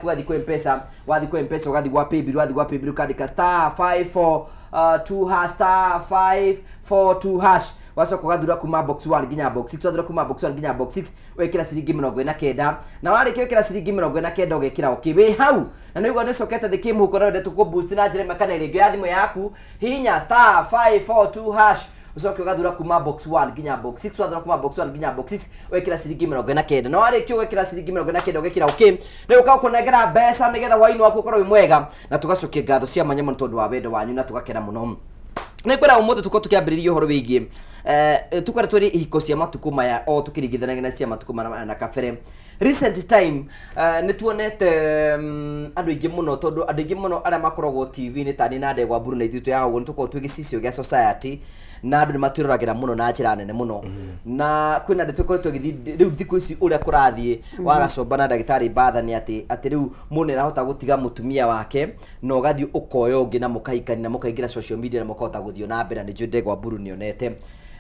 Ũgathiĩ kwĩ Mpesa, wathiĩ kwĩ Mpesa ũgathiĩ gwa Paybill, wathiĩ gwa Paybill ũkandĩka star 5 4 2 hash, star 5 4 2 hash, wacoka ũgathura kuma box 1 nginya box 6. Wathura kuma box 1 nginya box 6, wekĩra ciringi 49, na warĩkia wĩkĩra ciringi 49, ũgekĩra okay wĩ hau. Na nĩ ũguo nĩ ũcokete thĩ kĩmũhuko na wendete kũ boost na njĩra ĩmwe kana ĩrĩa ĩngĩ ya thimũ yaku, hihinya star 5 4 2 hash, ucoke ũgathura kuma box 1 nginya box 6. Wathura kuma box 1 nginya box 6, wekĩra ciringi 49, na warĩkia ũgekĩra ciringi 49, ũgekĩra okay, rĩu ũkagũkũnengera mbeca nĩgetha hwainĩ waku ũkorwo wĩ mwega. Na tũgacokia ngatho cia mwanya mũno tondũ wa wendo wanyu, na tũgakena mũno. Nĩ kwĩra ũmũthĩ tũkorwo tũkĩambĩrĩria ũhoro wĩgiĩ tũkoretwo twĩrĩ ihiko cia matukũ maya o tũkĩringithanagia na cia matukũ maya na kabere. Recent time nĩ tuonete andũ aingĩ mũno, tondũ andũ aingĩ mũno arĩa makoragwo TV-inĩ ta niĩ na Ndegwa Mburu na ithuĩ twĩ haha ũguo nĩ tũkoragwo twĩ gĩcicio gĩa society, na andũ nĩ matwĩroragĩra mũno na njĩra nene mũno. Na kwĩna ndeto ĩkoretwo ĩgĩthiĩ rĩu thikũ ici ũrĩa kũrathiĩ wa Gacomba na ndagĩtarĩ Mbatha nĩ atĩ rĩu mũndũ nĩ arahota gũtiga mũtumia wake na ũgathiĩ ũkoya ũngĩ na mũkahikania na mũkaingĩra social media na mũkahota gũthiĩ na mbere. Na nĩ njũĩ Ndegwa Mburu nĩonete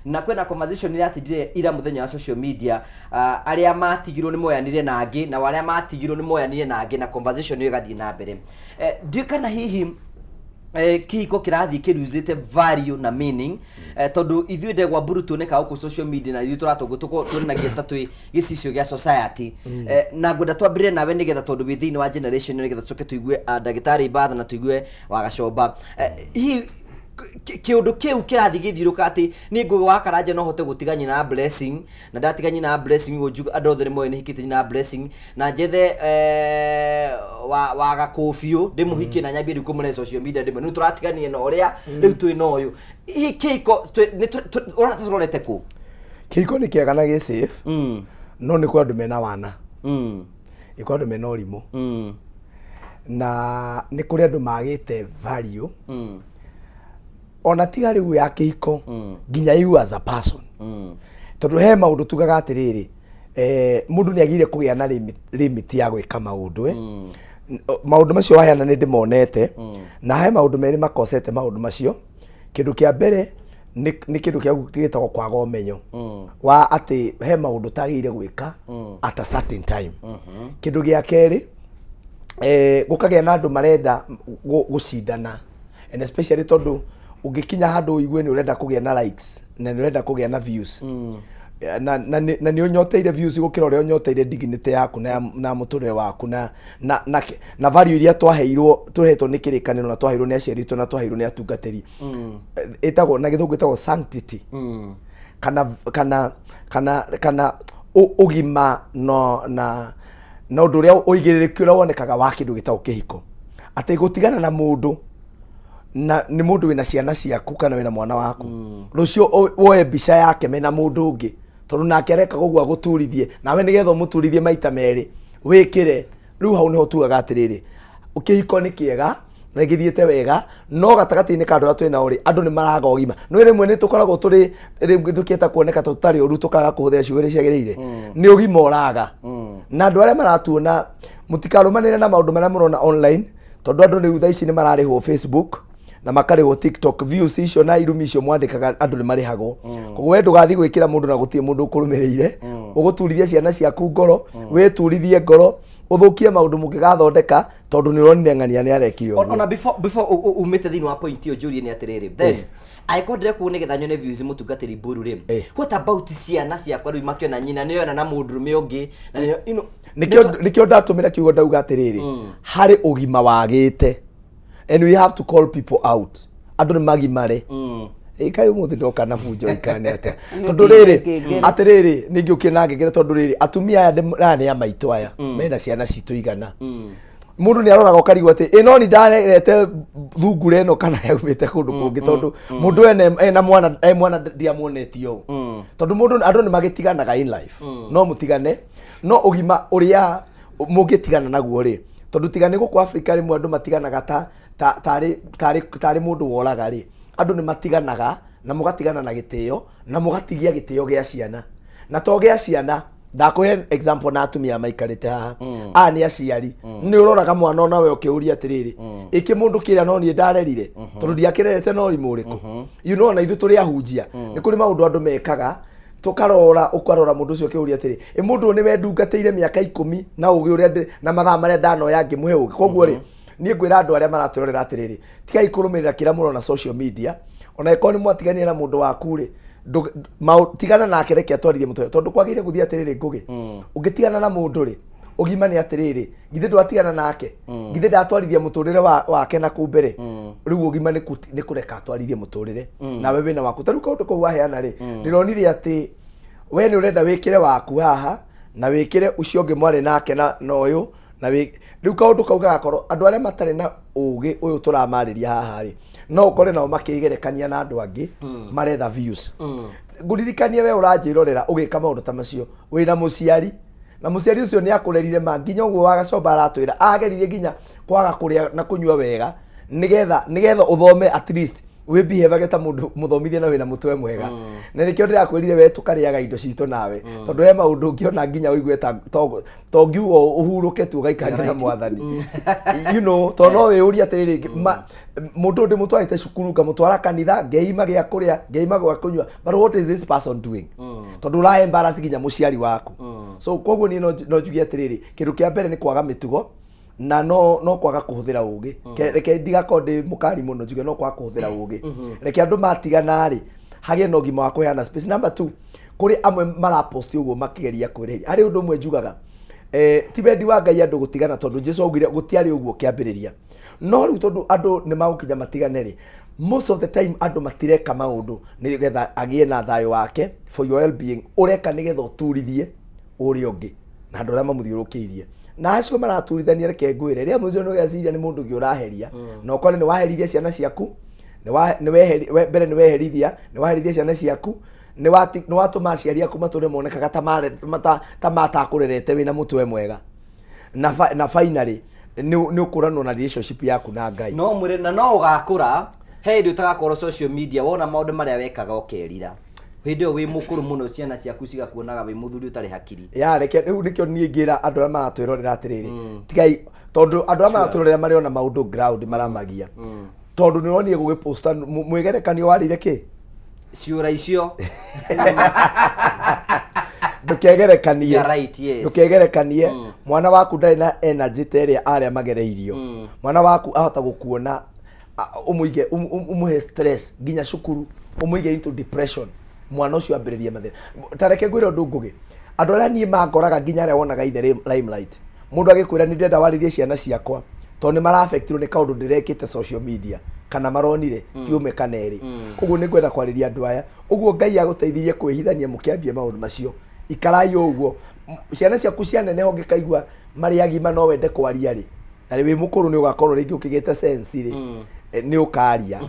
na kwĩna conversation iratindire ira mũthenya wa social media, arĩa matigirwo nĩ moyanire na angĩ, na arĩa matigirwo nĩ moyanire na angĩ, na conversation ĩyo ĩgathiĩ na mbere. Ndiũĩ kana hihi kĩhiko kĩrathiĩ kĩruzĩte value na meaning, tondũ ithuĩ Ndegwa Mburu tuonekaga gũkũ social media na ithuĩ tũratũngwo tuonanagia ta twĩ gĩcicio gĩa society. Na ngwenda twambĩrĩrie nawe nĩgetha, tondũ wĩ thĩinĩ wa generation ĩyo, nĩgetha tũcoke tũigue ndagĩtarĩ Mbatha na tũigue wa Gacomba. Hihi kĩũndũ kĩu kĩrathiĩ gĩthiũrũka atĩ niĩ Ngũgĩ wa Karanja no hote gũtiga nyina wa Blessing, na ndatiga nyina wa Blessing ũguo njuge andũ othe nĩ moĩ nĩ hikĩte nyina wa Blessing, na njethe wa gakũbiũ ndĩmũhikie na nyambie rĩu kũmũrehe social media, ndĩmwe rĩu tũratiganire na ũrĩa rĩu twĩ na ũyũ? Hihi kĩhiko ũrona ta tũrorete kũ? Kĩhiko nĩ kĩega na gĩ safe, no nĩ kũrĩ andũ mena wana, nĩ kũrĩ andũ mena ũrimũ, na nĩ kũrĩ andũ magĩte value ona tiga rĩu ya kĩhiko, nginya you as a person, tondũ he maũndũ tugaga atĩrĩrĩ, mũndũ nĩ agĩrĩire kũgĩa na limit ya gwĩka maũndũ. Maũndũ macio waheana nĩ ndĩmonete, na he maũndũ merĩ makosete maũndũ macio. Kĩndũ kĩa mbere nĩ kĩndũ kĩa gĩtagwo kwaga ũmenyo wa atĩ he maũndũ tagĩrĩire gwĩka at a certain time. Kĩndũ gĩa kerĩ, gũkagĩa na andũ marenda gũcindana, and especially tondũ ũngĩkinya handũ ũigue nĩ ũrenda kũgĩa na likes na nĩ ũrenda kũgĩa na views, na nĩ ũnyoteire views gũkĩra ũrĩa ũnyoteire dignity yaku na mũtũrĩre waku na value iria twaheirwo, tũhetwo nĩ kĩrĩkanĩro na twaheirwo nĩ aciari aitũ na twaheirwo nĩ atungatĩri. Ĩtagwo na Gĩthũngũ ĩtagwo sanctity kana ũgima no na ũndũ ũrĩa ũigĩrĩrĩki ũrĩa wonekaga wa kĩndũ gĩtagwo kĩhiko, atĩ gũtigana na mũndũ na nĩ mũndũ wĩna ciana ciaku kana wĩna mwana waku, rũciũ woe mbica yake mena mũndũ ũngĩ, tondũ nake areka ũguo agũturithie nawe nĩgetha ũmũturithie maita merĩ wĩkĩre. Rĩu hau nĩho tugaga atĩrĩrĩ, kĩhiko nĩ kĩega na gĩthiĩte wega, no gatagatĩ-inĩ ka andũ arĩa twĩ nao rĩ, andũ nĩ maraga ũgima. Nĩ rĩmwe nĩ tũkoragwo tũrĩ rĩmwe tũkĩenda kuoneka ta tũtarĩ ũru, tũkaga kũhũthĩra ciugo iria ciagĩrĩire. Nĩ ũgima ũraga, na andũ arĩa maratuona, mũtikarũmanĩre na maũndũ marĩa mũrona online, tondũ andũ rĩu thaa ici nĩ mararĩhwo Facebook na makarĩhwo TikTok. Views icio na irumi icio mwandĩkaga, andũ nĩ marĩhagwo. Koguo we ndũgathiĩ gwĩkĩra mũndũ na gũtirĩ mũndũ ũkũrũmĩrĩire, ũgũturithie ciana ciaku ngoro, wĩturithie ngoro, ũthũkie maũndũ mũngĩgathondeka, tondũ nĩ ũronire ng'ania nĩ arekire ũguo. Ona before umĩte thĩinĩ wa point ĩyo, njũrie nĩ atĩrĩrĩ, then angĩkorwo ndĩrekwo nĩgetha nyone views, mũtungatĩri Mburu rĩ, what about ciana ciakwa rĩu makĩona nyina nĩyona na mũndũrũme ũngĩ na nĩyo Nĩkĩo ndatũmĩra kiugo ndauga atĩrĩrĩ, harĩ ũgima wagĩte and we have to call people out. Andũ nĩ magimare. Ĩkai ũmũthĩ ndoka na bunjo ikane atĩa, tondũ rĩrĩ ngengere. Atĩrĩrĩ, nĩ ngĩũkire na ngengere, tondũ rĩrĩ, atumia aya aya nĩ a maitũ, aya mena ciana citũ igana. Mũndũ nĩ aroraga ũkarigwo atĩ ĩ no ni ndarete thungura ĩno kana yaumĩte kũndũ kũngĩ, tondũ mũndũ ene ena mwana, e mwana ndiamuonetie ũũ, tondũ mũndũ andũ nĩ magĩtiganaga in life. No mũtigane, no ũgima ũrĩa mũngĩtigana naguo rĩ, tondũ tiga nĩ gũkũ Africa rĩmwe andũ matiganaga ta tarĩ mũndũ woraga rĩ, andũ nĩ matiganaga na mũgatigana na gĩtĩo na mũgatigia gĩtĩo gĩa ciana na to gĩa ciana. Ndakũhe example na atumia maikarĩte haha, aya nĩ aciari. Nĩ ũroraga mwana onawe ũkĩũria atĩrĩrĩ, ĩkĩ mũndũ kĩrĩa no niĩ ndarerire, tondũ ndiakĩrerete no rimũ ũrĩkũ? Na ithuĩ tũrĩ ahunjia, nĩ kũrĩ maũndũ andũ mekaga. Tũkarora, ũkarora mũndũ ũcio ũkĩũria atĩrĩ, ĩ mũndũ ũyũ nĩwe ndungatĩire mĩaka 10 na ũgĩ ũrĩa na mathaa marĩa ndanoya ngĩmũhe ũgĩ. Koguo rĩ, niĩ ngwĩra andũ arĩa maratwĩrorera atĩrĩrĩ, tigai kũrũmĩrĩra kĩrĩa mũrona social media. Ona ĩkorwo nĩ mwatiganire na mũndũ waku rĩ, tigana nake, reke atwarithie mũtwe, tondũ kwagĩrĩire gũthiĩ atĩrĩrĩ, Ngũgĩ, ũngĩtigana na mũndũ rĩ, ũgima nĩ atĩrĩrĩ, githĩ ndwatigana nake? Githĩ ndatwarithia mũtũrĩre wake na kũu mbere? Rĩu ũgima nĩ kũreka atwarithie mũtũrĩre, nawe wĩna waku. Ta rĩu kaũndũ kau waheana rĩ, ndĩronire atĩ we nĩ ũrenda wĩkĩre waku haha na wĩkĩre ũcio ũngĩ mwarĩ nake na ũyũ na rĩu kaũndũ kau gagakorwo andũ arĩa matarĩ na ũgĩ ũyũ tũramarĩria haha rĩ, no ũkore nao makĩgerekania na andũ angĩ maretha views. Ngũririkanie, we ũranjĩrorera ũgĩka maũndũ ta macio, wĩna mũciari, na mũciari ũcio nĩ akũrerire ma nginya ũguo wagacomba aratwĩra ageririe nginya kwaga kũrĩa na kũnyua wega nĩgetha ũthome, at least wĩ behave ta mũndũ mũthomithie na wĩna mũtwe mwega. Na nĩkĩo ndĩrakwĩrire we tũkarĩaga indo citũ nawe, tondũ he maũndũ ũngĩona nginya ũigue ta to ngiuga ũhurũke tu ũgaikarania na mwathani, tondũ no wĩyũrie atĩrĩrĩ, mũndũ ndĩmũtwarĩte cukuru, ngamũtwara kanitha, ngeima gĩa kũrĩa, ngeima gwa kũnyua, but what is this person doing? Tondũ ũra embarrass nginya mũciari waku. So koguo niĩ no njuge atĩrĩrĩ, kĩndũ kĩa mbere nĩ kwaga mĩtugo na no kwaga kũhũthĩra ũgĩ. Reke ndigakorwo ndĩ mũkari mũno, njuge no kwaga kũhũthĩra ũgĩ. Reke andũ matigana rĩ, hagĩe na ũgima wa kũheana space. Number two, kũrĩ amwe maraposti ũguo makĩgeria kwĩrĩhĩria. Harĩ ũndũ ũmwe njugaga, ti wendi wa Ngai andũ gũtigana, tondũ Jesu augire gũtiarĩ ũguo kĩambĩrĩria. No rĩu tondũ andũ nĩ magũkinya matigane rĩ, most of the time andũ matireka maũndũ nĩgetha agĩe na thayũ wake for your well being, ũreka nĩgetha ũturithie ũrĩa ũngĩ na andũ arĩa mamũthiũrũkĩirie na acio maraturithania. Reke ngwĩre, rĩa mũico nĩ ũgeciria nĩ mũndũ ũngĩ ũraheria, na ũkore nĩ waheririe ciana ciaku, nĩ wa nĩ weheri mbere nĩ waherithia ciana ciaku, nĩ watũma aciari aku matũre monekaga ta matakũrerete wĩna mũtwe mwega, na finally nĩ ũkũranwo na relationship yaku na Ngai. No mwĩre na no ũgakũra he hĩndĩ ũtagakorwo social media, wona maũndũ marĩa wekaga ũkerira. Hĩndĩ ĩyo wĩ mũkũrũ mũno, ciana ciaku cigakuonaga wĩ mũthuri ũtarĩ hakiri. Ya, reke rĩu nĩkĩo niĩ ngĩra andũ arĩa maratwĩrorera atĩrĩrĩ, tigai, tondũ andũ arĩa maratwĩrorera marĩ ona maũndũ ground maramagia, tondũ nĩ ũronire gũgĩposta mwĩgerekanio warĩire kĩ. Ciũra icio. Ndũkegerekanie. You are right, yes. Ndũkegerekanie. Mwana waku ndarĩ na energy ta ĩrĩa arĩa magereirio. Mwana waku ahota gũkuona ũmũige ũmũhe stress nginya cukuru, ũmũige into depression, mwana ũcio ambĩrĩrie mathĩna. Ta reke ngwĩre ũndũ, Ngũgĩ, andũ arĩa niĩ mangoraga nginya arĩa wonaga ithe limelight, mũndũ agĩkwĩra nĩ ndĩrenda warĩrie ciana ciakwa tondũ nĩ maraffectirwo nĩ kaũndũ ndĩrekĩte social media kana maronire, ti ũmwe kana erĩ. Koguo nĩ ngwenda kwarĩria andũ aya ũguo Ngai agũteithirie kwĩhithania mũkĩambia maũndũ macio, ikarai ũguo. Ciana ciaku cianeneha, ũngĩkaigua marĩ agima no wende kwaria rĩ, na rĩ wĩ mũkũrũ nĩ ũgakorwo rĩngĩ ũkĩgĩte sense rĩ, nĩ ũkaria.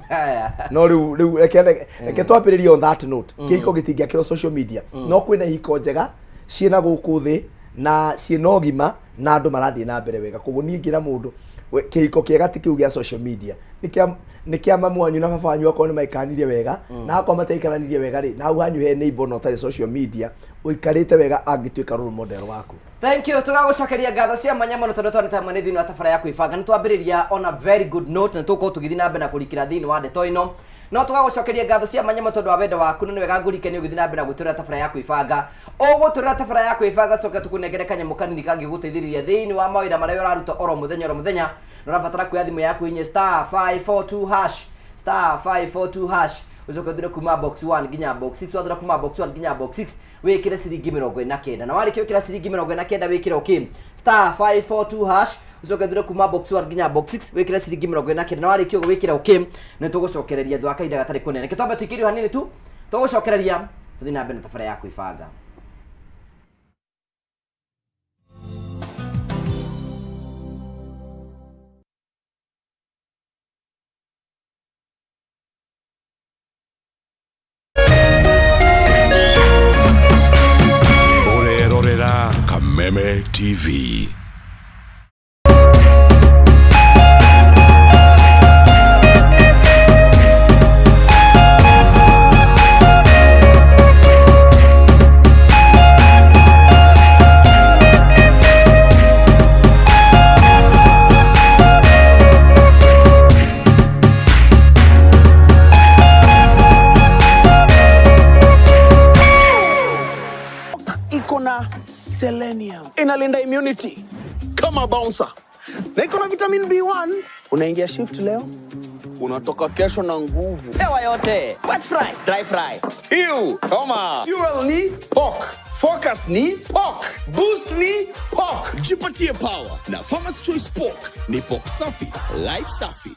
No rĩu reke twambĩrĩrie on that note. Kĩhiko gĩtingĩakĩrwo social media, no kwĩna ihiko njega ciĩna gũkũ thĩ na ciĩna ũgima na andũ marathiĩ na mbere wega. Koguo niĩ ngĩra mũndũ, kĩhiko kĩega ti kĩu gĩa social media, nĩ kĩa mamu wanyu na baba wanyu, akorwo nĩ maikaranirie wega, na akorwo mataikaranirie wega rĩ, na hau hanyu he neighbor na ũtarĩ social media ũikarĩte wega angĩtuĩka role model waku. Thank you. Tũgagũcokeria ngatho cia mwanya mũno tondũ twanĩte hamwe nĩ thĩinĩ wa tabara ya kwĩbanga. Nĩ twambĩrĩria on a very good note, na tũgũkorwo tũgĩthiĩ na mbere na kũrikĩra thĩinĩ wa ndeto ĩno. No tũgagũcokeria ngatho cia mwanya mũno tondũ wa wendo waku, na nĩ wega ngũrikanie ũgĩthiĩ na mbere na gwĩtũrĩra tabara ya kwĩbanga. Ũgũtũrĩra tabara ya kwĩbanga, coke tũkũnengere kanyamũ kanini kangĩgũteithĩrĩria thĩinĩ wa mawĩra marĩa ũraruta oro mũthenya oro mũthenya. Na ũrabatara kuoya thimũ yaku inye *542#, *542#, ũcoke ũthure kuma box 1 nginya box 6. Wathura kuma box 1 nginya box 6, wĩkĩre ciringi 49, na warĩkia gwĩkĩra ciringi 49, wĩkĩre okay, *542#, ũcoke ũthure kuma box 1 nginya box 6, wĩkĩre ciringi 49, na warĩkia ũguo wĩkĩre okay. Nĩ tũgũcokereria thutha wa kahinda gatarĩ kũnene. Reke twambe tũikĩrio hanini tu, tũgũcokereria tũthiĩ na mbere na tabara ya kwĩbanga. Ũrerorera Kameme TV. Inalinda immunity kama bouncer, na iko na vitamin B1. Unaingia shift leo, unatoka kesho na nguvu. Hewa yote. Wet fry, dry fry. Stew, choma. Fuel ni pork. Focus ni pork. Boost ni pork. Jipatie power na Farmer's Choice Pork. Ni pork safi, life safi.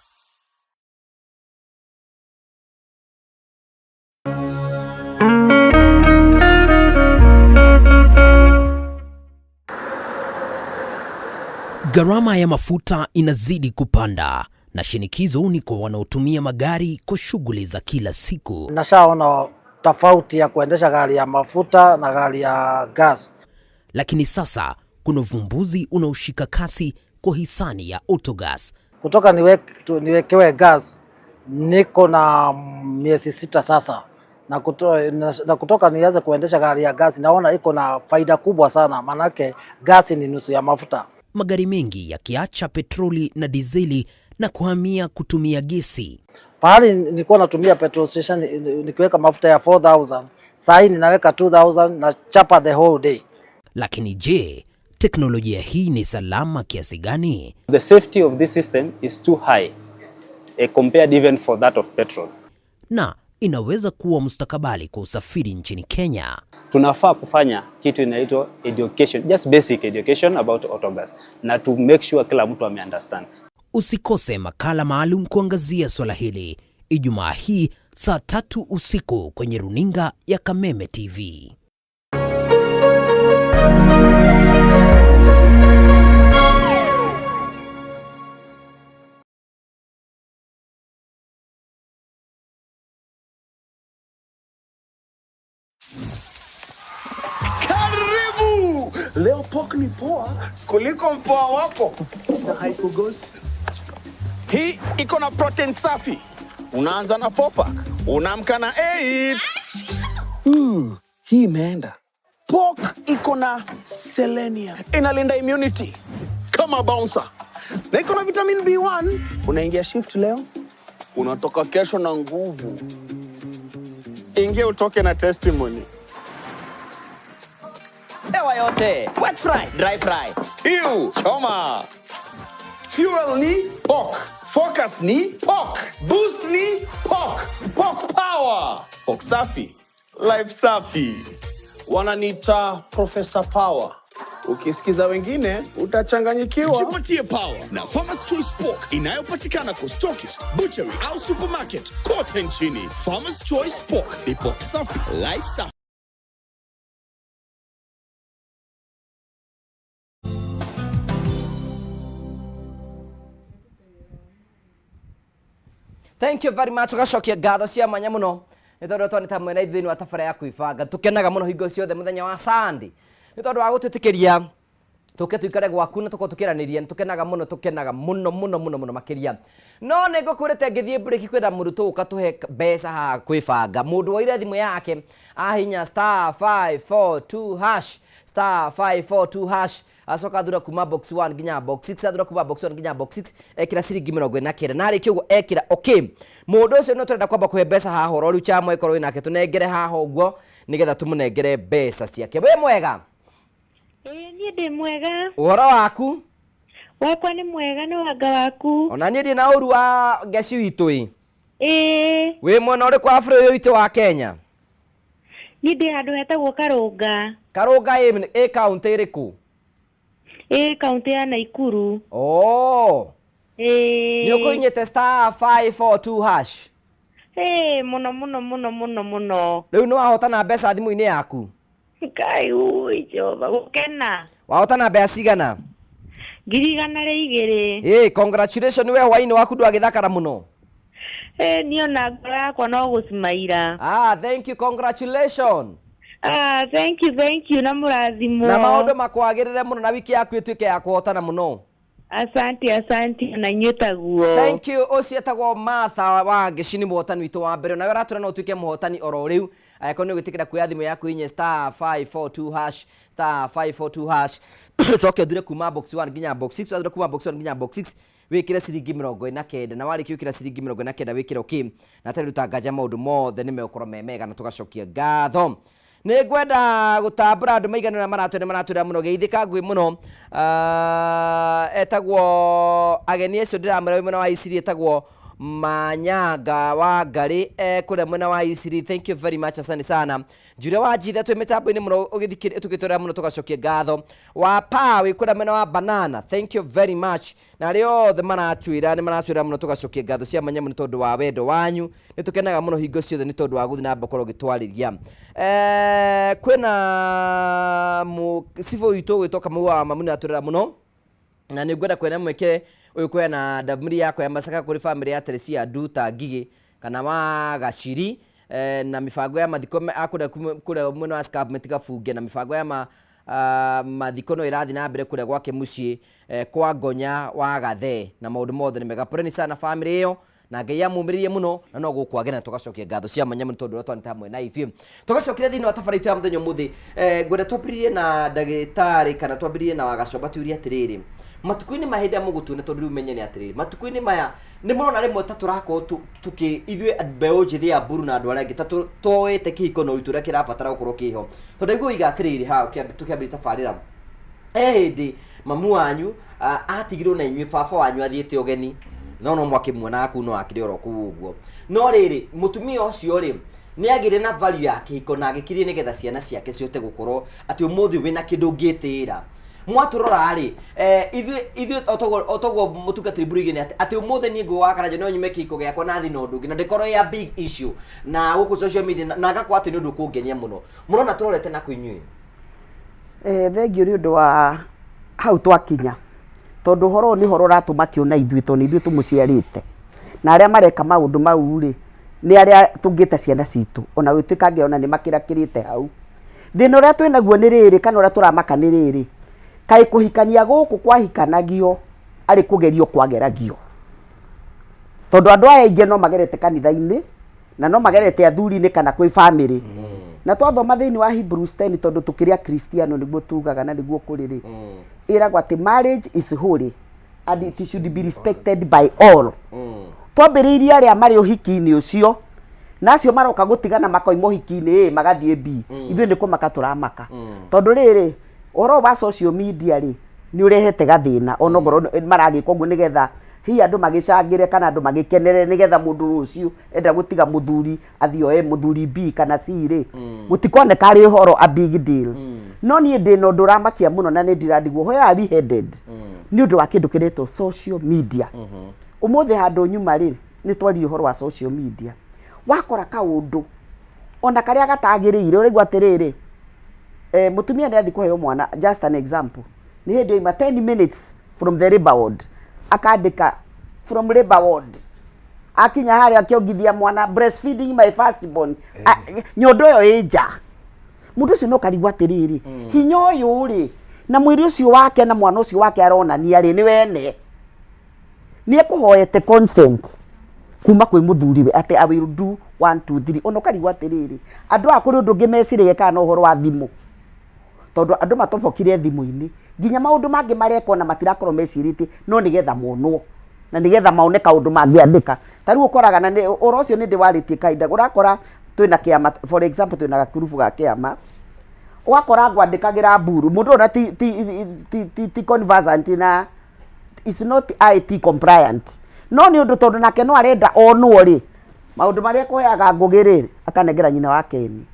Gharama ya mafuta inazidi kupanda na shinikizo ni kwa wanaotumia magari kwa shughuli za kila siku. Nashaona tofauti ya kuendesha gari ya mafuta na gari ya gas. Lakini sasa kuna uvumbuzi unaoshika kasi kwa hisani ya Autogas. Kutoka niwekewe gas niko na miezi 6 sasa, na kutoka nianze kuendesha gari ya gas naona iko na faida kubwa sana, manake gas ni nusu ya mafuta. Magari mengi yakiacha petroli na dizeli na kuhamia kutumia gesi. Pahali nilikuwa natumia petrol station nikiweka mafuta ya 4000, saa hii ninaweka 2000 na chapa the whole day. Lakini je, teknolojia hii ni salama kiasi gani? The safety of this system is too high compared even for that of petrol. Na inaweza kuwa mustakabali kwa usafiri nchini Kenya. Tunafaa kufanya kitu inaitwa education, just basic education about autogas, na to make sure kila mtu ame-understand. Usikose makala maalum kuangazia swala hili Ijumaa hii saa 3 usiku kwenye runinga ya Kameme TV. Karibu! Leo pork ni poa kuliko mpoa wako na haikughost. Hii iko na protein safi. Unaanza na 4 pack, unaamka na 8. Hii imeenda. Pork iko na selenium, inalinda immunity kama bouncer, na iko na vitamin B1. Unaingia shift leo, unatoka kesho na nguvu. Ingia utoke na testimony. Hewa yote. Wet fry, dry fry. Stew, choma. Fuel ni pork. Focus ni pork. Boost ni pork. Pork power. Pork safi. Life safi. Wananiita Professor Power. Ukisikiza wengine utachanganyikiwa. Jipatie power na Farmer's Choice Pork inayopatikana kwa stockist, butchery au supermarket kote nchini. Farmer's Choice Pork ni pork safi, life safi. Thank you very much. Tugacokia ngatho cia mwanya muno nĩ tondũ twanĩta mwena ithuĩ thĩinĩ wa tabara ya kwĩbanga. Tũkenaga mũno hingo ciothe mũthenya wa Sunday nĩ tondũ wa gũtwĩtĩkĩria tũke tũikare gwaku na tũkorwo tũkĩaranĩria. Nĩ tũkenaga mũno, tũkenaga mũno mũno mũno mũno makĩria. No nĩ ngũkwĩrĩte ngĩthiĩ break kwĩna mũrutwo ũka tũhe mbeca haha kwĩbanga. Mũndũ woire thimũ yake ahinya star 542 hash, star 542 hash, acoka athura kuma box 1 nginya box 6, athura kuma box 1 nginya box 6, ekira ciringi 49 na arĩkia ũguo ekira okay. Mũndũ ũcio no tũrenda kwamba kũhe mbeca haha oro rĩu chama ĩkorwo wĩnake tũnengere haha ũguo nĩgetha tũmũnengere mbeca ciake. Wĩ mwega? Ĩĩ niĩ ndĩ mwega. Ũhoro waku? Wakwa nĩ mwega, nĩ wanga waku. Ona niĩ ndirĩ na ũru wa ngeci witũ ĩ. Ĩĩ. Wĩ mwena ũrĩkũ wa bũrũri ũyũ witũ wa Kenya? Niĩ ndĩ handũ hetagwo Karũnga. Karũnga ĩ kaũntĩ ĩrĩkũ? Ĩ kaũntĩ ya Naikuru. Oh. Ĩĩ. Nĩ ũkũhinyĩte star 542 hash? Ĩĩ, mũno mũno mũno mũno mũno. Rĩu nĩ wahotana mbeca thimũ-inĩ yaku? Ngai ui Jehova, gũkena. Wahotana mbeca cigana? 1,200. Ĩĩ, congratulations we hwainĩ waku ndwagĩthakara mũno. Ĩĩ, niĩ ona ngoro yakwa no gũcimaira. Ah, thank you, congratulations. Ah, thank you, thank you, na mũrathimwo. Na maũndũ makwagĩrĩre mũno na wiki yaku ĩtuĩke ya kũhotana mũno. Asante, asante, na inyuĩ taguo. Thank you. Ũcio etagwo Martha wa Ngeci nĩ mũhotani witũ wa mbere. Nawe ũratwĩra no ũtuĩke mũhotani oro rĩu. Angĩkorwo nĩ ũgwĩtĩkĩra kuoya thimũ yaku inye star 542 hash, star 542 hash. Ũcoke ũthure kuma box 1 nginya box 6, wathure kuma box 1 nginya box 6, wĩkĩre ciringi 49, na warĩkia gwĩkĩra ciringi 49 wĩkĩre okay. Na atarĩ ruta nganja maũndũ mothe nĩ megũkorwo me mega na tũgacokia ngatho. Nĩ ngwenda gũtambũra andũ maigana ũrĩa maratwĩra, maratwĩra mũno geithĩka ngui mũno. Ah, etagwo ageni acio ndĩramwĩra wĩ mwena wa Isiri, etagwo Manyanga wa Ngarĩ, kũrĩa mwena wa Isiri. Thank you very much, asante sana. Njure wa Njitha twĩ mĩtambo-inĩ mũno ũgĩthikĩrĩria tũgĩtwĩra mũno, tũgacokia ngatho. Wa Pa wĩ kũrĩa mwena wa Banana, thank you very much. Na arĩa othe maratwĩra nĩ maratwĩra mũno, tũgacokia ngatho cia mwanya mũno tondũ wa wendo wanyu. Nĩ tũkenaga mũno hingo ciothe nĩ tondũ wa gũthiĩ na mbere gũkorwo ũgĩtwarĩria. Kwĩna cibũ witũ ũgwĩtwo Kamau wa Mamu nĩ atwĩrĩra mũno, na nĩ ngwenda kuona mweke ũyũ kũheana ndamũri yakwa ya macaka kũrĩ bamĩrĩ ya Teresia Nduta Ngigĩ kana wa Gaciri, na mĩbango ya mathiko kũrĩa kũrĩa mwena wa Scarp mĩtigabunge, na mĩbango ya mathiko no ĩrathiĩ na mbere kũrĩa gwake mũciĩ, kwa Ngonya wa Gathee, na maũndũ mothe nĩ mega. Poleni sana bamĩrĩ ĩyo, na Ngai amũmĩrĩrie mũno, na no gũkwagĩra, na tũgacokia ngatho cia mwanya mũno tondũ ũrĩa twanĩte hamwe na ithuĩ. Tũgacokera thĩinĩ wa tabarĩra itũ ya mũthenya ũmũthĩ, ngwenda twambĩrĩrie na ndagĩtarĩ kana twambĩrĩrie na Wagacomba, tũrie atĩrĩrĩ, matukũ-inĩ maya hĩndĩ ĩrĩa mũgũtuona, tondũ rĩu menye nĩ atĩrĩrĩ, matukũ-inĩ maya nĩ mũrona rĩmwe ta tũrakorwo tũkĩ ithuĩ mbeũ njĩthĩ ya mburu na andũ arĩa angĩ ta toete kĩhiko na ũritũ ũrĩa kĩrabatara gũkorwo kĩho, tondũ ndaigua ũiga atĩrĩrĩ haha tũkĩambĩrĩria tabarĩra, he hĩndĩ mamu wanyu atigirwo na inyuĩ, baba wanyu athiĩte ũgeni, no no mwakĩmuonaga kuu, no akĩrĩ oro kũu ũguo. No rĩrĩ, mũtumia ũcio rĩ, nĩ agĩire na value ya kĩhiko na agĩkirie nĩgetha ciana ciake cihote gũkorwo atĩ ũmũthĩ wĩna kĩndũ ũngĩtĩĩra. Mwatũrora rĩ, ithuĩ otoguo mũtungatĩri Mburu oigire atĩ ũmũthĩ niĩ ngũgĩ wa Karanja no nyume kĩhiko gĩakwa na thiĩ na ũndũ ũngĩ na ndĩkorwo ĩ a big issue na gũkũ social media, na ngakorwo atĩ nĩ ũndũ ũkũngenia mũno. Mũrona tũrorete nakũ inyuĩ? Thengiũ nĩ ũndũ wa hau twakinya, tondũ ũhoro ũyũ nĩ ũhoro ũratũmakia ona ithuĩ tondũ nĩ ithuĩ tũmũciarĩte. Na arĩa mareka maũndũ mau rĩ, nĩ arĩa tũngĩta ciana citũ, ona gũtuĩka angĩ ona nĩ makĩrakĩrĩte hau. Thĩna ũrĩa twĩnaguo nĩ rĩrĩ kana ũrĩa tũramaka nĩ rĩrĩ, kaĩ kũhikania gũkũ kwahikanagio arĩ kũgerio kwageragio? Tondũ andũ aya aingĩ no magerete kanitha-inĩ, na no magerete athuri-inĩ kana kwĩ bamĩrĩ. Na twathoma thĩinĩ wa Hebrews 10, tondũ tũkĩrĩ akristiano nĩguo tugaga na nĩguo kũrĩ rĩ, ĩragwo atĩ marriage is holy and it should be respected by all. Twambĩrĩirie arĩa marĩ ũhiki-inĩ ũcio, na acio maroka gũtigana makoima ũhiki-inĩ A magathiĩ B, ithuĩ nĩ kũmaka tũramaka. Tondũ rĩrĩ, ũhoro wa social media rĩ, nĩ ũrehete gathĩna, ona okorwo maragĩka ũguo nĩgetha hihi andũ magĩcangĩre kana andũ magĩkenere, nĩgetha mũndũ rũciũ enda gũtiga mũthuri athiĩ oe mũthuri B kana C rĩ, gũtikoneka arĩ ũhoro a big deal. No niĩ ndĩna ũndũ ũramakia mũno na nĩ ndirandigwo where are we headed nĩ ũndũ wa kĩndũ kĩretwo social media. Ũmũthĩ handũ nyuma rĩ, nĩ twaririe ũhoro wa social media, wakora kaũndũ ona karĩa gatagĩrĩire, ũraigua atĩrĩrĩ, mũtumia nĩ athiĩ kũheo mwana, just an example, nĩ hĩndĩ oima 10 minutes from the labor ward, akandĩka from labor ward, akinya harĩa akĩongithia mwana, breastfeeding my first born. Nyondo ĩyo ĩ nja, mũndũ ũcio no karigwo atĩrĩrĩ, hinya ũyũ rĩ, na mwĩrĩ ũcio wake na mwana ũcio wake aronania rĩ, nĩ wene nĩ ekũhoete consent kuma kwĩ mũthuriwe atĩ I will do 1 2 3? Ona ũkarigwo atĩrĩrĩ, andũ aya kũrĩ ũndũ ũngĩ meciragia kana no ũhoro wa thimũ, tondũ andũ matobokire thimũ-inĩ, nginya maũndũ mangĩ marekwo na matirakorwo mecirĩtie, no nĩgetha monwo na nĩgetha mone kaũndũ mangĩandĩka. Ta rĩu ũkoraga, na nĩ ũhoro ũcio nĩ ndĩwarĩtie kahinda, ũrakora twĩna kĩama, for example, twĩna gakurubu ga kĩama, ũgakora ngwandĩkagĩra mburu mũndũ ũyũ na ti conversant na is not IT compliant, no nĩ ũndũ tondũ nake no arenda onwo rĩ, maũndũ marĩa ekũheaga Ngũgĩ rĩ, akanengera nyina wa Ken,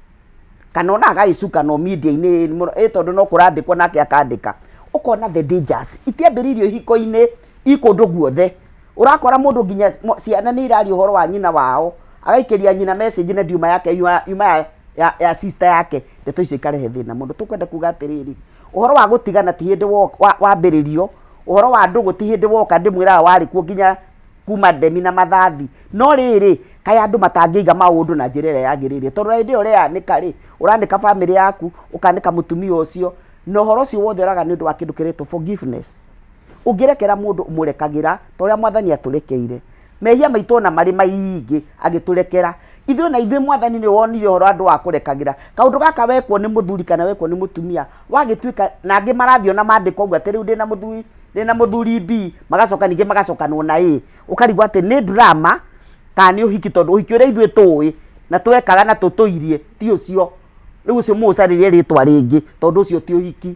kana ona agagĩcuka no media-inĩ mũno ĩ, tondũ no kũrandĩkwo nake akandĩka. Ũkona the dangers itiambĩrĩirio ihiko-inĩ, i kũndũ guothe. Ũrakora mũndũ nginya ciana nĩ iraria ũhoro wa nyina wao, agaikĩria nyina message na ndiuma yake yuma ya sister yake. Ndeto icio ikarehe thĩna mũno. Tũkwenda kuga atĩrĩrĩ, ũhoro wa gũtigana ti hĩndĩ wambĩrĩrio, ũhoro wa ndũgũ ti hĩndĩ woka, ndĩmwĩraga warĩ kuo nginya kuma ndemi na mathathi. No rĩrĩ, kaĩ andũ matangĩiga maũndũ na njĩra ĩrĩa yagĩrĩire? Tondũ hĩndĩ ĩyo ũreanĩka rĩ, ũranĩka bamĩrĩ yaku, ũkanĩka mũtumia ũcio, na ũhoro ũcio wothe ũraga nĩ ũndũ wa kĩndũ kĩretwo forgiveness. Ũngĩrekera mũndũ, ũmũrekagĩra ta ũrĩa Mwathani atũrekeire mehia maitũ, ona marĩ maingĩ agĩtũrekera ithuĩ. Na ithuĩ Mwathani nĩ wonire ũhoro andũ wa kũrekagĩra kaũndũ gaka wekwo nĩ mũthuri kana wekwo nĩ mũtumia, wagĩtuĩka na angĩ marathiĩ ona mandĩko ũguo atĩ rĩu ndĩna mũthuri B, magacoka ningĩ magacokanwo na A, ũkarigwo atĩ nĩ drama kana nĩ ũhiki, tondũ ũhiki ũrĩa ithuĩ tũĩ na twekaga na tũtũirie ti ũcio. Rĩu ũcio mũũcarĩrie rĩtwa rĩngĩ, tondũ ũcio ti ũhiki.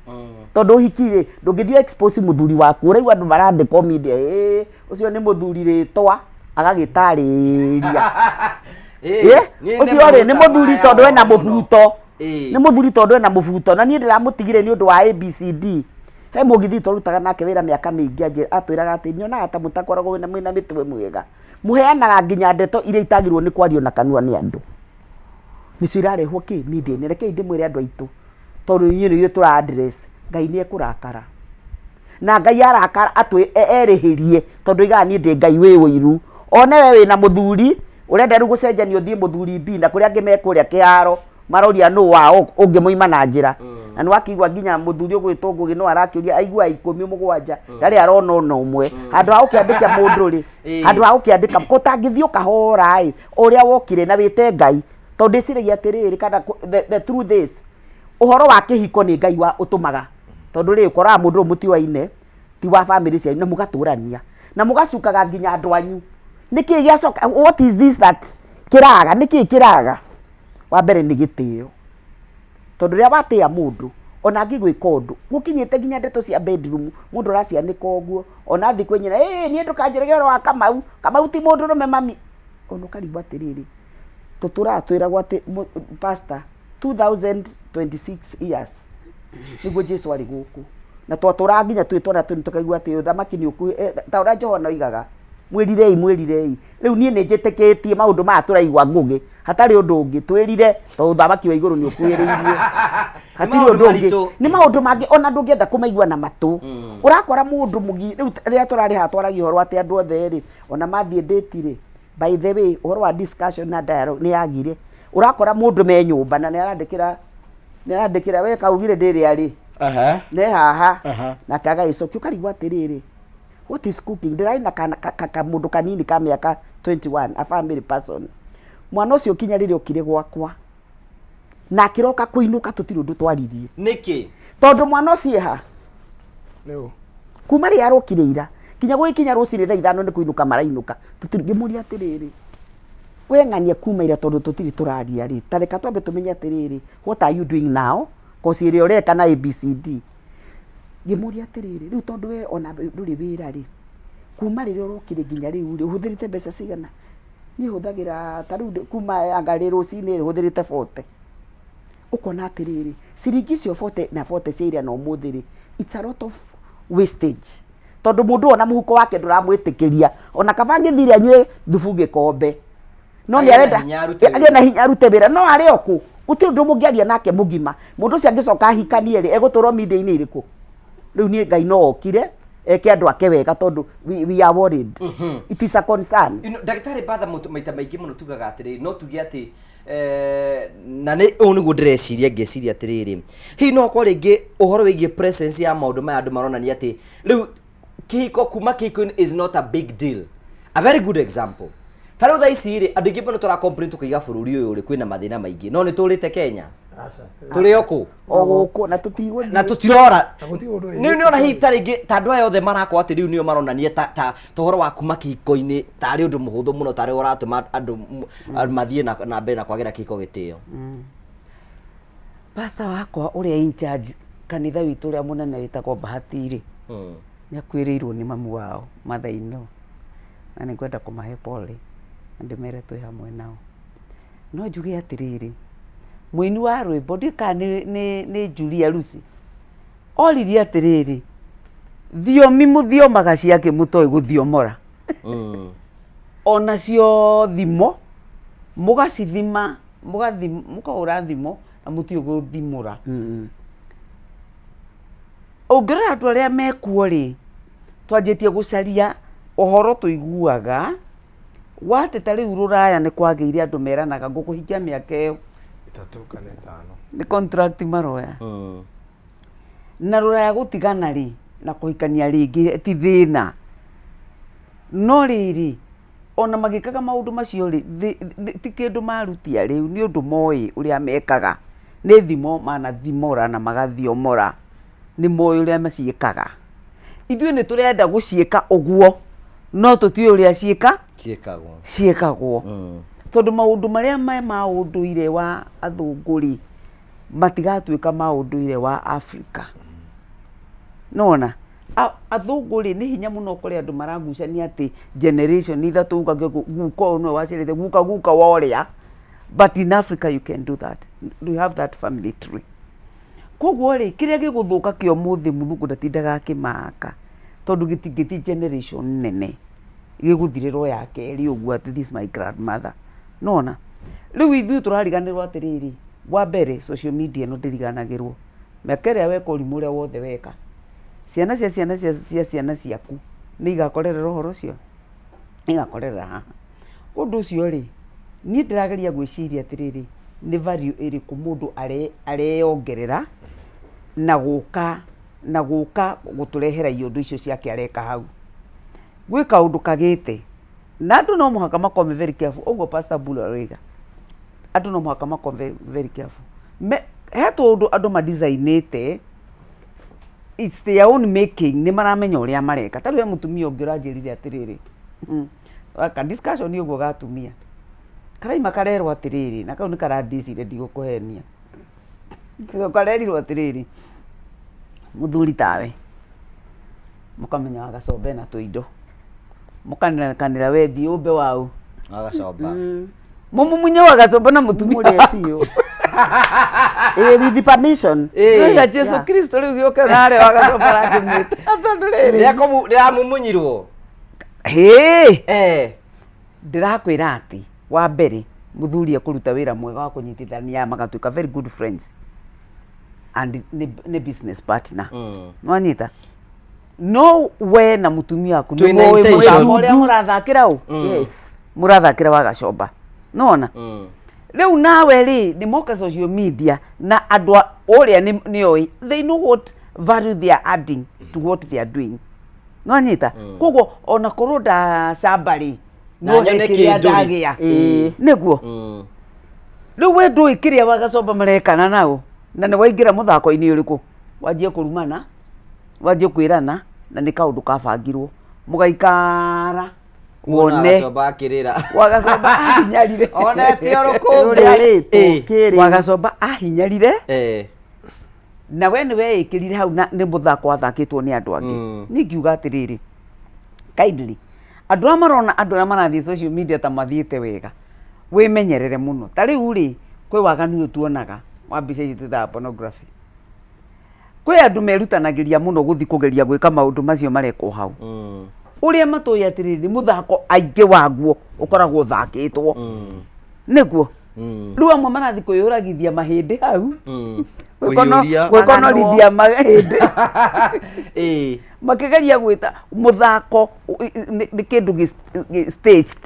Tondũ ũhiki rĩ, ndũngĩthiĩ expose mũthuri waku. Ũraigua andũ marandĩkwo media, ĩĩ ũcio nĩ mũthuri rĩtwa, agagĩtarĩria. Ĩĩ, Ĩ, ũcio rĩ nĩ mũthuri tondũ ena mũbuto. Nĩ mũthuri tondũ ena mũbuto. Na niĩ ndĩramũtigire nĩ ũndũ wa ABCD. He mũgithi twarutaga nake wĩra mĩaka mĩingĩ atwĩraga atĩ nyonaga ta mũtakoragwo mwĩna mĩtwe mwega. Mũheanaga nginya ndeto iria itagĩrĩirwo nĩ kwario na kanua nĩ andũ. Nĩcio irarehwo kĩ media-inĩ. Rekei ndĩmwĩre andũ aitũ, tondũ inyuĩ nĩ ithuĩ tũra address, Ngai nĩ ekũrakara. Na Ngai arakara erĩhĩrie, tondũ oigaga niĩ ndĩ Ngai wĩ ũiru. One we wĩna mũthuri, ũrenda rĩu gũcenjania ũthiĩ mũthuri B, na kũrĩa angĩ me kũrĩa kĩharo, maroria nũ wao ũngĩmoima na njĩra. Na nĩ wakĩigua nginya mũthuri ũgwĩtwo Ngũgĩ no arakĩũria aigua 17, ndarĩ arona ona ũmwe. Handũ ha gũkĩandĩka mũndũ rĩ, handũ ha gũkĩandĩka, ũtangĩthiĩ ũkahora ĩ, ũrĩa wokire na wĩte Ngai, tondũ ndĩciragia atĩrĩrĩ, kana the truth is, ũhoro wa kĩhiko nĩ Ngai wa ũtũmaga. Tondũ rĩ, ũkoraga mũndũ ũyũ mũtiũaine, ti wa bamĩrĩ cianyu, na mũgatũrania, na mũgacukaga nginya andũ anyu. Nĩkĩ gĩacoka, what is this that kĩraga, nĩkĩ kĩraga? Wa mbere nĩ gĩtĩo. Tondũ rĩrĩa watĩa mũndũ, ona angĩgwĩka ũndũ, gũkinyĩte nginya ndeto cia bedroom, mũndũ ũracianĩka ũguo, ona athiĩ kwĩ nyina, ĩĩ niĩ ndũkanjĩrage ũhoro wa Kamau, Kamau ti mũndũrũme mami. Ona ũkarigwo atĩrĩrĩ, tũtũraga twĩragwo atĩ pastor, 2026 years nĩguo Jesu arĩ gũkũ. Na twatũraga nginya twĩ twana tũnini tũkaigua atĩ ũthamaki nĩ ũkuhĩ, ta ũrĩa Johana oigaga, mwĩrirei, mwĩrirei. Rĩu niĩ nĩ njĩtĩkĩtie maũndũ maya tũraigua Ngũgĩ, hatarĩ ũndũ ũngĩ, twĩrire tondũ ũthamaki wa igũrũ nĩ ũkuhĩrĩirie. Hatirĩ ũndũ ũngĩ. Nĩ maũndũ mangĩ ona ndũngĩenda kũmaigua na matũ. Ũrakora mũndũ mũgi, rĩu rĩrĩa tũrarĩ haha twaragia ũhoro atĩ andũ othe rĩ, ona mathiĩ date rĩ, by the way, ũhoro wa discussion na dialogue nĩ yagire. Ũrakora mũndũ me nyũmba na nĩ arandĩkĩra, nĩ arandĩkĩra we kaugire ndĩrĩa rĩ, ne haha, nake agagĩcokia ũkarigwo atĩrĩrĩ, what is cooking? Ndĩrarĩ na kamũndũ kanini ka mĩaka 21, a family person. Mwana ũcio kinya rĩrĩa okire gwakwa, na akĩroka kũinũka tũtirĩ ũndũ twaririe. Nĩkĩ? Tondũ mwana ũcio eha? Kuma rĩrĩa arokire ira, kinya gũgĩkinya rũcinĩ thaa 5 nĩ kũinũka marainũka. Tũtirĩ, ngĩmũria atĩrĩrĩ, we ng'ania kuma ira tondũ tũtirĩ tũraria rĩ, ta reka twambe tũmenye atĩrĩrĩ, what are you doing now? Kosi ĩrĩa ũreka na ABCD. Ngĩmũria atĩrĩrĩ, rĩu tondũ we ona ndũrĩ wĩra rĩ, kuma rĩrĩa ũrokire nginya rĩu rĩ, ũhũthĩrĩte mbeca cigana? Niĩ hũthagĩra ta rĩu kuma anga rĩ rũcinĩ rĩ, hũthĩrĩte 40. Ũkona atĩrĩrĩ, ciringi icio 40 na 40 cia ira na ũmũthĩ rĩ, it's a lot of wastage. Tondũ mũndũ ona mũhuko wake ndũramwĩtĩkĩria, ona kaba angĩthire anyue thubu gĩkombe. No nĩ Agĩe na arenda hinya arute agĩe na hinya arute wĩra, no arĩ o kũ? Gũtirĩ ũndũ mũngĩaria nake mũgima. Mũndũ ũcio angĩcoka ahikanie rĩ, egũtũrwo media-inĩ ĩrĩkũ? Rĩu niĩ Ngai no okire eke andũ ake wega tondũ we are worried. It is a concern. You know, Ndagĩtarĩ Batha maita maingĩ mũno tugaga atĩrĩrĩ, no tuge atĩ na nĩ ũũ nĩguo ndĩreciria ngĩciria atĩrĩrĩ, hihi no okorwo rĩngĩ ũhoro wĩgiĩ presence ya maũndũ maya andũ maronania atĩ rĩu kĩhiko kuma kĩhiko-inĩ is not a big deal. A very good example, ta rĩu thaa ici rĩ, andũ aingĩ mũno tũra complain tũkaiga bũrũri ũyũ rĩ kwĩna mathĩna maingĩ, no nĩ tũrĩte Kenya, tũrĩ o kũ O gũkũ na tũtigũthiĩ. Na tũtirora. Na gũtirĩ ũndũ nĩ nĩ ona hihi ta rĩngĩ ta andũ aya othe marakorwo atĩ rĩu nĩo maronania ta ũhoro wa kuma kĩhiko-inĩ tarĩ ũndũ mũhũthũ mũno, tarĩ ũratũma andũ mathiĩ na mbere na kwagĩra kĩhiko gĩtĩo. Pastor wakwa ũrĩa in charge kanitha witũ ũrĩa mũnene wĩtagwo Bahati rĩ, nĩ akuĩrĩirwo nĩ mamu wao mother in law, na nĩ ngwenda kũmahe pole na ndĩmere twĩ hamwe nao. No njuge atĩrĩrĩ, mũini wa rwĩmbo ndiũĩ kana nĩ Julia Lucy, oririe atĩrĩrĩ, thiomi mũthiomaga ciakĩ mũtoĩ gũthiomora? Onacio thimo mũgacithima, mũkahũra thimo na mũtiũĩ gũthimũra. Ũngĩrora andũ arĩa mekuo rĩ, twanjĩtie gũcaria ũhoro tũiguaga wa atĩ ta rĩu rũraya nĩ kwagĩire andũ meranaga ngũkũhikia mĩaka ĩyo 3 kana 5. Nĩ contract maroya. Na rũraya gũtigana rĩ na kũhikania rĩngĩ ti thĩna. No rĩrĩ, ona magĩkaga maũndũ macio rĩ, ti kĩndũ marutia rĩu, nĩ ũndũ moĩ ũrĩa mekaga. Nĩ thimo manathimora na magathiomora, nĩ moĩ ũrĩa maciĩkaga. Ithuĩ nĩ tũrenda gũciĩka ũguo, no tũtiũĩ ũrĩa ciĩkagwo. Ciĩkagwo. Tondũ maũndũ marĩa me ma ũndũire wa athũngũ rĩ, Matigatuĩka ma ũndũire wa Afrika. Nona athũngũ rĩ, nĩ hinya mũno ũkore andũ maragucania atĩ generation ithatũ ugage guka ũyũ nĩwe waciarĩte guka guka wa ũrĩa, but in Africa you can do that, we have that family tree. Koguo rĩ, kĩrĩa gĩgũthũka kĩa ũmũthĩ mũthũngũ ndatindaga akĩmaka tondũ gĩtingĩthiĩ generation nene, gĩgũthirĩra o ya kerĩ ũguo atĩ this is my grandmother. Nona rĩu ithuĩ tũrariganĩrwo atĩrĩrĩ, wa mbere social media ĩno ndĩriganagĩrwo, mĩaka ĩrĩa weka ũrimũ ũrĩa wothe weka, ciana cia ciana cia cia ciana ciaku nĩ igakorerera ũhoro ũcio, nĩ igakorerera haha. Ũndũ ũcio rĩ, niĩ ndĩrageria gwĩciria atĩrĩrĩ, nĩ value ĩrĩkũ mũndũ areyongerera na gũka na gũka gũtũrehera iondo icio ciake areka hau. Gwĩ kaũndũ kagĩte, na andũ no mũhaka makorwo me very careful, ũguo Pastor Mbulu aroiga, andũ no mũhaka makorwo very, very careful. Me, he tũũndũ andũ madesignĩte, it's their own making, nĩ maramenya ũrĩa mareka. Ta rĩu he mũtumia ũngĩ ũranjĩrire atĩrĩrĩ, ka discussion ũguo ga atumia, karaima karerwo atĩrĩrĩ, na kau nĩ karandicire ndigũkũhenia, karerirwo atĩrĩrĩ, mũthuri tawe, mũkamenya wagacomba ena tũindo, mũkanekanĩra we thiĩ ũmbe waũ. Wagacomba. Mũmumunye wagacomba na mũtumia Mũrĩe waku. biũ. Ĩĩ, with permission. Ĩĩ. Jesu Kristo rĩu gĩũke narĩa wagacomba arakĩmwĩta tondũ rĩrĩ Nĩramumunyirwo. Hĩ! Eh. Ndĩrakwĩra atĩ wa mbere mũthuri ekũruta wĩra mwega wa kũnyitithania magatuĩka very good friends and nĩ business partner. Nĩwanyita? No we na mũtumia waku Twĩna nĩmũĩ intention. mũthako ũrĩa mũrathakĩra ũ? Yes. Mũrathakĩra wagacomba. Nĩwona? Rĩu nawe rĩ, nĩ moka social media na andũ a ũrĩa nĩoĩ, they know what value they are adding to what they are doing. Nĩwanyita? Koguo ona korwo ndacamba rĩ, Na no nyone he kĩrĩa kĩndũ rĩ. ndagĩa. Ĩĩ. Nĩguo. Rĩu we ndũĩ kĩrĩa wagacomba marekana nao, na nĩ waingĩra mũthako-inĩ ũrĩkũ, wanjie kũrumana, wanjie kwĩrana, na nĩ kaũndũ kabangirwo. Mũgaikara wone Wagacomba akĩrĩra. Wagacomba ahinyarire. Onete ũrũkũngũ. Ũrĩa arĩtwo, Ĩĩ. kĩrĩ. Wagacomba ahinyarire. Eh. Na we nĩ weĩkĩrire hau na nĩ mũthako wathakĩtwo nĩ andũ angĩ. Niĩ ngiuga atĩrĩrĩ, kindly, andũ arĩa marona andũ arĩa marathiĩ social media ta mathiĩte wega, wĩmenyerere mũno. Ta rĩu rĩ, kwĩ waganu ũyũ tuonaga wa mbica ici twĩtaga pornography. Kwĩ andũ merutanagĩria mũno gũthiĩ kũgeria gwĩka maũndũ macio marekwo hau. Ũrĩa matũĩ atĩrĩrĩ, nĩ mũthako aingĩ waguo ũkoragwo ũthakĩtwo. Nĩguo. Rĩu amwe marathiĩ kwĩyũragithia mahĩndĩ hau. Kũiyũria. Gwĩkonorithia mahĩndĩ. Ĩĩ. Makĩgeria gwĩta mũthako nĩ kĩndũ gĩ staged.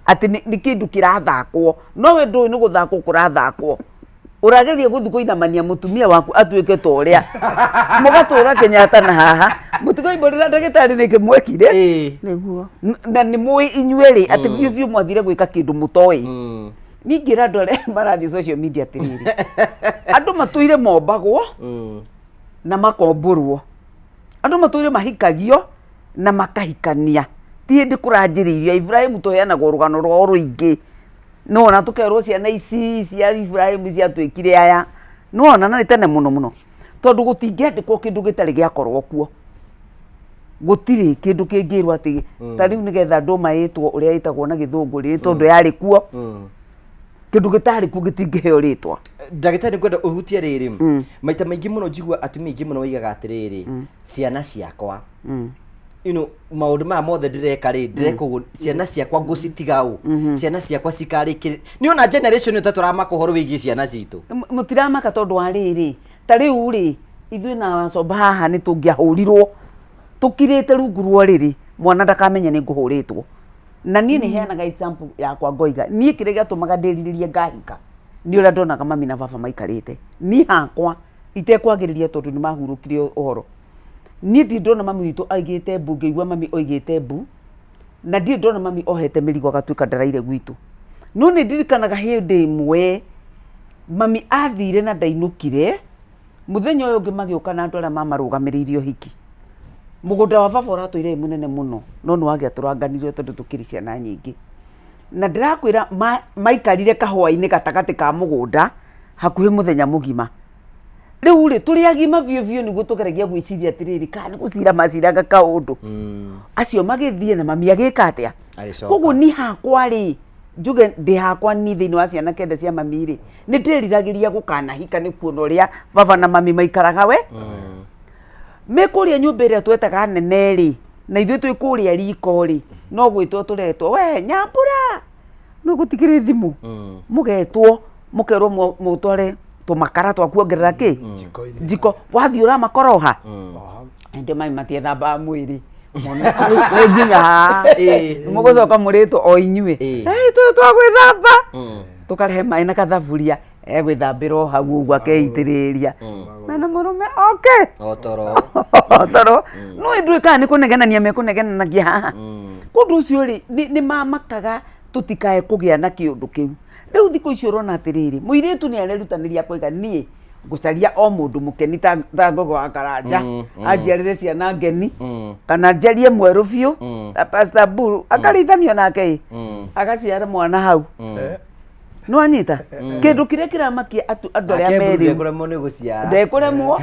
Atĩ nĩ kĩndũ kĩrathakwo. No we ndũĩ nĩ gũthakwo kũrathakwo. Ũrageria gũthiĩ kũinamania mũtumia waku atuĩke ta ũrĩa. Mũgatũra Kenyatta na haha. Mũtikoimbũrĩra ndagĩtarĩ nĩkĩ mwekire. Nĩguo. Na nĩ mũĩ inyuerĩ atĩ biũ biũ mwathire gwĩka kĩndũ mũtoĩ. Niĩ ingĩra andũ arĩa marathiĩ social media atĩrĩrĩ, andũ matũire mombagwo na makombũrwo. Andũ matũire mahikagio na makahikania. Ti hĩndĩ kũranjĩrĩirio. Ibrahim tũheanagwo rũgano rwao rũingĩ. Nĩwona tũkerwo ciana ici cia Ibrahim ciatuĩkire aya. Nĩwona na nĩ tene mũno mũno. Tondũ gũtingĩandĩkwo kĩndũ gĩtarĩ gĩakorwo kuo. Gũtirĩ kĩndũ kĩngĩrwo atĩ ta rĩu nĩgetha ndũma ĩtwo ũrĩa ĩtagwo na gĩthũngũ rĩ, tondũ yarĩ kuo. Kĩndũ gĩtarĩ kuo gĩtingĩheo rĩtwa. Ndagĩtarĩ ngwenda ũhutie rĩrĩ, maita maingĩ mũno njigua atumia aingĩ mũno moigaga atĩrĩrĩ, ciana ciakwa, maũndũ maya mothe ndĩreka rĩ, ndĩreka ũguo, ciana ciakwa ngũcitiga ũ, ciana ciakwa cikarĩkĩrĩ. Nĩ ona generation ĩyo ta tũramaka ũhoro wĩgiĩ ciana citũ. Mũtiramaka tondũ wa rĩrĩ, ta rĩu rĩ, ithuĩ na Wacomba haha nĩ tũngĩahũrirwo tũkirĩte rungu rwa ũrĩrĩ, mwana ndakamenye nĩ ngũhũrĩtwo. Na niĩ nĩ heanaga example yakwa ngoiga, niĩ kĩrĩa gĩatũmaga ndĩrirĩrie ngahika, nĩ ũrĩa ndonaga mami na baba maikarĩte. Niĩ hakwa, itekwagĩrĩria tondũ nĩ mahurũkire ũhoro. Niĩ ndirĩ ndona mami witũ aigĩte mbu, ngĩigua mami oigĩte mbu, na ndirĩ ndona mami ohete mĩrigo agatuĩka ndaraire gwitũ. No nĩ ndirikanaga hĩndĩ ĩmwe, mami athire na ndainũkire, mũthenya ũyũ ũngĩ magĩũka na andũ arĩa mamarũgamĩrĩire ũhiki. Mũgũnda wa baba ũratũire wĩ mũnene mũno, no nĩ wagĩatũranganirio tondũ tũkĩrĩ ciana nyingĩ. Na ndĩrakwĩra maikarire kahũa-inĩ gatagatĩ ka mũgũnda, hakuhĩ mũthenya mũgima. Rĩu rĩ, tũrĩ agima biũ biũ nĩguo tũgeragia gwĩciria atĩrĩrĩ, kana nĩ gũcira maciraga kaũndũ. Acio magĩthiĩ na mami agĩka atĩa? Agĩcoka. Koguo niĩ hakwa rĩ, njuge ndĩ hakwa niĩ thĩinĩ wa ciana kenda cia mami rĩ, nĩ ndĩriragĩria gũkanahika nĩ kuona ũrĩa baba na mami maikaraga we. Me kũrĩa nyũmba ĩrĩa twetaga nene rĩ, na ithuĩ twĩ kũrĩa riko rĩ, no gwĩtwo tũretwo, we Nyambura, no gũtikĩrĩ thimũ. Mũgetwo, mũkerwo mũtware tũmakara twa kuongerera kĩ? Njiko. Wathiĩ ũramakoroha. Ĩndĩ mami matiethambaga mwĩrĩ. Mona wĩ nginya haha. Mũgũcoka mũrĩtwo o inyuĩ. Ĩ tũyũ twa gwĩthamba. Tũkarehe maĩ na kathaburia. Egwĩthambĩra o hau ũguo akeitĩrĩria. Mena mũrũme oke. O toro. O toro. No ndũĩ kana nĩ kũnegenania mekũnegenanagia haha. Kũndũ ũcio rĩ, nĩ mamakaga tũtikae kũgĩa na kĩũndũ kĩu. Rĩu thikũ ici ũrona atĩrĩrĩ, mũirĩtu nĩ arerutanĩria akoiga niĩ ngũcaria o mũndũ mũkeni ta, ta Ngogo wa Karanja anjiarĩre ciana ngeni kana njarie mwerũ biũ ta Pastor Mburu akarĩithanio nake ĩ agaciara mwana hau. Nĩwanyita? Kĩndũ kĩrĩa kĩramakia andũ arĩa Nake Mburu me rĩu ndekũremwo nĩ gũciara. Ndekũremwo.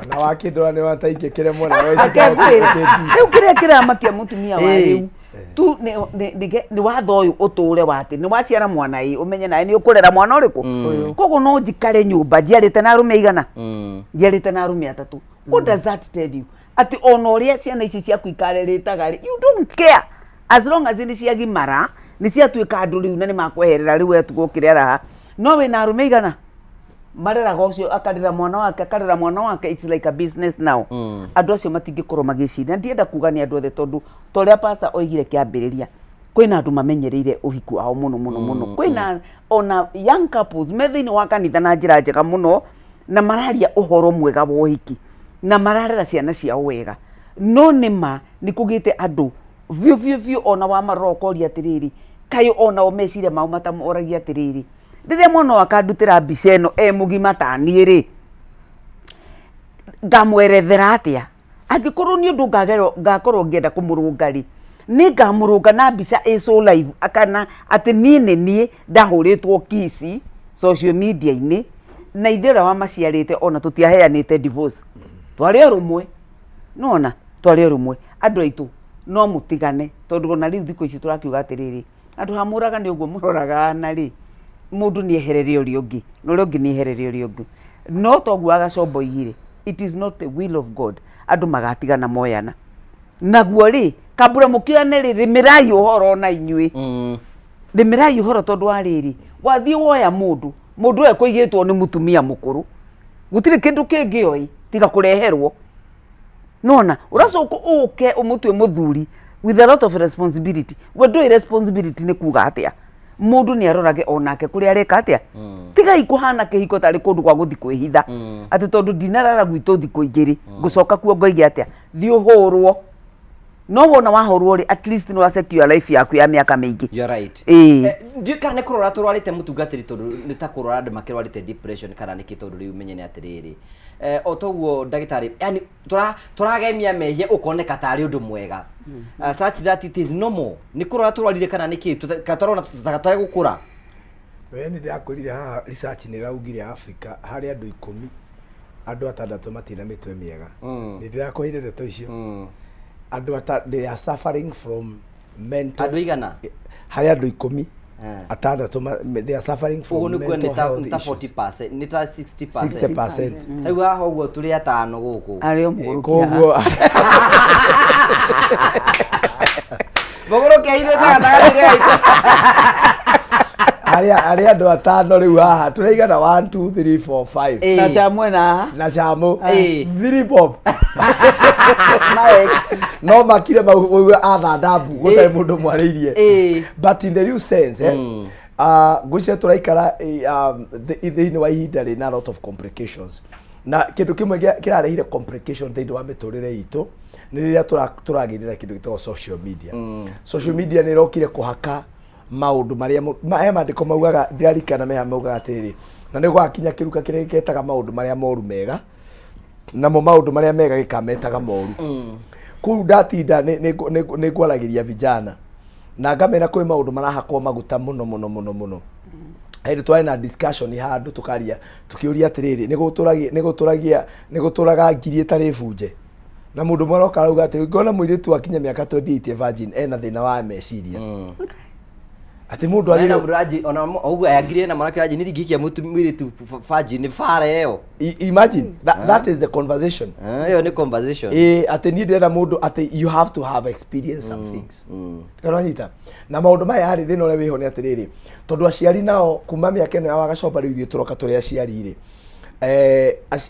Na wakĩndora nĩ wataingĩkĩremwo na Reke ngwĩre, rĩu kĩrĩa kĩramakia mũtumia wa rĩu tu nĩ watho ũyũ ũtũre wa atĩ nĩ waciara mwana ĩ ũmenye nawe nĩ ũkũrera mwana ũrĩkũ. Koguo no njikare nyũmba njiarĩte na arũme aigana, njiarĩte na arũme atatũ. What does that tell you? Atĩ ona ũrĩa ciana ici ciaku ikarerĩtaga rĩ, you don't care as long as nĩ ciagimara, nĩ ciatuĩka andũ rĩu na nĩ makweherera rĩu we tiga ũkĩrera haha. No wĩna arũme aigana mareraga ũcio akarera mwana wake akarera mwana wake, it's like a business now. Andũ acio matingĩkorwo magĩciria, na ndienda kuga nĩ andũ othe tondũ ta ũrĩa pastor oigire kĩambĩrĩria, kwĩna andũ mamenyereire ũhiki wao mũno mũno mũno. Kwĩna ona young couples me thĩinĩ wa kanitha na njĩra njega mũno na mararia ũhoro mwega wa ũhiki na mararera ciana ciao wega, no nĩ ma nĩ kũgĩte andũ biũ biũ biũ ona wamarora ũkoria atĩrĩrĩ, kaĩ onao meciria mao matamoragia atĩrĩrĩ, rĩrĩa mwana ũyũ akandutĩra mbica ĩno e mũgima ta niĩ rĩ, ngamwerethera atĩa? Angĩkorwo nĩ ũndũ ngakorwo ngĩenda kũmũrũnga rĩ, nĩ ngamũrũnga na mbica ĩ so live kana atĩ niĩ nĩ niĩ ndahũrĩtwo kiss social media-inĩ na ithe ũrĩa wamaciarĩte ona tũtiaheanĩte divorce, twarĩ o rũmwe, nĩwona, twarĩ o rũmwe. Andũ aitũ no mũtigane tondũ ona rĩu thikũ ici tũrakiuga atĩrĩrĩ, handũ ha mũragane ũguo mũroragana rĩ, mũndũ nĩ eherere ũrĩa ũngĩ na ũrĩa ũngĩ nĩ eherere ũrĩa ũngĩ. No toguo Wagacomba oigire, it is not the will of God andũ magatigana moyana. Naguo rĩ, kambura mũkĩoyane rĩ, rĩmĩrai ũhoro ona inyuĩ. Rĩmĩrai ũhoro tondũ wa rĩrĩ, wathiĩ woya mũndũ, mũndũ ũyũ ekũigĩtwo nĩ mũtumia mũkũrũ, gũtirĩ kĩndũ kĩngĩ oĩ tiga kũreherwo. Nona ũracoka ũke ũmũtue mũthuri with a lot of responsibility. We ndũĩ responsibility nĩ kuga atĩa. Mũndũ nĩ arorage onake kũrĩa areka atĩa. Tigai kũhana kĩhiko tarĩ kũndũ gwa gũthiĩ kwĩhitha. Atĩ tondũ ndinarara gwitũ thikũ igĩrĩ, ngũcoka kuo ngoige atĩa, thiĩ ũhũrwo. No wona wahũrwo rĩ, at least nĩ wa secure life yaku ya mĩaka mĩingĩ. You're right. Ĩĩ. Ndiũĩ kana nĩ kũrwara tũrwarĩte mũtungatĩri tondũ nĩ ta kũrwara andũ makĩrwarĩte depression kana nĩkĩ tondũ rĩu menye nĩ atĩrĩrĩ. O toguo ndagĩtarĩ, yani tũragemia mehia ũkoneka tarĩ ũndũ mwega. Such that it is normal. Nĩ kũrwara tũrwarire kana nĩkĩ? Kana tũrona tũtagũkũra? We nĩ ndĩrakwĩrire haha research nĩ ĩraugire Africa harĩ andũ ikũmi andũ atandatũ matirĩ na mĩtwe mĩega. Nĩ ndĩrakũheire ndeto icio. Andũ ata they are suffering from mental Andũ aigana? Harĩ andũ ikũmi atandatũ they are suffering from Ũguo nĩ kuga mental health nĩ ta issues. 40%, nĩ ta 60%. 60%. Rĩu haha ũguo tũrĩ atano gũkũ. Arĩ o mũgũrũki Koguo Mũgũrũki aithĩte gatagatĩ gaitũ. Harĩ andũ atano rĩu haha tũraigana 1 2 3 4 5. Na chamwe na haha. Na chamu. 3 bob. Ma ex. No makire mauga athanda mbu gũtarĩ mũndũ mwarĩirie. But in the real sense, ngwĩciria tũraikara thĩinĩ wa ihinda rĩna a lot of complications. Na kĩndũ kĩmwe kĩrarehire complication thĩinĩ wa mĩtũrĩre itũ nĩ rĩrĩa tũragĩire na kĩndũ gĩtagwo social media. Social media nĩ ĩrokire kũhaka maũndũ marĩa he maandĩko maugaga, ndirarikana meha maugaga atĩrĩrĩ, na nĩ gwakinya kĩruka kĩrĩa gĩketaga maũndũ marĩa moru mega, namo maũndũ marĩa mega gĩkametaga moru. Kũu ndatinda nĩ ngwaragĩria vijana na ngamera kwĩ maũndũ marahakwo maguta mũno mũno mũno mũno. Hĩndĩ twarĩ na discussion handũ tũkaria tũkĩũria atĩrĩrĩ, nĩ gũtũragia nĩ gũtũraga ngiri ĩtarĩ bunje? Na mũndũ ũmwe aroka arauga atĩ ngona mũirĩtu akinya mĩaka 28 virgin ena thĩna wa meciria, atĩ mũndũ Ena agĩrĩirwo mũndũ aranji ona ũguo aya ngiri ena mwanake aranji nĩ ingĩikia mũirĩtu virgin nĩ bara ĩyo. Imagine that, that is the conversation. Ah, ĩyo nĩ conversation. Ĩ, atĩ niĩ ndĩrenda mũndũ atĩ you have to have experience some things. Ũranyita? Na maũndũ maya rĩ, thĩna ũrĩa wĩho nĩ atĩrĩrĩ, tondũ aciari nao kuma mĩaka ĩno ya wagacoba rĩu ithuĩ tũroka tũrĩ aciari rĩ,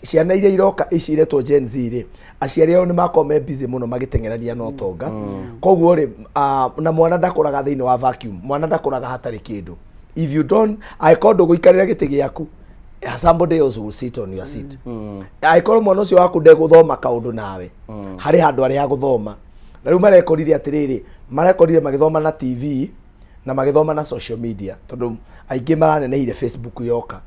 ciana iria iroka ici iretwo Gen Z rĩ, aciari ao nĩ makorwo me busy mũno magĩteng'erania na ũtonga. Koguo rĩ, na mwana ndakũraga thĩinĩ wa vacuum, mwana ndakũraga hatarĩ kĩndũ. If you don't, angĩkorwo ndũgũikarĩra gĩtĩ gĩaku, somebody else will sit on your seat. Angĩkorwo mwana ũcio waku ndegũthoma kaũndũ nawe, harĩ handũ arĩ ha gũthoma. Na rĩu marekorire atĩrĩrĩ, marekorire magĩthoma na TV na magĩthoma na social media, tondũ aingĩ maranenehire Facebook yoka,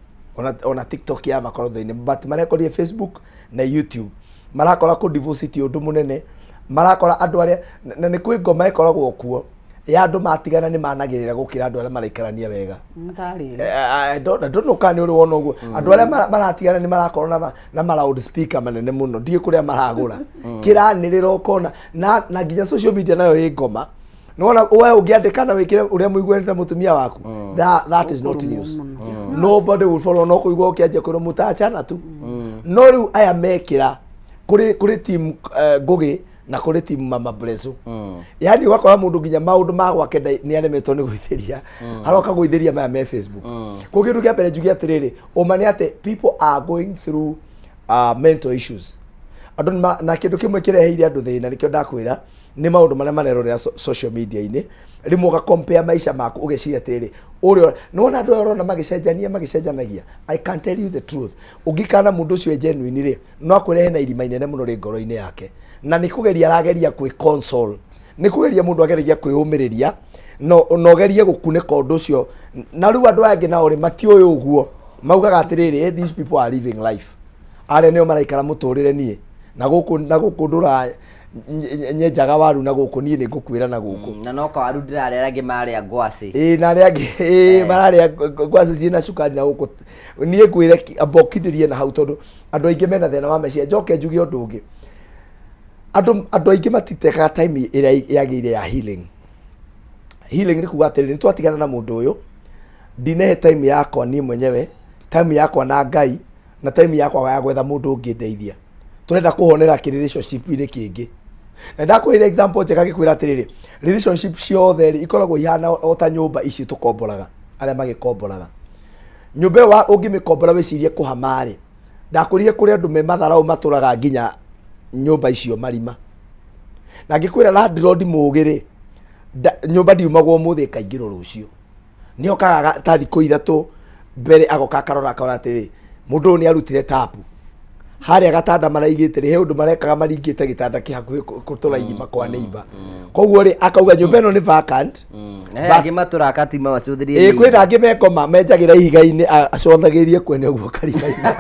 ona TikTok ya makorwo thĩinĩ, but marekorire Facebook na YouTube. Marakora kũ divorce ti ũndũ mũnene, marakora andũ arĩa na nĩ kwĩ ngoma ĩkoragwo kuo ya andũ matigana nĩ managĩrĩra gũkĩra andũ arĩa maraikarania wega. Ndarĩ. I don't know kana nĩ ũrĩ wona ũguo. Andũ arĩa maratigana nĩ marakorwo na ma loud speaker manene mũno, ndiũĩ kũrĩa maragũra, kĩranĩrĩra ũkona na nginya social media nayo ĩ ngoma. Nĩwona we ũngĩandĩka na wĩkĩre ũrĩa mũiguanĩte mũtumia waku, that is not news, nobody will follow. No kũigua ũkĩanjia kwĩrwo mũtachana tu. No rĩu aya mekĩra kũrĩ team Ngũgĩ na kũrĩ team Mama Blesso, yani ũgakora mũndũ nginya maũndũ ma gwake nĩ aremetwo nĩ gwĩthĩria, aroka gwĩthĩria maya me Facebook. Koguo kĩndũ kĩa mbere njuge atĩrĩrĩ, ũma nĩ atĩ people are going through mental issues. Andũ na kĩndũ kĩmwe kĩreheire andũ thĩna, nĩkĩo ndakwĩra nĩ maũndũ marĩa marerorera social media-inĩ. Rĩmwe ũga compare maica maku, ũgeciria atĩrĩrĩ, ũrĩa nĩwona andũ aya ũrona magĩcenjania magĩcenjanagia. I can tell you the truth, ũngĩkana mũndũ ũcio e genuine rĩ, no akwĩre hena irima inene mũno rĩ ngoro-inĩ yake, na nĩ kũgeria arageria kwĩ console, nĩ kũgeria mũndũ ageragia kwĩyũmĩrĩria, no ũgerie gũkunĩka ũndũ ũcio. Na rĩu andũ aya angĩ nao rĩ, matiũĩ ũguo, maugaga atĩrĩrĩ, "Eh, these people are living life, arĩa nĩo maraikara mũtũrĩre, niĩ na gũkũ ndũra nyenjaga waru na gũkũ, niĩ nĩ ngũkuĩra na gũkũ." Na no kawaru ndĩrarĩa, angĩ marĩa ngwacĩ. Ĩĩ, na arĩa angĩ ĩĩ mararĩa ngwacĩ ciĩna cukari na gũkũ. Niĩ ngwĩre amba ũkindĩrie na hau, tondũ andũ aingĩ mena thĩna wa meciria. Njoke njuge ũndũ ũngĩ, andũ aingĩ matitekaga time ĩrĩa yagĩrĩire ya healing. Healing nĩ kuga atĩrĩrĩ, nĩ twatigana na mũndũ ũyũ, ndinehe time yakwa niĩ mwenyewe, time yakwa na Ngai, na time yakwa ya gwetha mũndũ ũngĩ ndeithia. Tũrenda kũhonera kĩ relationship-inĩ kĩngĩ. Na ndakwĩra example njega ngĩkwĩra atĩrĩrĩ, relationship ciothe rĩ, ikoragwo ihana o ta nyũmba ici tũkomboraga, arĩa magĩkomboraga nyũmba ĩyo ũngĩmĩkombora wĩcirie kũhama rĩ, ndakwĩrire kũrĩ andũ me matharaũ matũraga nginya nyũmba icio marima. Na ngĩkwĩra landlord mũgĩ rĩ, nyũmba ndiumagwo ũmũthĩ ĩkaingĩrwo rũciũ, nĩ okaga ta thikũ 3 mbere, agoka akarora, akora atĩrĩ, mũndũ ũyũ nĩ arutire tapu harĩa gatanda maraigĩte rĩ, he ũndũ marekaga maringĩte gĩtanda kĩ hakuhĩ kũtũra irima kwa neighbor. Koguo rĩ, akauga nyũmba ĩno nĩ vacant. Na he angĩ matũraga katima macũthĩrie. Ĩ, kwĩna angĩ mekoma menjagĩra ihiga-inĩ, acothagĩrie kwene ũguo karima-inĩ.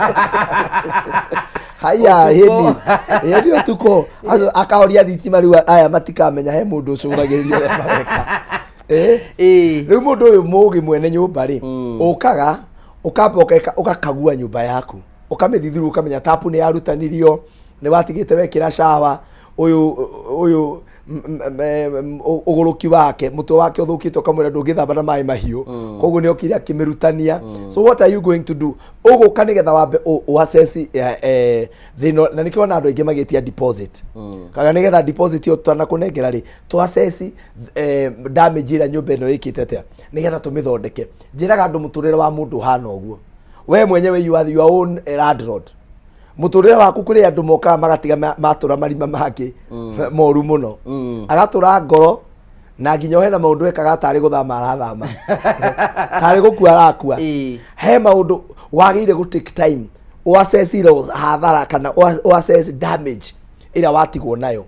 Haya, hĩndĩ ũtukũ akahoria thitima, rĩu aya matikamenya he mũndũ ũcũthagĩrĩria ũrĩa mareka. Rĩu mũndũ ũyũ mũgĩ mwene nyũmba rĩ, ũkaga ũkamba ũgakagua nyũmba yaku, ũkamĩthithuru, ũkamenya tapu nĩ yarutanirio, nĩ watigĩte wekĩra shawa, ũyũ ũgũrũki wake, mũtwe wake ũthũkĩte, ũkamwĩra ndũngĩthamba na maĩ mahiũ. Koguo nĩ okire akĩmĩrutania. So what are you going to do? Ũgũka nĩgetha wambe ũ assess thĩna, na nĩkĩo ona andũ aingĩ magĩtia deposit, kaga nĩgetha deposit ĩyo twanakũnengera rĩ, tũ assess damage ĩrĩa nyũmba ĩno ĩkĩte atĩa, nĩgetha tũmĩthondeke. Njĩraga andũ mũtũrĩre wa mũndũ ũhana ũguo, we mwenyewe you are your own landlord. Mũtũrĩre waku, kũrĩ andũ mokaga magatiga matũra marima mangĩ moru mũno, agatũra ngoro na nginya hena maũndũ ekaga tarĩ gũthama arathama, tarĩ gũkua arakua. He maũndũ wagĩrĩire gũ take time ũassess hathara kana ũassess damage ĩrĩa watigwo nayo,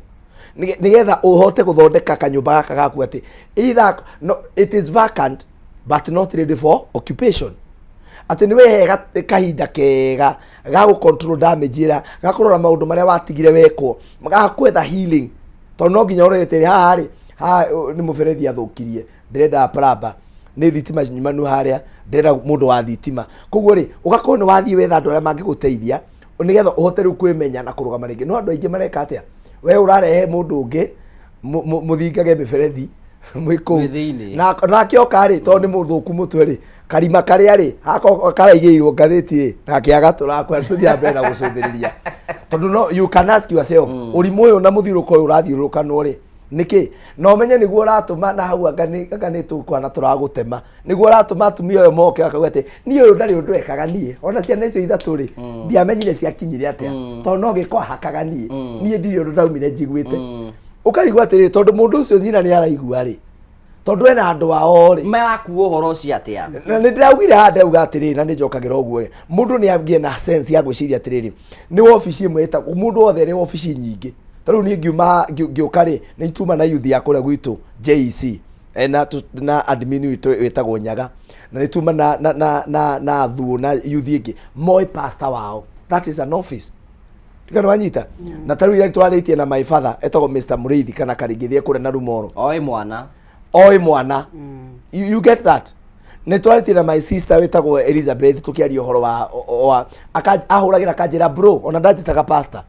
nĩgetha ũhote gũthondeka kanyũmba gaka gaku atĩ either no, it is vacant but not ready for occupation, atĩ nĩ wehe kahinda kega ga gũ control damage ĩrĩa, ga kũrora maũndũ marĩa watigire wekwo, ga kwetha healing, tondũ no nginya ũrore atĩrĩ, haha rĩ, haha nĩ mũberethi athũkirie, ndĩrenda plumber. Nĩ thitima nyumanu harĩa, ndĩrenda mũndũ wa thitima. Koguo rĩ, ũgakorwo nĩ wathiĩ wetha andũ arĩa mangĩgũteithia nĩgetha ũhote rĩu kwĩmenya na kũrũgama rĩngĩ. No andũ aingĩ mareka atĩa? We ũrarehe mũndũ ũngĩ mũthingage mĩberethi mwĩ kũu. Mwĩ thĩinĩ. Na nake oka rĩ, tondũ nĩ mũthũku mũtwe rĩ, karima karĩa rĩ hakorwo karaigĩirwo ngathĩti rĩ, nake agatũra tũthiĩ na mbere na gũcũthĩrĩria, tondũ no you can ask yourself, ũrimũ ũyũ na mũthiũrũrũko ũyũ ũrathiũrũrũkanwo rĩ nĩkĩ? Na ũmenye nĩguo ũratũma na hau anga nĩ tũkwana tũragũtema, nĩguo ũratũma atumia ũyũ moke akauga atĩ niĩ ũyũ ndarĩ ũndũ ekaga, niĩ ona ciana icio ithatũ rĩ, ndiamenyire ciakinyire atĩa, tondũ no gĩko ahakaga. Niĩ ndirĩ ũndũ ndaumire njiguĩte. Ũkarigwo atĩrĩrĩ, tondũ mũndũ ũcio nyina nĩ araigua rĩ, tondũ ena andũ ao rĩ, Marakua ũhoro ũcio atĩa? Na nĩ ndĩraugire haha, ndauga atĩrĩrĩ, na nĩ njokagĩra ũguo ĩ, mũndũ nĩ agĩe na sense ya gwĩciria atĩrĩrĩ, nĩ wabici ĩmwe ĩtagwo mũndũ wothe arĩ wabici nyingĩ. Ta rĩu niĩ ngiuma ngĩũka rĩ, nĩ tuma na youth ya kũrĩa gwitũ JEC, na admin witũ wĩtagwo Nyaga, na nĩ tuma na thuo na youth ĩngĩ moĩ pastor wao. That is an office tikana wanyita. Na ta rĩu ira twarĩtie na my father etagwo Mr Mũrĩithi kana Karingithie kũrĩa na Rumoro. Oĩ mwana. Oĩ mwana. You get that? Nĩ twarĩtie na my sister wĩtagwo Elizabeth, tũkĩaria ũhoro wa ahũragĩra akanjĩra bro, ona ndanjĩtaga pastor.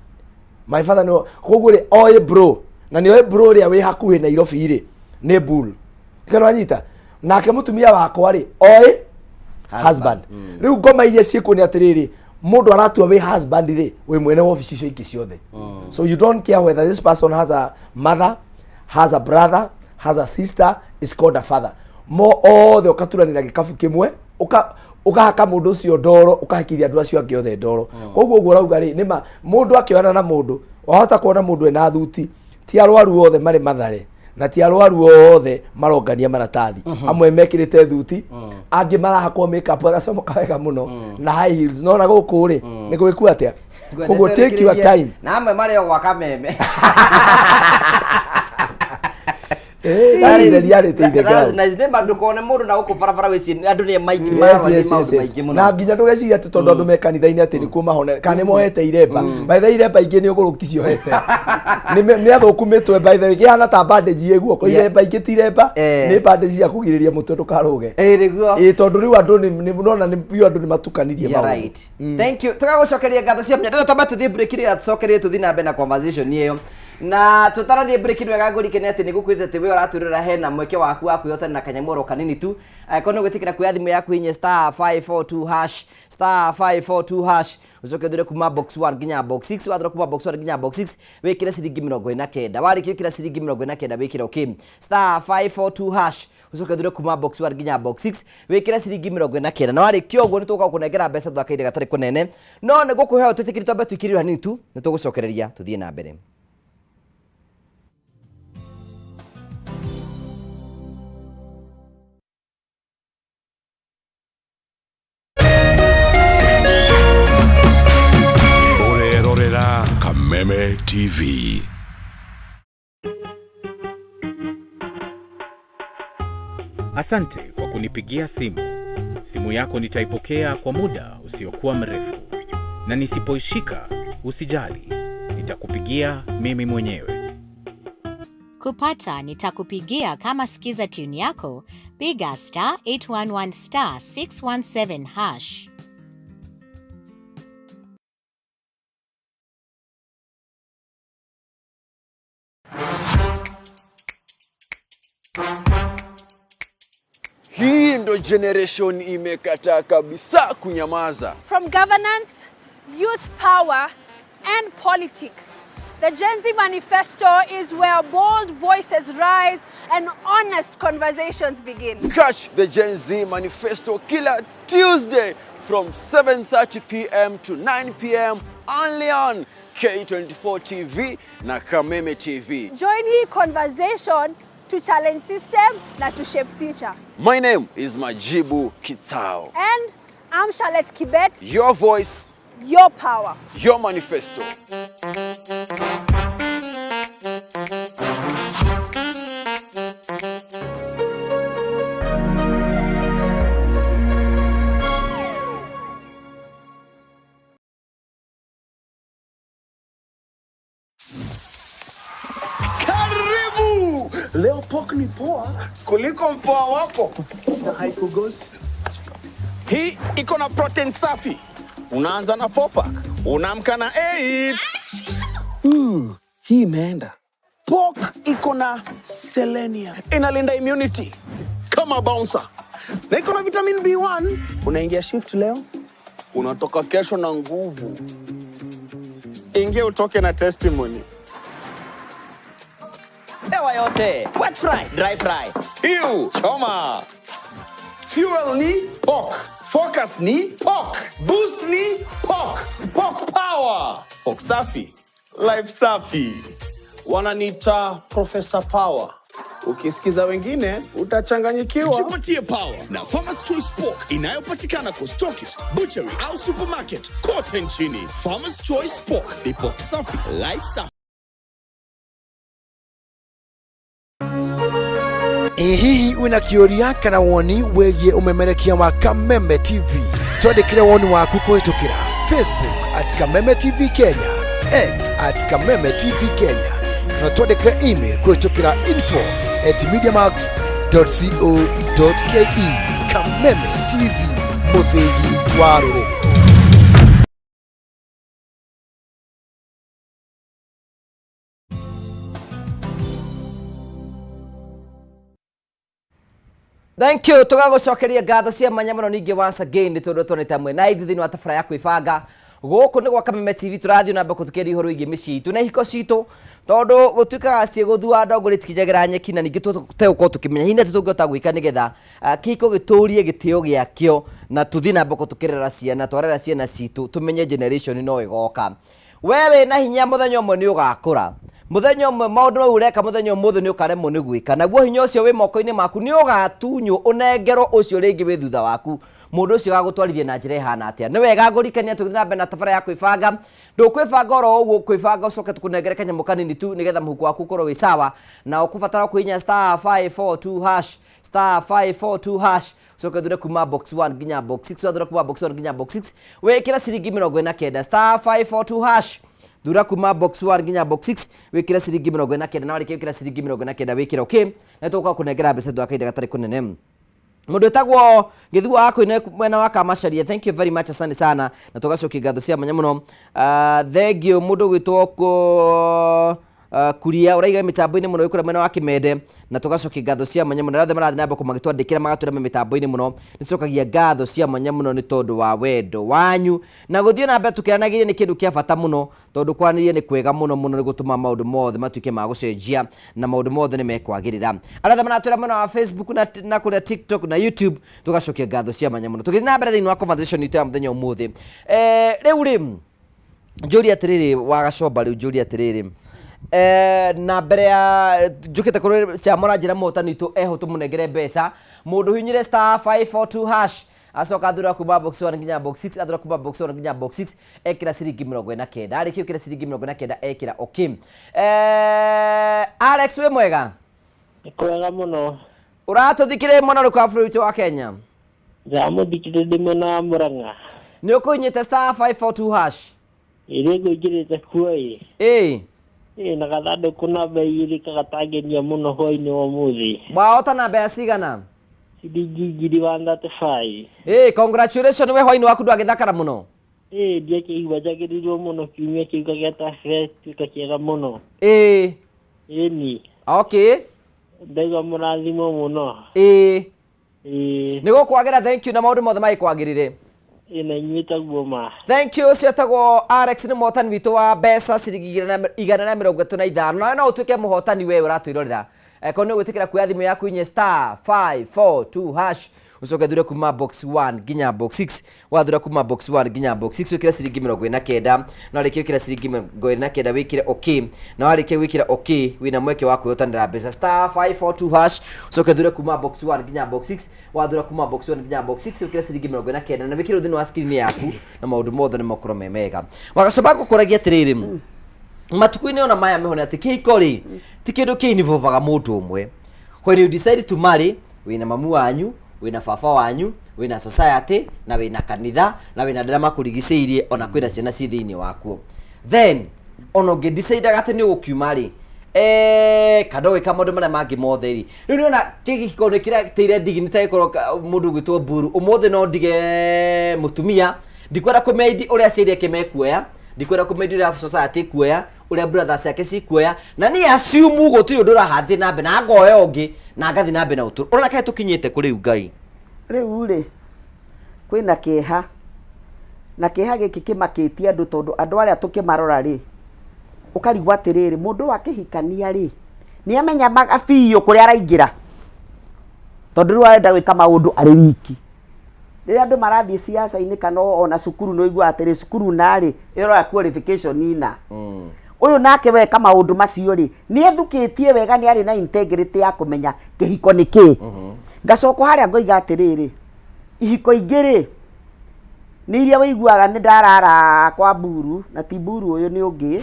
My father nĩ koguo rĩ oĩ bro, na nĩ oĩ bro ũrĩa wĩ hakuhĩ Nairobi rĩ nĩ bull tikana wanyita. Nake mũtumia wakwa rĩ oĩ husband. Rĩu ngoma iria ciĩkuo nĩ atĩrĩrĩ, mũndũ aratua wĩ husband rĩ, wĩ mwene wabici icio ingĩ ciothe. So you don't care whether this person has a mother, has a brother, has a sister, is called a father. Mo othe ũkaturanĩra gĩkabu kĩmwe, ũkahaka mũndũ ũcio ndoro, ũkahakithia andũ acio angĩ othe ndoro. Koguo ũguo ũrauga rĩ, nĩma mũndũ akĩoyana na mũndũ, wahota kuona mũndũ ena thuti, ti arwaru othe marĩ Mathare, na ti arwaru othe marongania maratathi. Amwe mekĩrĩte thuti, angĩ marahakwo makeup agacomoka wega mũno na high heels. No na gũkũ rĩ, nĩ gwĩkwo atĩa? Koguo take your time. Na amwe marĩ o gwaka meme. That is the reality in the That's ground. nice. Nĩ ma ndũkone mũndũ na gũkũ barabara wĩcirie andũ nĩ maingĩ Yes, mararwaria yes, maũndũ yes, yes. maingĩ mũno. Na nginya ndũgeciria atĩ tondũ andũ me kanitha-inĩ atĩ nĩkuo mahone kana nĩ mohete iremba. By the way, iremba ingĩ nĩ ũgũrũki ciohete. Nĩ athũku mĩtwe, by the way, kĩhana ta bandage ĩ guoko. Iremba ingĩ ti iremba, nĩ bandage cia kũgirĩrĩria mũtwe ndũkarũge. Ĩ nĩguo. Ĩ tondũ rĩu andũ nĩ nona nĩ biũ andũ nĩ matukanirie Yeah, maũndũ. right. Thank you. Tũgagũcokeria ngatho cia ndĩrenda twambe tũthiĩ break rĩrĩa tũcokerie tũthiĩ na mbere na conversation ĩyo. Na tũtanathiĩ break, nĩ wega ngũrikane atĩ nĩ gũkwĩrĩte atĩ we ũratwĩrora hena mweke waku wa kwĩhotana na kanyamũ oro kanini tu. Angĩkorwo nĩ ũgwĩtĩkĩra kuoya thimũ yaku inye *542#, *542# ũcoke ũthure kuma box 1 nginya box 6. Wathura kuma box 1 nginya box 6, wĩkĩre ciringi 49. Warĩkia gwĩkĩra ciringi 49, wĩkĩre okay. *542# ũcoke ũthure kuma box 1 nginya box 6, wĩkĩre ciringi 49, na warĩkia ũguo nĩ tũgũka gũkũnengera mbeca thutha wa kahinda gatarĩ kũnene. No nĩ gũkũheo twĩtĩkĩri twambe tũikĩrĩrwo hanini tu, nĩ tũgũcokereria tũthiĩ na mbere. Ũrerorera Kameme TV. Asante kwa kunipigia simu. Simu yako nitaipokea kwa muda usiokuwa mrefu, na nisipoishika usijali, nitakupigia mimi mwenyewe. Kupata nitakupigia kama skiza tune yako, piga *811*617#. Hii ndo generation imekataa kabisa kunyamaza. From governance, youth power, and politics, the Gen Z Manifesto is where bold voices rise and honest conversations begin. Catch the Gen Z Manifesto kila Tuesday from 7:30 p.m. to 9 p.m. only on K24 TV na Kameme TV. Join the conversation to challenge system na to shape future. My name is Majibu Kitao. And I'm Charlotte Kibet. Your voice, your power, your manifesto. Karibu! Leo pork pork ni poa kuliko mpoa wako na haikughost. Hii iko na protein safi. Unaanza na 4 pack, unaamka na 8. Hii imeenda. Pork iko na selenium, inalinda immunity kama bouncer, na iko na vitamin B1. Unaingia shift leo, unatoka kesho na nguvu. Ingia utoke na testimony. Pewa yote. Wet fry, dry fry. Stew, choma. Fuel ni pork. Focus ni pork. Boost ni pork. Pork power. Pork safi. Life safi. Wananiita Professor Power. Ukisikiza wengine utachanganyikiwa. Jipatie power na Farmers Choice Pork inayopatikana kwa stockist, butchery au supermarket kote nchini. Farmers Choice Pork ni pork safi, life safi. Ĩ hihi wĩna kĩũria kana woni wĩgiĩ ũmemerekia wa Kameme TV? Twandĩkĩre woni waku kũhĩtũkĩra Facebook at Kameme TV Kenya, X at Kameme TV Kenya, kana twandĩkĩre email kũhĩtũkĩra info at mediamax.co.ke. Kameme TV, mũthĩgi wa rũrĩrĩ. Thank you. Tũgagũcokeria ngatho cia mwanya mũno ningĩ once again nĩ tondũ twanĩte hamwe na ithuĩ thĩinĩ wa tabara ya kwĩbanga. Gũkũ nĩ gwa Kameme TV, tũrathiĩ na mbere kũthikĩrĩria ũhoro wĩgiĩ mĩciĩ itũ na ihiko citũ, tondũ gũtuĩkaga ciĩgũthua ndongo rĩtikinyagĩra nyeki, na ningĩ tũtegũkorwo tũkĩmenya hihi nĩ atĩa tũngĩhota gwĩka nĩgetha kĩhiko gĩtũrie gĩtĩo gĩakĩo, na tũthiĩ na mbere tũkĩrera ciana, twarera ciana citũ tũmenye generation no ĩgoka. We wĩna hinya, mũthenya ũmwe nĩ ũgakũra, mũthenya ũmwe maũndũ mau ũreka mũthenya ũmũthĩ nĩ ũkaremwo nĩ gwĩka, naguo hinya ũcio wĩ moko-inĩ maku nĩ ũgatunywo ũnengerwo ũcio rĩngĩ wĩ thutha waku. Mũndũ ũcio agagũtwarithia na njĩra ĩhana atĩa? Nĩ wega ngũrikania tũgĩthiĩ na mbere na tabara ya kwĩbanga. Ndũkwĩbanga oro ũguo, kwĩbanga ũcoke tũkũnengere kanyamũ kanini tu nĩgetha mũhuko waku ũkorwo wĩ sawa, na ũkũbatara kũhihinya star 542 hash, star 542 hash, ucoke ũthure kuma box 1 nginya box 6. Wathura kuma box 1 nginya box 6, wĩkĩre ciringi 49. Star 542 hash, thura kuma box 1 nginya box 6, wĩkĩre ciringi 49, na warĩkia gwĩkĩra ciringi 49, wĩkĩre okay, na tũgũka kũnengera mbeca thutha wa kahinda gatarĩ kũnene. Mũndũ wĩtagwo Gĩthua wa Kũine mwena wa Kamacharia, thank you very much, asante sana, na tũgacokia ngatho cia mwanya mũno. Thank you. Mũndũ ũgwĩtwo Kuria ũraiga mĩtambo-inĩ mũno wĩ kũrĩa mwena wa Kĩmende, na tũgacokia ngatho cia mwanya mũno. Arĩa othe marathiĩ na mbere magĩtwandĩkĩra magatwĩra me mĩtambo-inĩ mũno, nĩ tũcokagia ngatho cia mwanya mũno nĩ tondũ wa wendo wanyu, na gũthiĩ na mbere tũkĩaranagĩria nĩ kĩndũ kĩa bata mũno, tondũ kwaranĩria nĩ kwega mũno mũno, nĩ gũtũma maũndũ mothe matuĩke ma gũcenjia na maũndũ mothe nĩ mekwagĩrĩra. Arĩa othe maratwĩra mwena wa Facebook na kũrĩa TikTok na YouTube, tũgacokia ngatho cia mwanya mũno. Tũgĩthiĩ na mbere thĩinĩ wa conversation itũ ya mũthenya ũmũthĩ, rĩu rĩ njũrie atĩrĩrĩ, Wagacomba, rĩu njũrie atĩrĩrĩ, na mbere ya njũkĩte kũrĩ Chamora, njĩra mũhotani witũ eho tũmũnengere mbeca. Mũndũ hinyire star 542 hash, acoka athura kuma box 1 nginya box 6, athura kuma box 1 nginya box 6, ekĩra ciringi 49. Arĩkia gwĩkĩra ciringi 49, ekĩra okay. Alex, wĩ mwega? Nĩ kwega mũno. Ũratũthikĩrĩria mwena ũrĩkũ wa bũrũri witũ wa Kenya? Ndĩramũthikĩrĩria ndĩ mwena wa Mũrang'a. Nĩ ũkũhinyĩte star 542 hash? Ĩrĩ ngũingĩrĩte kuo ĩ. Ĩ. Ĩ na gathandũkũ namba 2 kagatangenia mũno hwainĩ wa ũmũthĩ. Wahota na mbeca cigana? Ciringi 1,035. Ĩ, congratulations. We hwainĩ waku ndwagĩthakara mũno? Ĩ, ndiakĩigua njagĩrĩirwo mũno, kiumia kĩu gĩatuĩka kĩega mũno. Ĩ. Ĩni. Okay. Ndaigua mũrathimo mũno. Ĩ. Ĩ. Nĩ gũkwagĩra, thank you, na maũndũ mothe magĩkwagĩrĩre. Ĩ, na inyuĩ taguo ma. Thank you. Ũcio etagwo Alex, nĩ mũhotani witũ wa mbeca ciringi 135. Nawe no ũtuĩke mũhotani, we ũratwĩrorera, korwo nĩ ũgwĩtĩkĩra kuoya thimũ yaku inye star 542 hash, ũcoke thure kuma box 1 nginya box 6. Wathura kuma box 1 nginya box 6, wĩkĩre ciringi 49, na warĩkia gwĩkĩra ciringi 49, wĩkĩre okay, na warĩkia gwĩkĩra okay, wĩna mweke wa kwĩhotanĩra mbeca. Star 542 hash, ũcoke thure kuma box 1 nginya box 6. Wathura kuma box 1 nginya box 6, wĩkĩre ciringi 49 na wĩkĩre thĩinĩ wa screen yaku, na maũndũ mothe nĩ makorwo me mega. Wagacoba, ngũkũragia atĩrĩrĩ, matukũ-inĩ ona maya meho nĩ atĩ kĩhiko rĩ ti kĩndũ kĩ-involvaga mũndũ ũmwe. When you decide to marry, wĩna mamu wanyu, wĩna baba wanyu, wĩna society, na wĩna kanitha, na wĩna andũ arĩa makũrigicĩirie, ona kwĩna ciana ciĩ thĩinĩ wakuo. Then ona ũngĩ decide atĩ nĩ ũgũkiuma rĩ, Eh, kana ũgĩka maũndũ marĩa mangĩ mothe rĩ rĩu nĩona kĩhiko nĩ kĩrateire dignity gĩkorwo mũndũ ũgwĩtwo mburu ũmũthĩ no ndige mũtumia ndikwenda kũmendi ũrĩa aciari ake mekuoya ndikwenda kũmendi ũrĩa society ĩkuoya ũrĩa brothers ciake cikuoya na niĩ assume gũtirĩ ũndũ ũrahathiĩ na mbere na ngoya ũngĩ na ngathiĩ na mbere na ũtũro ũrona kaĩ tũkinyĩte kũ rĩu ngai Rĩu rĩ, kwĩna kĩeha, na kĩeha gĩkĩ kĩmakĩtie andũ tondũ andũ arĩa tũkĩmarora rĩ, ũkarigwo atĩrĩrĩ, mũndũ ũyũ akĩhikania rĩ, nĩ amenya biũ kũrĩa araingĩra? Tondũ rĩu arenda gwĩka maũndũ arĩ wiki. Rĩrĩa andũ marathiĩ ciaca-inĩ kana ona cukuru nĩ ũiguaga atĩrĩ, cukuru na rĩ, ĩroya qualification na. Ũyũ nake weka maũndũ macio rĩ, nĩ ethukĩtie wega nĩ arĩ na integrity ya kũmenya kĩhiko nĩ kĩĩ. Ngacoka harĩa ngoiga atĩrĩrĩ, ihiko ingĩ rĩ, nĩ iria wĩiguaga nĩ ndarara kwa mburu na ti mburu ũyũ nĩ ũngĩ.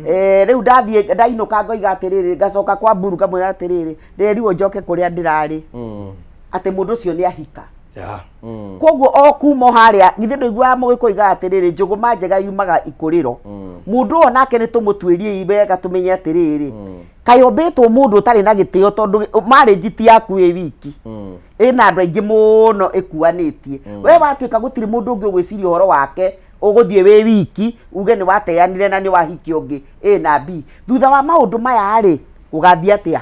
Eh, rĩu ndathiĩ ndainũka ngoiga atĩrĩrĩ, ngacoka kwa mburu ngamwĩra atĩrĩrĩ, ndĩrerirwo njoke kũrĩa ndĩrarĩ, atĩ mũndũ ũcio nĩ ahika. Koguo o kuma o harĩa githĩ ndũiguaga mũgĩkũyũ oigaga atĩrĩrĩ, njũgũma njega yumaga ikũrĩro. Mũndũ ũyũ nake nĩ tũmũtuĩriei wega tũmenye atĩrĩrĩ, kaĩ ũmbĩtwo mũndũ ũtarĩ na gĩtĩo tondũ marriage ti yaku ĩ wiki. Ĩna andũ aingĩ mũno ĩkuanĩtie. We watuĩka gũtirĩ mũndũ ũngĩ ũgwĩciria ũhoro wake, ũgũthiĩ wĩ wiki, uge nĩ wateanire na nĩ wahikia ũngĩ A na B. Thutha wa maũndũ maya rĩ, gũgathiĩ atĩa?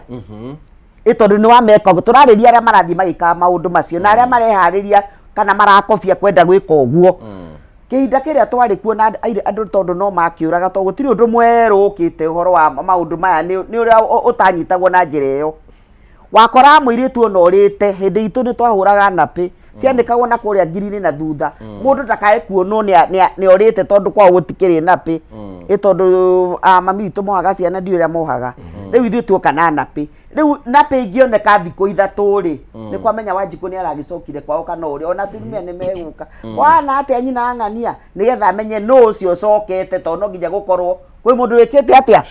Ĩ tondũ nĩ wameka ũguo, tũrarĩria arĩa marathiĩ magĩkaga maũndũ macio na arĩa mareharĩria kana marakobia kwenda gwĩka ũguo. Kĩhinda kĩrĩa twarĩ kuo na andũ tondũ no makĩũraga tondũ gũtirĩ ũndũ mwerũ ũkĩte ũhoro wa maũndũ maya nĩ ũrĩa ũtanyitagwo na njĩra ĩyo. Wakoraga mũirĩtu ona ũrĩte, hĩndĩ itũ nĩ twahũraga napĩ, cianĩkagwo na kũrĩa ngiri-inĩ na thutha, mũndũ ndakae kuonwo nĩ orĩte tondũ kwao gũtikĩrĩ napĩ, ĩ tondũ mami witũ mohaga ciana ndiũĩ ũrĩa mohaga. Rĩu ithuĩ tuoka na napĩ, rĩu napĩ ingĩoneka thikũ ithatũ rĩ, nĩ kwamenya Wanjikũ nĩ aragĩcokire kwao kana ũrĩa, ona atumia nĩ megũka. Wana atĩa nyina wa ng'ania, nĩgetha amenye nũ ũcio ũcokete tondũ no nginya gũkorwo kwĩ mũndũ wĩkĩte atĩa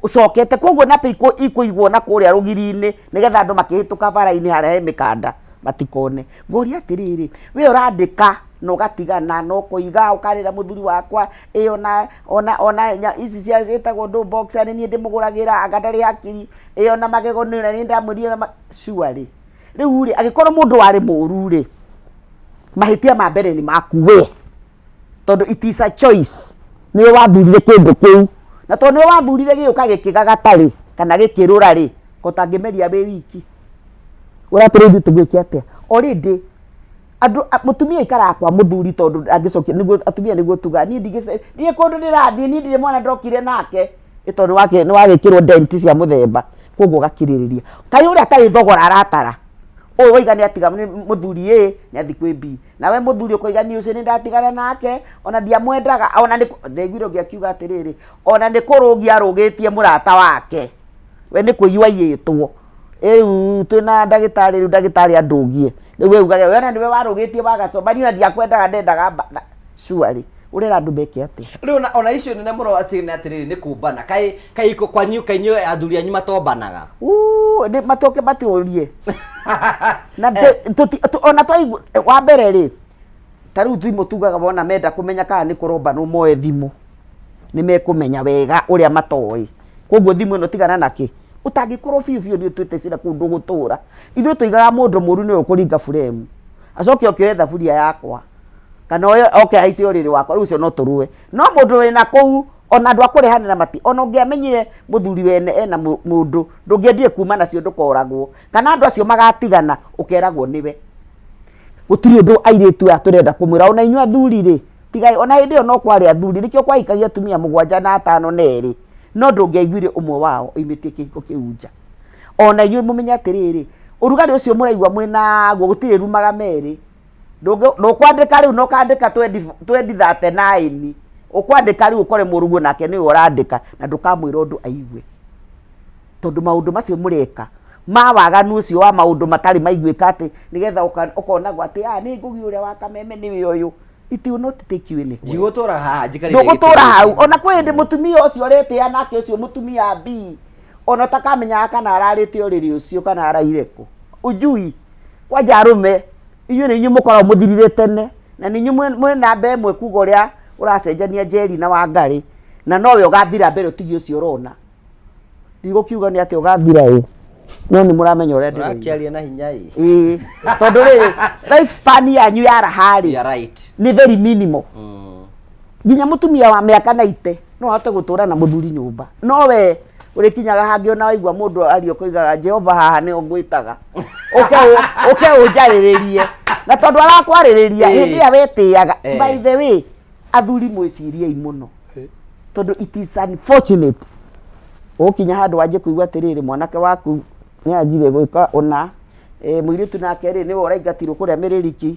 ũcokete. Koguo napĩ ikũigwo na kũrĩa rũgiri-inĩ nĩgetha andũ makĩhĩtũka bara-inĩ harĩa he mĩkanda matikone. Ngoria atĩrĩrĩ, we ũrandĩka na ũgatigana na ũkoiga ũkarĩra mũthuri wakwa ĩ ona ona ona ici cia ciĩtagwo ndũ boxer nĩ niĩ ndĩmũgũragĩra anga ndarĩ hakiri, ĩ ona magego nĩ niĩ ndamwĩrire na surely. Rĩu rĩ, angĩkorwo mũndũ warĩ mũru rĩ, mahĩtia ma mbere nĩ maku we, tondũ it is a choice, nĩwe wathurire kĩndũ kĩu, na tondũ nĩwe wathurire gĩũka gĩkĩgagata rĩ, kana gĩkĩrũra rĩ, ko ũtangĩmeria wĩ wiki, ũratũra ithuĩ tũgwĩke atĩa? Already andũ mũtumia aikaraga kwa mũthuri tondũ ndangĩcokia, nĩguo atumia nĩguo tugaga, niĩ ndingĩce, niĩ kũndũ ndĩrathiĩ, niĩ ndirĩ mwana ndokire nake, ĩ tondũ nĩ wagĩkĩrwo dent cia mũthemba, koguo ũgakirĩrĩria. Kaĩ ũrĩa atarĩ thogora aratara, ũyũ waiga nĩ atiga mũthuri A, nĩ athiĩ kwĩ B. Nawe mũthuri ũkoiga niĩ ũcio nĩ ndatigana nake, ona ndiamwendaga, ona nĩ ndaiguire ũngĩ akiuga atĩrĩrĩ, ona nĩ kũrũgia arũgĩtie mũrata wake, we nĩ kũiywo aiyĩtwo. Rĩu twĩna ndagĩtarĩ, rĩu ndagĩtarĩ andũgie, rĩu we ugage we ona nĩwe warũgĩtie wagacomba, niĩ ona ndiakwendaga ndendaga surely. Ũrera andũ meke atĩa? Rĩu ona icio nene mũno atĩ nĩ atĩrĩrĩ nĩ kũmbana. Kaĩ kaĩ kwanyu kaĩ inyuĩ athuri anyu matombanaga? Uu, nĩ matoke matũrie. Na ona twaigua wa mbere rĩ, ta rĩu thimũ tugaga wona menda kũmenya kana nĩ kũrombanwo moe thimũ, nĩ mekũmenya wega ũrĩa matoĩ. Koguo thimũ ĩno tigana na kĩ, ũtangĩkorwo biũ biũ nĩ ũtuĩte cira kũu ndũgũtũra. Ithuĩ tũigaga mũndũ mũru nĩwe ũkũringa buremu, acoke oke oe thaburia yakwa, kana oe oke ahaice ũrĩrĩ wakwa, rĩu ũcio no tũrũe. No mũndũ wĩna kũu, ona andũ a kũrehanĩra mati, ona ũngĩamenyire mũthuri wene ena mũndũ, ndũngĩendire kuma nacio ndũkoragwo. Kana andũ acio magatigana, ũkeragwo nĩwe. Gũtirĩ ũndũ airĩtu aya tũrenda kũmwĩra, ona inyuĩ athuri rĩ, tigai, ona hĩndĩ ĩyo no kwarĩ athuri, nĩkĩo kwahikagia atumia mũgwanja na atano na erĩ, no ndũngĩaiguire ũmwe wao oimĩtie kĩhiko kĩu nja. Ona inyuĩ mũmenye atĩrĩrĩ, ũrugarĩ ũcio mũraigua mwĩnaguo, gũtirĩ rumaga merĩ. Ndũkwandĩka rĩu na ũkandĩka 2039, ũkwandĩka rĩu ũkore mũrũguo nake nĩwe ũrandĩka, na ndũkamwĩra ũndũ aigue. Tondũ maũndũ macio mũreka, ma waganu ũcio wa maũndũ matarĩ maiguĩka atĩ nĩgetha ũkonagwo atĩ, ah, nĩ ngũgĩ ũrĩa wa kameme nĩwe ũyũ. It will not take you anywhere. Ndigũtũra haha njikarĩte Ndũgũtũra gĩtĩ hau. gĩkĩ. Ona kwĩ hĩndĩ mũtumia ũcio ũretĩa nake ũcio mũtumia B, ona ũtakamenyaga kana ararĩte ũrĩrĩ ũcio kana araire kũ. Ujui. Kwanja arũme, inyuĩ nĩ inyuĩ mũkoragwo mũthirire tene, na nĩ inyuĩ mwĩ namba ĩmwe kuga ũrĩa ũracenjania Njeri na Wangarĩ, na nowe ũgathira mbere ũtigie ũcio ũrona. Ndigũkiuga nĩ atĩ ũgathira ĩ, no nĩ mũramenya ũrĩa ndĩroiga. Ũrakĩaria na hinya ĩ. Ĩĩ, tondũ rĩrĩ, life span yanyu ya raha rĩ, You are right. nĩ very minimal. Nginya mũtumia wa mĩaka 90 no ahote gũtũra na mũthuri nyũmba, no we ũrĩkinyaga hangĩ ona waigua mũndũ aria ũkoigaga Jehova haha nĩho ngwĩtaga, ũke ũke ũnjarĩrĩrie, na tondũ arakwarĩrĩria hĩndĩ ĩrĩa wetĩaga. By the way, athuri mwĩciriei mũno, tondũ it is unfortunate ũgũkinya handũ wanjie kũigua atĩrĩrĩ, mwanake waku nĩ anjire gwĩka ũna, mũirĩtu nake rĩ, nĩwe ũraingatirwo kũrĩa mĩrĩriki.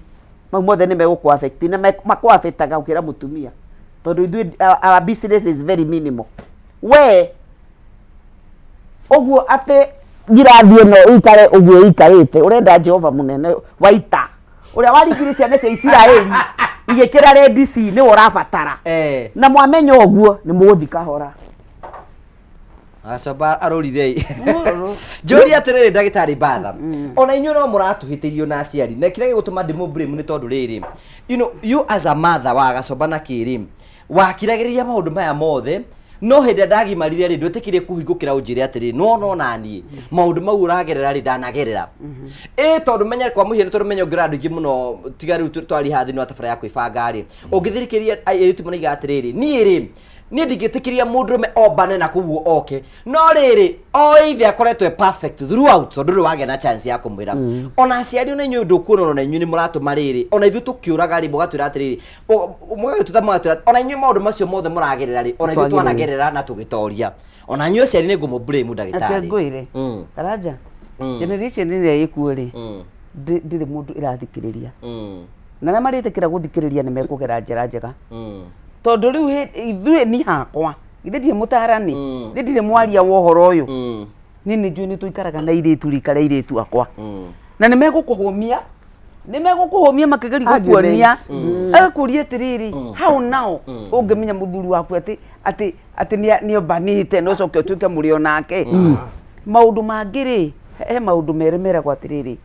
Mau mothe nĩ megũkũ affect na makũ affectaga gũkĩra mũtumia, tondũ ithuĩ our business is very minimal. We ũguo atĩ ngirathi ĩno ĩikare ũguo ĩikarĩte, ũrenda Jehova mũnene wa ita ũrĩa waringire ciana cia Isiraeli igĩkĩra Red Sea nĩwe ũrabatara. Na mwamenya ũguo nĩ mũgũthiĩ kahora. Acoba arũrire ĩ. Njũrie atĩrĩrĩ, ndagĩtarĩ Batha, ona inyuĩ no mũratũhĩtĩrio na aciari, na kĩrĩa gĩgũtũma ndĩmũ blame nĩ tondũ rĩrĩ, you as a mother wa Gacoba na kĩrĩ wakiragĩrĩria maũndũ maya mothe, no hĩndĩ ĩrĩa ndagimarire rĩ, ndwĩtĩkire kũhingũkĩra ũnjĩre atĩrĩ, nona onaniĩ maũndũ mau ũragerera rĩ, ndanagerera ĩ, tondũ menya kwa mũhiano, tondũ menya ũngĩra andũ aingĩ mũno tiga rĩu twari haha thĩinĩ wa tabara ya kwĩbanga rĩ, ũngĩthirikĩria airĩtu maraiga atĩrĩrĩ, niĩ rĩ, niĩ ndingĩtĩkĩria mũndũrũme ombane na kũguo oke, no rĩrĩ, o ithe akoretwo e perfect throughout, tondũ ndũrĩ wagĩa na chance ya kũmwĩra. Ona aciari, ona inyuĩ ndũkuona, ona inyuĩ nĩ mũratũma rĩrĩ, ona ithuĩ tũkĩũraga rĩ, mũgatwĩra atĩrĩrĩ, mũgagĩtũta mũgatwĩra ona inyuĩ maũndũ macio mothe mũragerera rĩ, ona ithuĩ Twagĩrĩire. twanagerera na tũgĩtoria. Ona inyuĩ aciari nĩ ngũmũ blame. Reke ndagĩtarĩ. Ngwĩre, Karanja, generation ĩrĩa ĩkuo rĩ, ndĩrĩ mũndũ ĩrathikĩrĩria, na arĩa marĩtĩkĩra gũthikĩrĩria nĩ mekũgera njĩra njega, tondũ rĩu ithuĩ ni hakwa githĩ ndirĩ mũtarani, githĩ ndirĩ mwaria wa ũhoro ũyũ. Niĩ nĩ njũĩ nĩ tũikaraga na airĩtu rika rĩa airĩtu akwa, na nĩ megũkũhũmia, nĩ megũkũhũmia makĩgeria gũkuonia. Agakũria atĩrĩrĩ, how now ũngĩmenya mũthuri waku atĩ nĩombanĩte na ũcoke ũtuĩke mũrĩ onake? Maũndũ mangĩ rĩ, he maũndũ merĩ meragwo atĩrĩrĩ,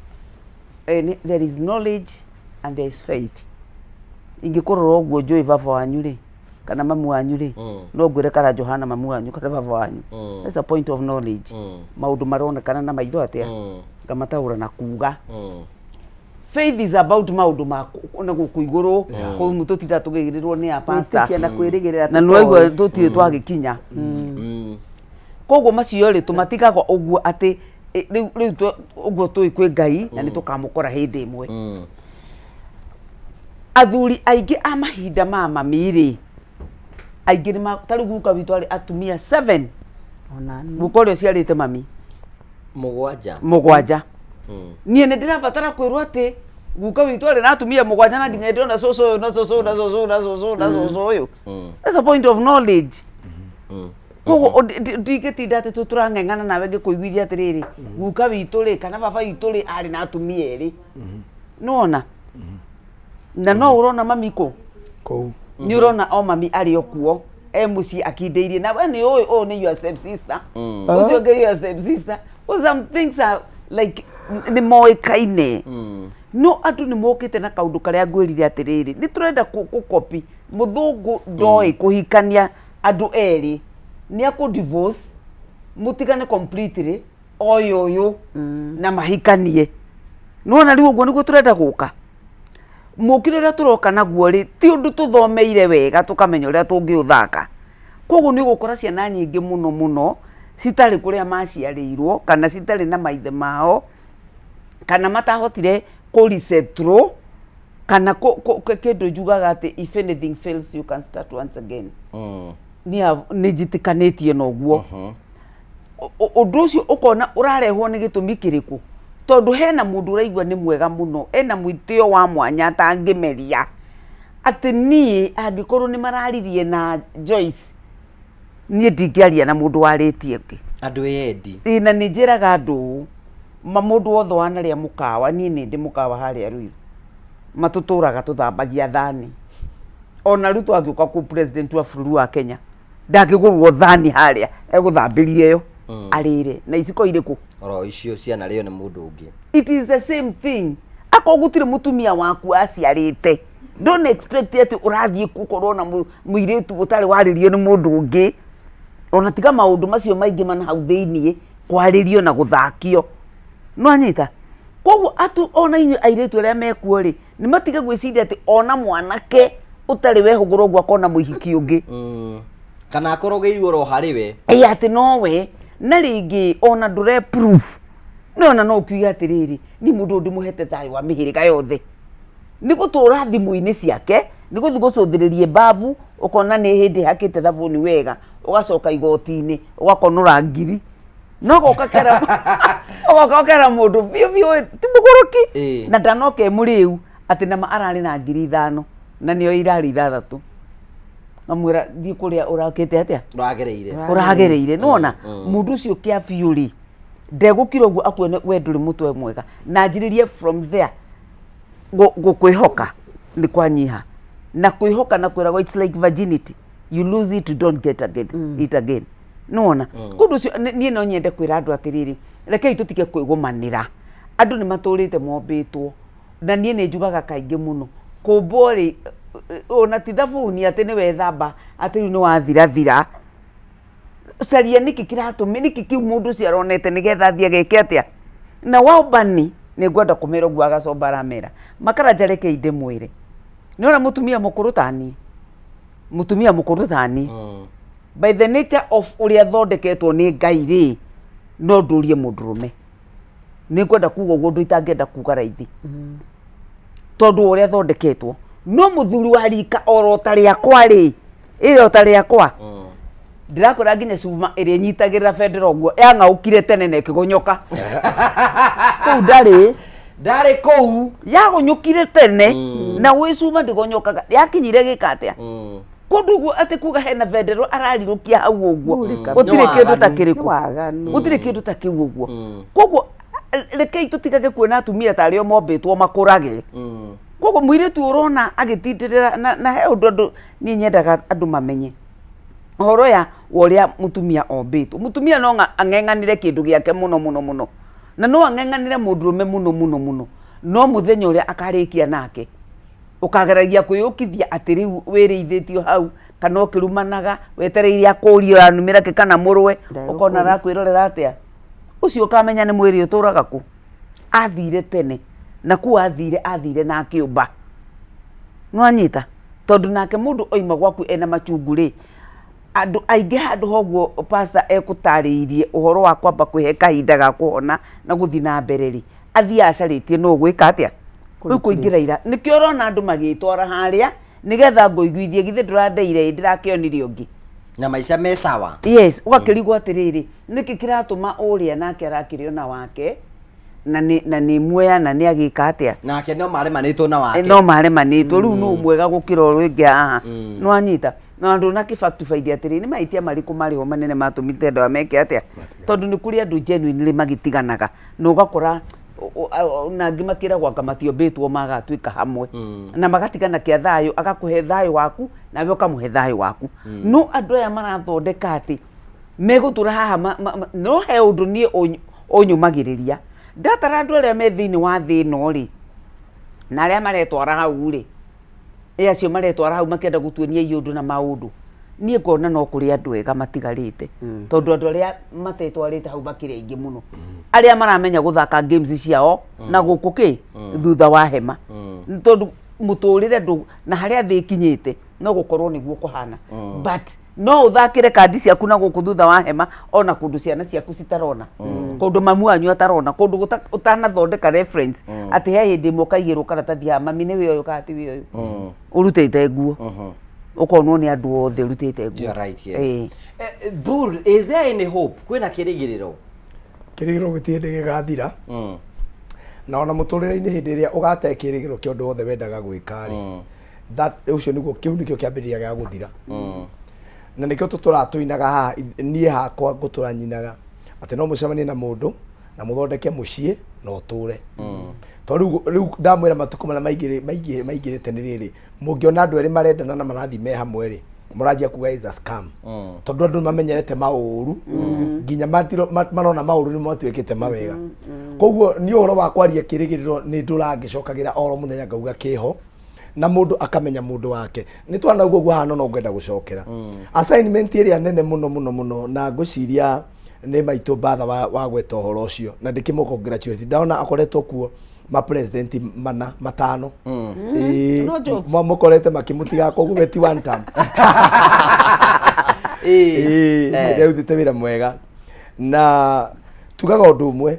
there is knowledge and there is faith. Ingĩkũrora ũguo njũĩ baba wanyu rĩ, kana mamu wanyu rĩ, no ngwĩre kana Johana mamu wanyu kana baba wanyu. That's a point of knowledge. Maũndũ maronekana na maitho atĩa, ngamataũra na kuga. Faith is about maũndũ ma na gũkũ igũrũ kũu tũtinda tũgĩrĩrwo nĩ a pastor. Gwĩtĩkia na kwĩrĩgĩrĩra. Na nĩwaigua tũtirĩ twagĩkinya. Koguo macio rĩ, tũmatigaga ũguo atĩ rĩu ũguo tũĩ kwĩ Ngai na nĩ tũkamũkora hĩndĩ ĩmwe. Athuri aingĩ a mahinda ma mami rĩ, aingĩ nĩ ta rĩu guka witũ arĩ atumia 7. Guka ũrĩa ũciarĩte mami. 7. 7. Niĩ nĩ ndĩrabatara kwĩrwo atĩ guka witũ arĩ na atumia 7 na nginya ndĩrona cũcũ ũyũ na cũcũ ũyũ na cũcũ ũyũ na cũcũ ũyũ na cũcũ ũyũ? That's a point of knowledge. Koguo ndingĩtinda atĩ tũrang'eng'ana nawe ngĩkũiguithia atĩrĩrĩ, guka witũ rĩ kana baba witũ rĩ arĩ na atumia 2. Nĩwona na no ũrona mami kũ kũu. Nĩ ũrona o mami arĩ o kuo e mũciĩ akindĩirie, na we nĩ ũĩ ũyũ nĩ your step sister, ũcio ũngĩ your step sister. Well, some things are like nĩ moĩkaine, no andũ nĩ mokĩte na kaũndũ karĩa ngwĩrire atĩrĩrĩ, nĩ tũrenda gũkopi mũthũngũ. Ndoĩ kũhikania andũ erĩ nĩ akũ divorce mũtigane completely oyo ũyũ na mahikanie. Nĩwona rĩu ũguo nĩguo tũrenda gũka. Mũkĩre ũrĩa tũroka naguo rĩ, ti ũndũ tũthomeire wega tũkamenya ũrĩa tũngĩũthaka. Koguo nĩ ũgũkora ciana nyingĩ mũno mũno citarĩ kũrĩa maciarĩirwo, kana citarĩ na maithe mao, kana matahotire kũ resettle, kana kĩndũ njugaga atĩ if anything fails, you can start once again. Niĩ nĩ njĩtĩkanĩtie na ũguo. Ũndũ ũcio ũkona ũrarehwo nĩ gĩtũmi kĩrĩkũ? Tondũ hena mũndũ ũraigua nĩ mwega mũno, ena mwĩtĩo wa mwanya atangĩmeria, atĩ niĩ angĩkorwo nĩ mararirie na Joyce, niĩ ndingĩaria na mũndũ warĩtie ũngĩ. Andũ eyendi. Ĩ, na nĩ njĩraga andũ ũũ, ma mũndũ wothe wanarĩa mũkawa, niĩ nĩ ndĩ mũkawa harĩa Ruiru, matũtũraga tũthambagia thani. Ona Ruto angĩũka kũ president wa bũrũri wa Kenya, ndangĩgũrwo thani harĩa egũthambĩria ĩyo arĩre na iciko irĩkũ? Oro icio cianarĩo nĩ mũndũ ũngĩ. It is the same thing. Akorwo gũtirĩ mũtumia waku aciarĩte, don't expect atĩ ũrathiĩ gũkorwo na mũirĩtu ũtarĩ warĩrio nĩ mũndũ ũngĩ. Ona tiga maũndũ macio maingĩ mana hau thĩiniĩ kwarĩrio na gũthakio. Nĩwanyita? Koguo atu ona inyuĩ airĩtu arĩa mekuo rĩ, nĩ matige gwĩciria atĩ ona mwanake ũtarĩ wehũgũra ũguo akona mũhiki ũngĩ. Kana akorogeirwo oro harĩ we. Ĩ atĩ nowe na rĩngĩ ona ndũre proof no ona no ũkiuge atĩrĩrĩ niĩ mũndũ ũyũ ndĩmũhete thayũ wa mĩhĩrĩga yothe nĩ gũtũra thimũ-inĩ ciake nĩ gũthiĩ gũcũthĩrĩria mbabu ũkona nĩ hĩndĩ hakĩte thabuni wega ũgacoka igoti-inĩ ũgakonora ngiri no goka kera ũgoka ũkera mũndũ biũ biũ ti mũgũrũki na ndanoka e mũrĩu atĩ nama ararĩ na 5000 na nĩo irarĩ 6 ngamwĩra thiĩ kũrĩa ũrakĩte atĩa Ũragereire. Ũragereire nĩwona mũndũ ũcio kĩa biũ rĩ ndegũkira ũguo akuone we ndũrĩ mũtwe mwega na anjĩrĩrie from there gũkwĩhoka nĩ kwanyiha na kwĩhoka na kwĩragwo it's like virginity, you lose it, you don't get again, it again nĩwona. Kũndũ ũcio niĩ no nyende kwĩra andũ atĩrĩrĩ, rekei tũtige kwĩgũmanĩra. Andũ nĩ matũrĩte mombĩtwo na niĩ nĩ njugaga kaingĩ mũno kũmbwo rĩ ona ti thabuni atĩ nĩ wethamba atĩ rĩu nĩ wathirathira. Caria nĩkĩ kĩratũmĩ nĩkĩ kĩu mũndũ ũcio aronete nĩgetha athiĩ ageke atĩa na waũmbani. Nĩ ngwenda kũmera ũguo agacomba aramera makaranja. Rekei ndĩmwĩre, nĩona mũtumia mũkũrũ taniĩ, mũtumia mũkũrũ taniĩ by the nature of ũrĩa thondeketwo nĩ Ngai rĩ, no ndũrie mũndũrũme. Nĩ ngwenda kuga ũguo ũndũ itangĩenda kuga raithi tondũ wa ũrĩa thondeketwo. No mũthuri wa rika oro ta rĩakwa rĩ, ĩrĩ ta rĩakwa, ndĩrakwĩra nginya cuma ĩrĩa ĩnyitagĩrĩra bendera ũguo yang'aũkire tene na ĩkĩgonyoka kũu ndarĩ. Ndarĩ kũu. Yagonyokire tene na gwĩ cuma ndĩgonyokaga yakinyire gĩka atĩa kũndũ ũguo atĩ kuga hena bendera ararirũkia hau ũguo gũtirĩ Nĩ kĩndũ ta waganu. kĩrĩkũ. Nĩ waganu. Gũtirĩ kĩndũ ta kĩu ũguo. Koguo rekei tũtigage kuona atumia tarĩ o mombĩtwo makũrage. Koguo mũirĩtu ũrona agĩtindĩrĩra na he ũndũ andũ niĩ nyendaga andũ mamenye ũhoro ya wa ũrĩa mũtumia ombĩtwo. Mũtumia no ang'eng'anĩre kĩndũ gĩake mũno mũno mũno na no ang'eng'anĩre mũndũrũme mũno mũno mũno, no mũthenya ũrĩa akarĩkia nake ũkageragia kwĩyũkithia atĩ rĩu wĩrĩithĩtio hau kana ũkĩrumanaga wetereire akũrie ũranumĩra kĩ kana mũrũe ũkona arakwĩrorera atĩa ũcio ũkamenya nĩ mwĩrĩ ũtũraga kũ athire tene na kũu athire athire na akĩũmba nĩwanyita tondũ nake mũndũ oima gwaku ena machungu rĩ andũ aingĩ handũ hoguo pastor ekũtarĩirie ũhoro wa kwamba kwĩhe kahinda ga kũhona na gũthiĩ na mbere rĩ athiaga acarĩtie nũ ũgwĩka atĩa rĩu kũingĩra ira nĩkĩo ũrona andũ magĩtwara harĩa nĩgetha ngũiguithie githĩ ndũrandeire ĩ ndĩrakĩonire ũngĩ na maica me sawa. Yes, ũgakĩrigwo atĩrĩrĩ nĩkĩ kĩratũma ũrĩa nake arakĩrĩ ona wake na nĩ muoya na nĩ agĩka atĩa. Nake no maremanĩtwo na wake. No maremanĩtwo rĩu nũ mwega gũkĩra ũrĩa ũngĩ haha nĩwanyita na andũ na kĩ fact find atĩrĩ nĩ mahĩtia marĩkũ marĩ ho manene matũmĩte andũ aya meke atĩa tondũ nĩ kũrĩ andũ genuinely magĩtiganaga na ũgakora na angĩ makĩragwo anga matiombĩtwo magatuĩka hamwe na magatigana kĩa thayũ agakũhe thayũ waku nawe ũkamũhe thayũ waku. No andũ aya marathondeka atĩ megũtũra haha no he ũndũ niĩ ũnyũmagĩrĩria ndatara andũ arĩa me thĩinĩ wa thĩ ĩno rĩ na arĩa maretwara hau rĩ ĩ acio maretwara hau makĩenda gũtuonia iũndũ na maũndũ niĩ ngona no kũrĩ andũ ega matigarĩte tondũ andũ arĩa matetwarĩte hau makĩrĩ aingĩ mũno arĩa maramenya gũthaka games ciao na gũkũ kĩ thutha wa hema tondũ mũtũrĩre ndũ na harĩa thĩ ĩkinyĩte no gũkorwo nĩguo kũhana but no ũthakĩre kandi ciaku na gũkũ thutha wa hema ona kũndũ ciana ciaku citarona kũndũ mamu wanyu atarona kũndũ ũtanathondeka reference atĩ he hĩndĩ ĩmwe ũkaigĩrwo karatathi ya mami nĩ wĩ ũyũ kana ti wĩ ũyũ ũrutĩte nguo ũkonwo nĩ andũ othe ũrutĩte nguo. You're right, yes. Ĩĩ. Bull, is there any hope? Kwĩna kĩrĩgĩrĩro? Kĩrĩgĩrĩro gĩtirĩ hĩndĩ gĩgathira na ona mũtũrĩre-inĩ hĩndĩ ĩrĩa ũgate kĩrĩgĩrĩro kĩa ũndũ wothe wendaga gwĩka rĩ that ũcio nĩguo kĩu nĩkĩo kĩambĩrĩria gĩa gũthira na nĩkĩo tũtũraga tũinaga haha niĩ hakwa ngũtũra nyinaga atĩ no mũcemanie na mũndũ na mũthondeke mũciĩ na ũtũre tondũ rĩu ndamwĩra matukũ marĩa maingĩrĩte nĩ rĩrĩ mũngĩona andũ erĩ marendana na marathiĩ me hamwe rĩ mũranjia kuga is a scam tondũ andũ mamenyerete maũru nginya marona maũru nĩ matuĩkĩte mawega. Koguo niĩ ũhoro wa kwaria kĩrĩgĩrĩro nĩ ndũrangĩcokagĩra oro mũthenya ngauga kĩho. Na mũndũ akamenya mũndũ wake. Nĩ twanauga ũguo haha, no ngwenda gũcokera assignment ĩrĩa nene mũno mũno mũno, na ngwĩciria nĩ maitũ Mbatha wa gweta ũhoro ũcio, na ndĩkĩmũ congratulate, ndona akoretwo kuo ma president mana matano. Ĩĩ, No jokes. Mũkorete makĩmũtiga, koguo we ti one term. Ĩĩ, nĩarutĩte wĩra mwega, na tugaga ũndũ ũmwe,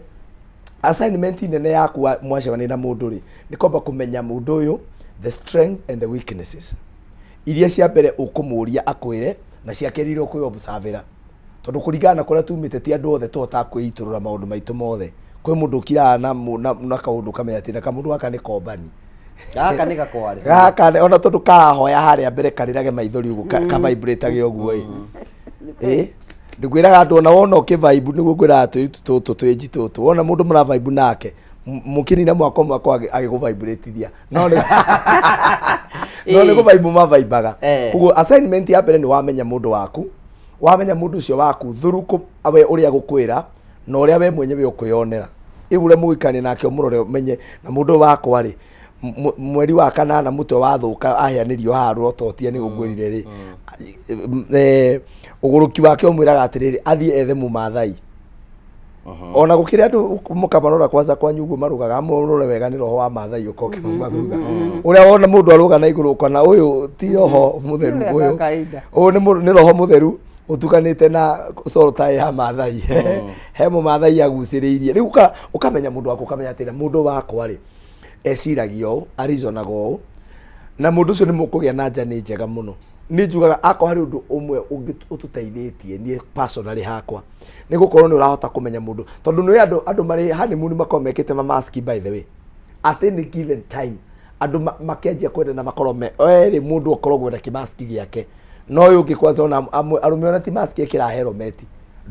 assignment nene yaku mwacemania na mũndũ rĩ, nĩ kwamba kũmenya mũndũ ũyũ, the strength and the weaknesses iria cia mbere ũkũmũria akwĩre, na cia kerĩ iria ũkwĩ-observĩra, tondũ kũringana na kũrĩa tumĩte, ti andũ othe tũhotaga kwĩitũrũra maũndũ maitũ mothe. Kwĩ mũndũ ũkiraga na kaũndũ ũkamenya atĩ na kamũndũ gaka nĩ kombani. Gaka nĩ gakware. Gaka ona tondũ karahoya harĩa mbere karĩrage maithori ũguo, ka vibrate ũguo ĩ. Ĩ ndĩkwĩraga andũ, ona wona ũkĩ vibe, nĩguo ngwĩraga twĩrutu tũtũ twĩnji tũtũ, wona mũndũ mũra vibe nake, mũkĩnina mwaka ũmwe akorwo agĩgũ vibratithia, no nĩ kũ vibe mavaibaga. Koguo assignment ya mbere nĩ wamenya mũndũ waku, wamenya mũndũ ũcio waku through we ũrĩa gũkwĩra na ũrĩa we mwenyewe ũkwĩyonera. Rĩu ũrĩa mũgũikarania nake, ũmũrore, ũmenye na mũndũ ũyũ wakwa rĩ, mweri wa kanana mũtwe wathũka aheanĩrio haha rũrototia nĩ gũkwĩrire rĩ, ũgũrũki wake ũmwĩraga atĩrĩrĩ, athiĩ ethe mũmathai. Ona gũkĩrĩ andũ mũkamarora kwanza kwanyu ũguo marũgaga, amũrore wega, nĩ roho wa mathai ũkoke mauma thutha. Ũrĩa wona mũndũ arũga na igũrũ, ũkona ũyũ ti roho mũtheru. Ũrĩa ũyũ kawaida. Ũyũ nĩ roho mũtheru ũtukanĩte na corotaĩ ya mathai, he mũmathai agucĩrĩirie. Rĩu ũkamenya mũndũ waku, ũkamenya atĩrĩ, mũndũ wakwa rĩ, eciragia ũũ, arizonaga ũũ, na mũndũ ũcio nĩ mũkũgĩa na njani njega mũno. Nĩ njugaga akorwo harĩ ũndũ ũmwe ũtũteithĩtie, niĩ personally hakwa, nĩ gũkorwo nĩ ũrahota kũmenya mũndũ, tondũ nĩ andũ marĩ honeymoon makorwo mekĩte mamaski, by the way, at any given time andũ makĩanjia kwendana makorwo me erĩ, mũndũ akoragwo na kĩmaski gĩake, no ũyũ ũngĩ kwanza ona amwe arũme ona ti maski ekĩra helmet,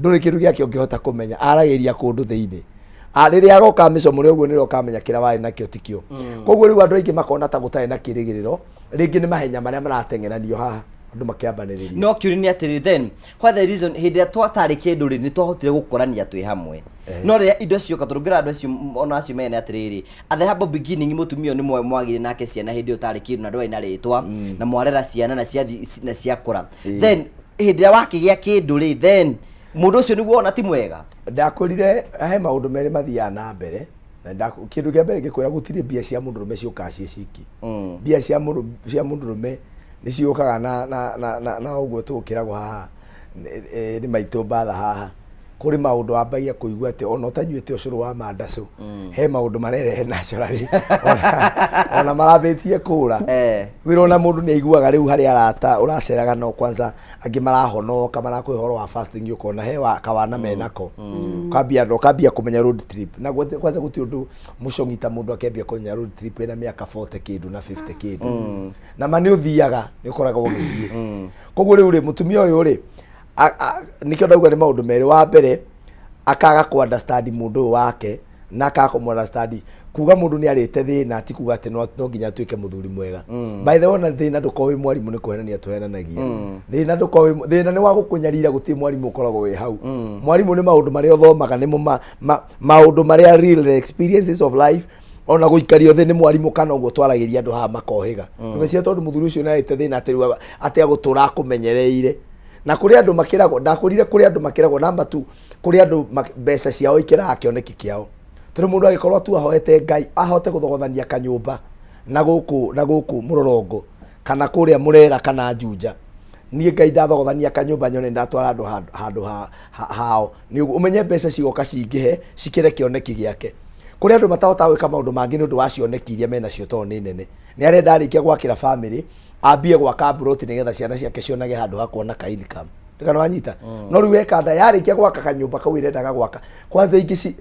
ndũrĩ kĩndũ gĩake ũngĩhota kũmenya, aragĩria kũndũ thĩinĩ. Rĩrĩa agoka mĩcomore ũguo nĩrĩo ũkamenya kĩrĩa warĩ nakĩo tikĩo. Koguo rĩu andũ aingĩ makona ta gũtarĩ na kĩrĩgĩrĩro, rĩngĩ nĩ mahenya marĩa marateng'eranio haha andũ makĩambanĩrĩria. No kĩũria nĩ atĩrĩ, then what the reason hĩndĩ ĩrĩa twatarĩ kĩndũ rĩ, nĩ twahotire gũkorania twĩ hamwe, no rĩrĩa indo cioka, tondũ ngĩra andũ acio, ona acio mene atĩrĩrĩ, at the humble beginning mũtumia ũyũ nĩ mwagire nake ciana hĩndĩ ĩyo ũtarĩ kĩndũ na ndwarĩ na rĩtwa, na mwarera ciana na ciathi na ciakũra. Then hĩndĩ ĩrĩa wakĩgĩa kĩndũ rĩ, then mũndũ ũcio nĩguo ona ti mwega. Ndakwĩrire he maũndũ merĩ mathiaga na mbere, na kĩndũ kĩa mbere ngĩkwĩra, gũtirĩ mbia cia mũndũrũme ciũkaga ciĩ ciki. Mbia cia mũndũrũme nĩ ciũkaga na ũguo tũgũkĩragwo haha nĩ maitũ mbatha haha. Kũrĩ maũndũ wambagia kũigua atĩ ona ũtanyuĩte ũcũrũ wa mandacũ, he maũndũ marerehe naturally ona marambĩtie kũra wĩra, ona mũndũ nĩ aiguaga rĩu harĩ arata ũraceraga, no kwanza angĩ marahonoka, marakũhe ũhoro wa fasting, ũkona he wa kawana menako, ũkambia kũmenya road trip na kwanza gũtirĩ ũndũ mũcong'i ta mũndũ akĩambia kũmenya road trip ena mĩaka 40 kĩndũ na 50 kĩndũ, na ma nĩ ũthiaga, nĩ ũkoragwo ũgĩthiĩ. Koguo rĩu rĩ, mũtumia ũyũ rĩ, nĩkĩo ndauga nĩ maũndũ merĩ. Wa mbere, akaga kũ understand mũndũ ũyũ wake, na akaga kũ understand kuga mũndũ nĩ arĩte thĩna ti kuga atĩ no nginya atuĩke mũthuri mwega. By the way, ona thĩna ndũkorwo wĩ mwarimũ, nĩ kũhenania tũhenanagia. Thĩna ndũkorwo wĩ thĩna nĩ wa gũkũnyarira, gũtirĩ mwarimũ ũkoragwo wĩ hau. Mwarimũ nĩ maũndũ marĩa ũthomaga, nĩmo maũndũ marĩa real experiences of life, ona gũikario thĩ nĩ mwarimũ, kana ũguo twaragĩria andũ haha makohĩga. Ndũgeciria tondũ mũthuri ũcio nĩ arĩte thĩna atĩ rĩu atĩ agũtũra akũmenyereire. Na kũrĩ andũ makĩragwo, ndakwĩrire kũrĩ andũ makĩragwo namba tu, kũrĩ andũ mbeca ciao ikĩraga kĩoneki kĩao, tondũ mũndũ agĩkorwo tu ahoete Ngai ahote gũthogothania kanyũmba na gũkũ mũrorongo kana kũrĩa mũrera kana Juja, niĩ Ngai ndathogothania kanyũmba nyone ndatwara andũ handũ hao, nĩ ũguo ũmenye mbeca cigoka cingĩhe cikĩre kĩoneki gĩake. Kũrĩ andũ matahotaga gwĩka maũndũ mangĩ nĩ ũndũ wa cioneki iria menacio, tondũ nĩ nene, nĩ arenda arĩkia gwakĩra family, ambie gwaka mburoti nĩgetha ciana ciake cionage handũ ha kuona ka income. Ndikana wanyita. No rĩu wekanda yarĩkia gwaka kanyũmba kau ĩrendaga gwaka kwanza ingĩ ci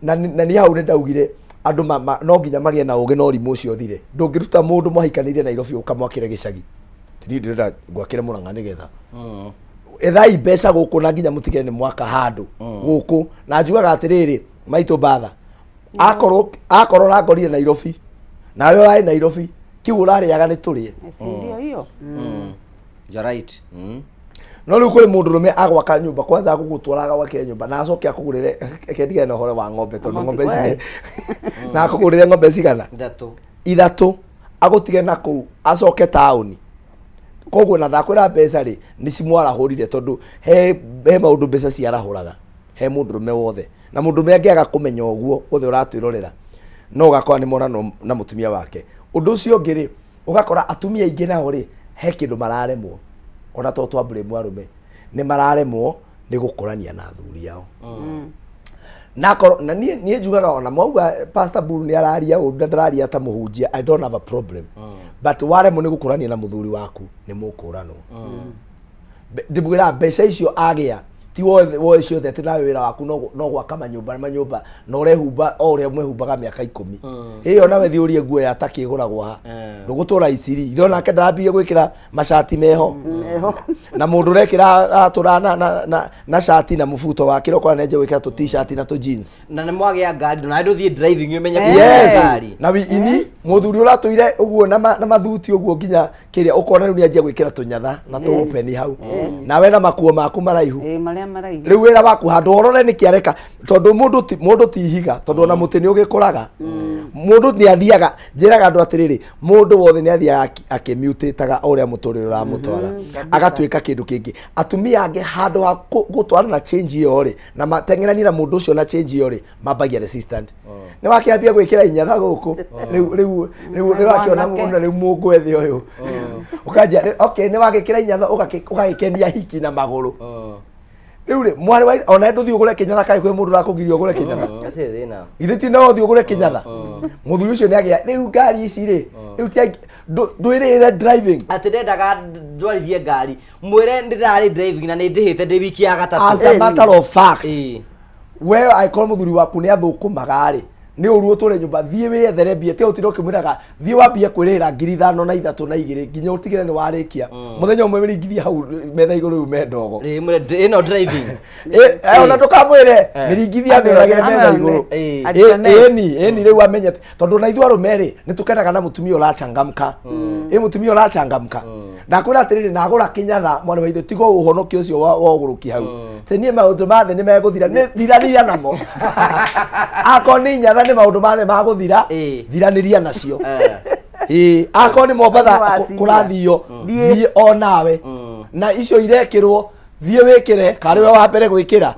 na nĩ hau nĩ ndaugire andũ no nginya magĩe na ũgĩ na ũrimũ ũcio ũthire. Ndũngĩruta mũndũ mwahikanĩire Nairobi ũkamwakĩre gĩcagi, niĩ ndĩrenda ngwakĩre Mũrang'a nĩgetha ethai mbeca gũkũ, na nginya mũtigĩre nĩ mwaka handũ gũkũ. Na njugaga atĩrĩrĩ, maitũ mbatha, akorwo ũrangorire Nairobi nawe ũrarĩ Nairobi, kiu ũrarĩaga nĩ tũrĩe. Si ndio hiyo? You're right. No rĩu kũrĩ mũndũrũme agwaka nyũmba kwanza agũgũtwara agwakĩre nyũmba na acoke akũgũrĩre, reke ndigane na ũhoro wa ng'ombe tondũ ng'ombe ici na akũgũrĩre ng'ombe cigana? Ithatũ. Ithatũ. Agũtige na kũu acoke taũni. Koguo na ndakwĩra mbeca rĩ, nĩ cimwarahũrire tondũ he maũndũ mbeca ciarahũraga he mũndũrũme wothe. Na mũndũrũme angĩaga kũmenya ũguo wothe ũratwĩrorera, no ũgakora nĩ monanwo na mũtumia wake. Ũndũ ũcio ũngĩ rĩ, ũgakora atumia aingĩ nao rĩ, he kĩndũ mararemwo, ona to twa blame arũme, nĩ mararemwo nĩ gũkũrania na athuri ao. Na akorwo na niĩ njugaga ona mwauga Pastor Buru nĩ araria ũru na ndararia ta mũhunjia, I don't have a problem. But waremwo nĩ gũkũrania na mũthuri waku, nĩ mũkũranwo. Ndĩmwĩraga mbeca icio agĩa ti wothe woe ciothe atĩ nawe wĩra waku no gwaka manyũmba manyũmba na ũrehumba o ũrĩa mwehumbaga mĩaka 10. Ĩyo nawe thiĩ ũrie nguo ya takĩ ĩgũragwo ha, ndũgũtũra iciri ithe onake ndarambire gwĩkĩra macati meho na mũndũ ũrekĩra aratũra na cati na mũbuto wa kĩroko na nĩanjia gwĩkĩra tũ t-shirt na tũ jeans. Na nĩ mwagĩa ngari na ndũthiĩ driving ũmenye Yes. kũrĩa ngari. Na ini mũthuri ũratũire ũguo na mathuti ũguo nginya kĩrĩa ũkona rĩu nĩanjia gwĩkĩra tũnyatha na tũũpeni hau. Nawe na makuo maku maraihu. Ĩĩ, marĩa maraihu. Rĩu wĩra waku handũ ũrore nĩkĩ areka tondũ mũndũ ti ihiga tondũ ona mũtĩ nĩ ũgĩkũraga. Mũndũ nĩ athiaga, njĩraga andũ atĩrĩrĩ, mũndũ wothe nĩ athiaga akĩmutĩtaga o ũrĩa mũtũrĩre ũramũtwara. Agatuĩka kĩndũ kĩngĩ. Atumia angĩ handũ ha gũtwarana na change ĩyo rĩ, na mateng'eranie na mũndũ ũcio na change ĩyo rĩ, mambagia resistant. Nĩ wakĩambia gwĩkĩra inyatha gũkũ. Rĩu nĩ wakĩona Mwanake. mũno rĩu mũngwethe ũyũ. Ũkanjia, okay, nĩ wagĩkĩra inyatha ũgagĩkenia hiki na magũrũ. Rĩu rĩ, mwarĩ wa ona ndũthiĩ ũgũre kĩnyatha kaĩ kwĩ mũndũ ũrakũgiria ũgũre kĩnyatha. Hatirĩ thĩna. Githĩ ti no ũthiĩ ũgũre kĩnyatha? Mũthuri ũcio nĩ agĩa rĩu ngari ici rĩ, rĩu ti ndwĩrĩre driving. Atĩ ndendaga ndwarithie ngari, mwĩre ndĩrarĩ driving na nĩ ndĩhĩte ndĩ wiki ya gatatũ. As a matter of fact, we angĩkorwo mũthuri waku nĩ athũkũmaga rĩ, nĩ ũru ũtũre nyũmba, thiĩ wĩyethere mbia, tiga gũtinda ũkĩmwĩraga thiĩ wambie kwĩrĩhĩra 5002 nginya ũtigĩre nĩ warĩkia. Mũthenya ũmwe mĩringithie hau metha igũrũ yume ndogo. Rĩ, mwĩre, ĩno driving. Ona ndũkamwĩre mĩringithia thĩ ũragĩre metha igũrũ. Ĩni rĩu amenye atĩ- tondũ na ithuĩ arũme rĩ nĩ tũkenaga na mũtumia ũrachangamka. Ĩ mũtumia ũrachangamka. Ndakwĩra atĩrĩrĩ, nagũra kĩnyatha mwana wa ithe, tiga ũhonokio ũcio wa ũgũrũki hau. Atĩ niĩ maũndũ ma thĩ nĩ megũthira, nĩ thiranĩria namo. Akorwo nĩ inyatha nĩ maũndũ ma thĩ magũthira, thiranĩria nacio. Akorwo nĩ Mombatha Nĩ waciria. kũrathio, thiĩ o nawe. Na icio irekĩrwo, thiĩ wĩkĩre, karĩ we wa mbere gwĩkĩra.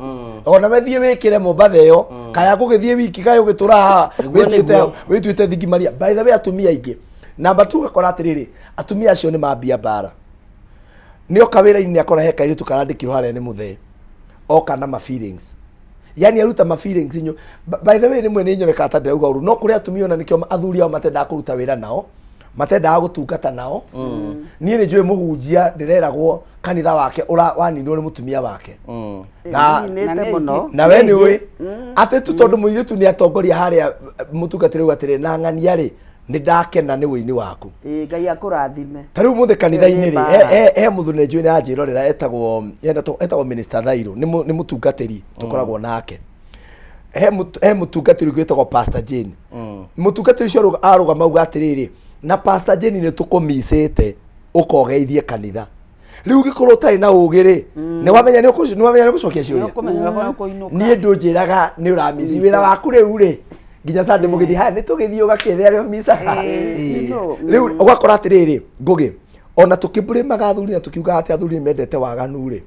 Ona we thiĩ wĩkĩre Mombatha ĩyo, kaya gũgĩthiĩ wiki, kaya ũgĩtũra haha, Nĩguo, nĩguo. wĩtuĩte thingi Maria. By the way, atumia aingĩ. Namba 2 ũgakora atĩrĩrĩ, atumia acio nĩ mambia mbara. Nĩ oka wĩra-inĩ akora he kairĩtu karandĩkirwo harĩa nĩ mũthee. Oka na ma feelings. Yani aruta ma feelings inyu. By the way, rĩmwe nĩ nyonekaga ta ndĩrauga ũru, no kũrĩ atumia ona nĩkĩo athuri ao matendaga kũruta wĩra nao, matendaga gũtungata nao. Niĩ nĩ njũĩ mũhunjia ndĩreragwo kanitha wake waninwo nĩ mũtumia wake. Nĩninĩte mũno. Na we nĩ ũĩ atĩ tu tondũ mũirĩtu nĩ atongoria harĩa mũtungatĩri rĩu atĩrĩ na ng'ania rĩ, nĩ ndakena nĩ wũini waku. Ĩĩ, Ngai akũrathime. Ta rĩu mũthĩ kanitha-inĩ rĩ, Ĩyo nĩ mbara. he mũthuri nĩ njũĩ nĩ aranjĩrorera etagwo Minister Thairũ, nĩ mũtungatĩri tũkoragwo nake. He mũtungatĩri ũngĩ wĩtagwo Pastor Jane. Mũtungatĩri ũcio arũgama auga atĩrĩrĩ, na Pastor Jane nĩ tũkũmicĩte ũkogeithie kanitha. Rĩu ũngĩkorwo ũtarĩ na ũgĩ rĩ, nĩ wamenya nĩ ũgũcokia ciũria. Nĩũkũmenya ũrĩa ũkũinũka. Niĩ ndũnjĩraga nĩ ũramici wĩra waku rĩu rĩ, nginya Sunday mũgĩthiĩ haya nĩ tũgĩthiĩ ũgakĩrĩa arĩa micaga. Rĩu ũgakora atĩrĩrĩ, Ngũgĩ, ona tũkĩmbũrĩmaga athuri na tũkiugaga atĩ athuri nĩ mendete waganu rĩ,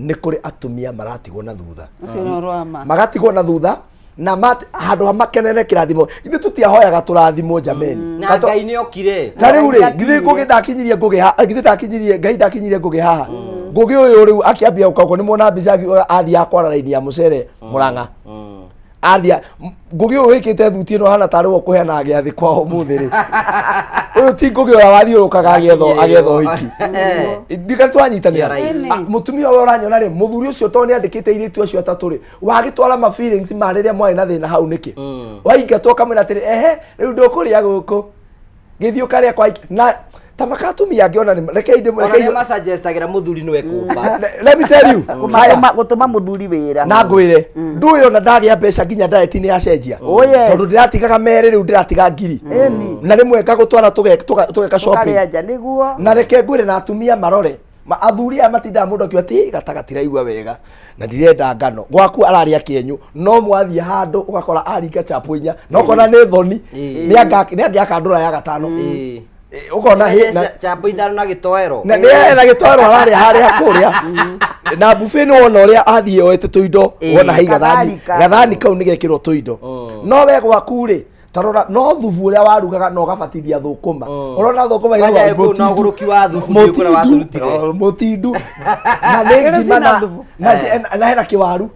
nĩ kũrĩ atumia maratigwo na thutha. Ũcio nĩ ũhoro wa ma. Magatigwo na thutha na handũ ha makenere kĩrathimo. Ithuĩ tũtiahoyaga tũrathimwo jameni. Na Ngai nĩ okire. Ta rĩu rĩ, githĩ Ngũgĩ ndakinyirie Ngũgĩ ha, githĩ ndakinyirie Ngai ndakinyirie Ngũgĩ haha. Ngũgĩ ũyũ rĩu akĩambia gũka ũguo nĩ muona mbica athiĩ akwara raini ya mũcere Mũrang'a. Athia Ngũgĩ ũyũ wĩkĩte thuti ĩno hana tarĩ we ũkũheanaga gĩathĩ kwao ũmũthĩ rĩ. Ũyũ ti Ngũgĩ ũrĩa wathiũrũrũkaga agĩetha ũhiki. Ndika twanyitanĩra. You're right. Mũtumia ũyũ ũranyona rĩ, mũthuri ũcio tondũ nĩ andĩkĩte airĩtu acio atatũ rĩ, wagĩtwara ma feelings ma rĩrĩa mwarĩ na thĩna hau nĩkĩ? Waingatwo ũkamwĩra atĩrĩ, ehe, rĩu ndũkũrĩa gũkũ. Gĩthiĩ ũkarĩa kwa na ta maka atumia angĩ ona nĩ rekei ndĩ Ona rekei nĩ macagestagira mũthuri nĩwe kũmba. Let me tell you. Haya. Gũtũma mũthuri wĩra. Na ngwĩre ndũĩ ona ndagĩa mbeca nginya diet nĩ yacenjia. Oh, yes. Tondũ ndĩratigaga merĩ rĩu ndĩratiga ngiri. Na rĩmwe ngagũtwara tũgeka shopping. Ũkarĩa nja nĩguo. Na reke ngwĩre na atumia marore. Athuri aya matindaga mũndũ akiuga atĩ gata gatiraigua wega na ndirenda ngano gwaku ararĩa kĩenyũ no mwathiĩ handũ ũgakora aringa chapo inya na ũkona nĩ thoni nĩ angĩakandũra ya gatano. Ũkona na Chambo ithano na gĩtoero. Na nĩ na gĩtoero ararĩa harĩa kũrĩa na buffet, nĩ wona ũrĩa athiĩ oete tũindo. Wona hei gathani. Gathani. Gathani kau nĩ gekĩrwo tũindo, no we gwaku rĩ, tarora no thubu ũrĩa warugaga na ũgabatithia thũkũma, ũrona thũkũma Kwanja ĩrugagwo kũu na ũgũrũki wa thubu ndiũĩ kũrĩa watũrutire. mũtindu, mũtindu na nĩ Ĩrĩ ngima cina na thubu. na hena kĩwaru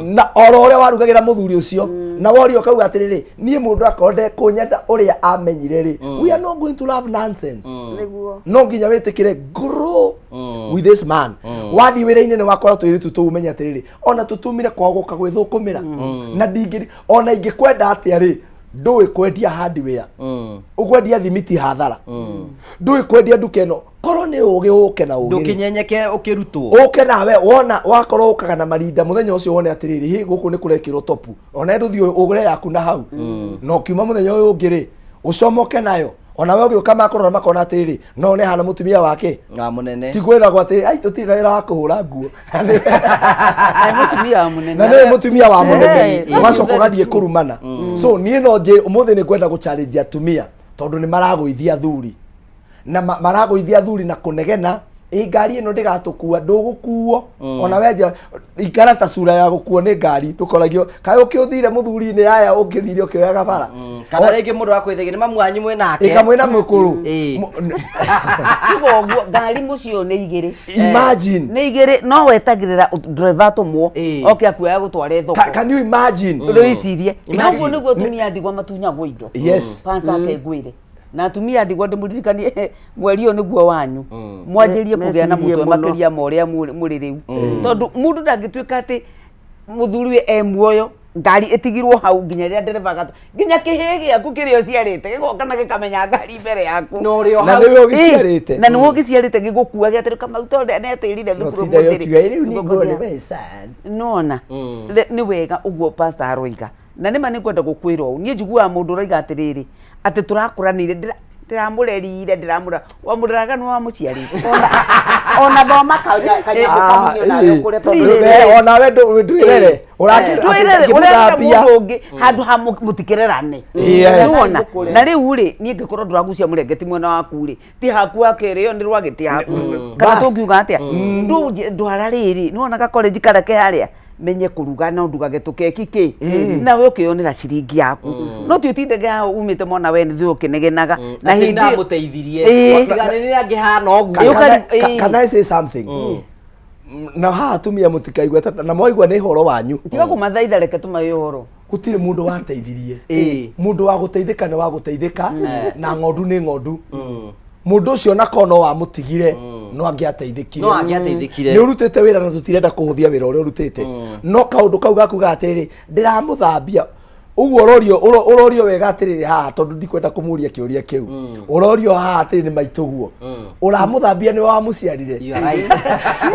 na oro ũrĩa warugagĩra mũthuri ũcio, na woria ũkauga atĩrĩrĩ, niĩ mũndũ akorwo ndekũnyenda ũrĩa amenyire rĩ, we are not going to love nonsense. Nĩguo. No nginya wĩtĩkĩre grow with this man. Wathiĩ wĩra-inĩ nĩ wakora tũirĩtu tũu, ũmenye atĩrĩrĩ, ona tũtumire kwao gũka gwĩthũkũmĩra na ndingĩ ona ingĩkwenda atĩa rĩ, ndũĩ kwendia hardware, ũkwendia thimiti hathara, ndũĩ kwendia nduka ĩno, korwo nĩ ũgĩ ũke na ũgĩ rĩ. Ndũkĩnyenyeke ũkĩrutwo. Ũke nawe wona wakorwo ũkaga na marinda mũthenya ũcio, wone atĩrĩrĩ, hĩ, gũkũ nĩ kũrekĩrwo topu, ona ndũthiĩ ũgũre yaku na hau, na ũkiuma mũthenya ũyũ ũngĩ rĩ, ũcomoke nayo, ona we ũgĩũka makũrora makona atĩrĩrĩ, no nĩ hana mũtumia wake wa mũnene. Ti kwĩragwo atĩrĩ, ai, tũtirĩ na wĩra wa kũhũra nguo. Na mũtumia wa mũnene. Na nĩwe mũtumia wa mũnene. Ũgacoka ũgathiĩ kũrumana. So niĩ no njĩ ũmũthĩ nĩ ngwenda gũ-challenge atumia, tondũ nĩ maragũithia athuri na maragũithia athuri na kũnegena, ĩ ngari ĩno ndĩgatũkua, ndũgũkuo. Ona wenja ikara ta cura ya gũkuo nĩ ngari, ndũkoragio kaĩ ũkĩũthire mũthuri-inĩ aya ũkĩthire ũkĩoyaga bara. Kana rĩngĩ mũndũ akwĩthĩgĩ nĩ mamu wanyu mwĩ nake. Ĩka mwĩna mũkũrũ. Tiga ũguo, ngari mũciĩ ũyũ nĩ igĩrĩ. Imagine. Nĩ igĩrĩ, no wetagĩrĩra driver atũmwo oke akuoya gũtware thoko. Can you imagine? Rĩu icirie Imagine. ũguo nĩguo atumia a ndigwa matunyagwo indo. Pastor, akengwĩre na atumia a ndigwa ndĩmũririkanie mweri ũyũ nĩguo wanyu mwanjĩrie kũgĩa na Mecirie mũtwe mũno. makĩria ma ũrĩa mũrĩ rĩu, tondũ mũndũ ndangĩtuĩka atĩ mũthuri we e muoyo, ngari ĩtigirwo hau nginya rĩrĩa ndereba agatũ, nginya kĩhĩĩ gĩaku kĩrĩa ũciarĩte gĩgoka na gĩkamenya ngari mbere yaku. Na ũrĩ o Na hau. nĩwe ũgĩciarĩte. Na nĩwe ũgĩciarĩte, gĩgũkua gĩatĩrĩ kamau tondũ netĩrire No thukuru tinda mũthĩ rĩ. ũkiuga, rĩu nĩ nguo nĩ mbeca. Nona nĩ wega ũguo pastor aroiga, na nĩma nĩ ngwenda gũkwĩra ũũ, niĩ njiguaga mũndũ ũroiga atĩrĩrĩ, atĩ tũrakũranire, ndĩramũrerire, ndĩramũrera, wamũreraga nĩ wamũciarĩte. Ona thoma kanyamũ kanini onawe ũkũre tondũ Please. Onawe ndwĩrere. Twĩrere ũrerera mũndũ ũngĩ handũ ha mũtikĩrerane. Yes. Nĩwona na rĩu rĩ, niĩ ngĩkorwo ndũragucia mũrengeti mwena waku rĩ, ti haku wa kerĩ, ĩyo nĩ rwagĩ, ti haku, kana Bas. tũngiuga atĩa? Ndwara rĩrĩ, nĩwona gakorenji karĩa ke harĩa, menye kũruga no ndugage tũkeki kĩ, nawe ũkĩyonera ciringi yaku, no ti ũtindage haha umĩte mwana we nĩ ũkĩnegenaga na na hĩndĩ hĩndĩ ĩyo- ndamũteithirie. Tiga nĩ nĩ angĩhana ũguo. Ĩĩ. Can I say something? Na haha atumia mũtikaigua na mwaigua nĩ ũhoro wanyu. Tiga kũmathaitha, reke tũmahe ũhoro. Gũtirĩ mũndũ wateithirie. Mũndũ wa gũteithĩka nĩ wa gũteithĩka, na ng'ondu nĩ ng'ondu. Mũndũ ũcio na korwo no wamũtigire, no angĩateithĩkire. No angĩateithĩkire. Nĩ ũrutĩte wĩra, na tũtirenda kũhũthia wĩra ũrĩa ũrutĩte, no kaũndũ kau gakuga atĩrĩrĩ, ndĩramũthambia ũguo, ũrorio ũrorio wega atĩrĩrĩ haha, tondũ ndikwenda kũmũria kĩũria kĩu, ũrorio haha atĩrĩ, nĩ maitũguo ũramũthambia, nĩ wamũciarire. You are right.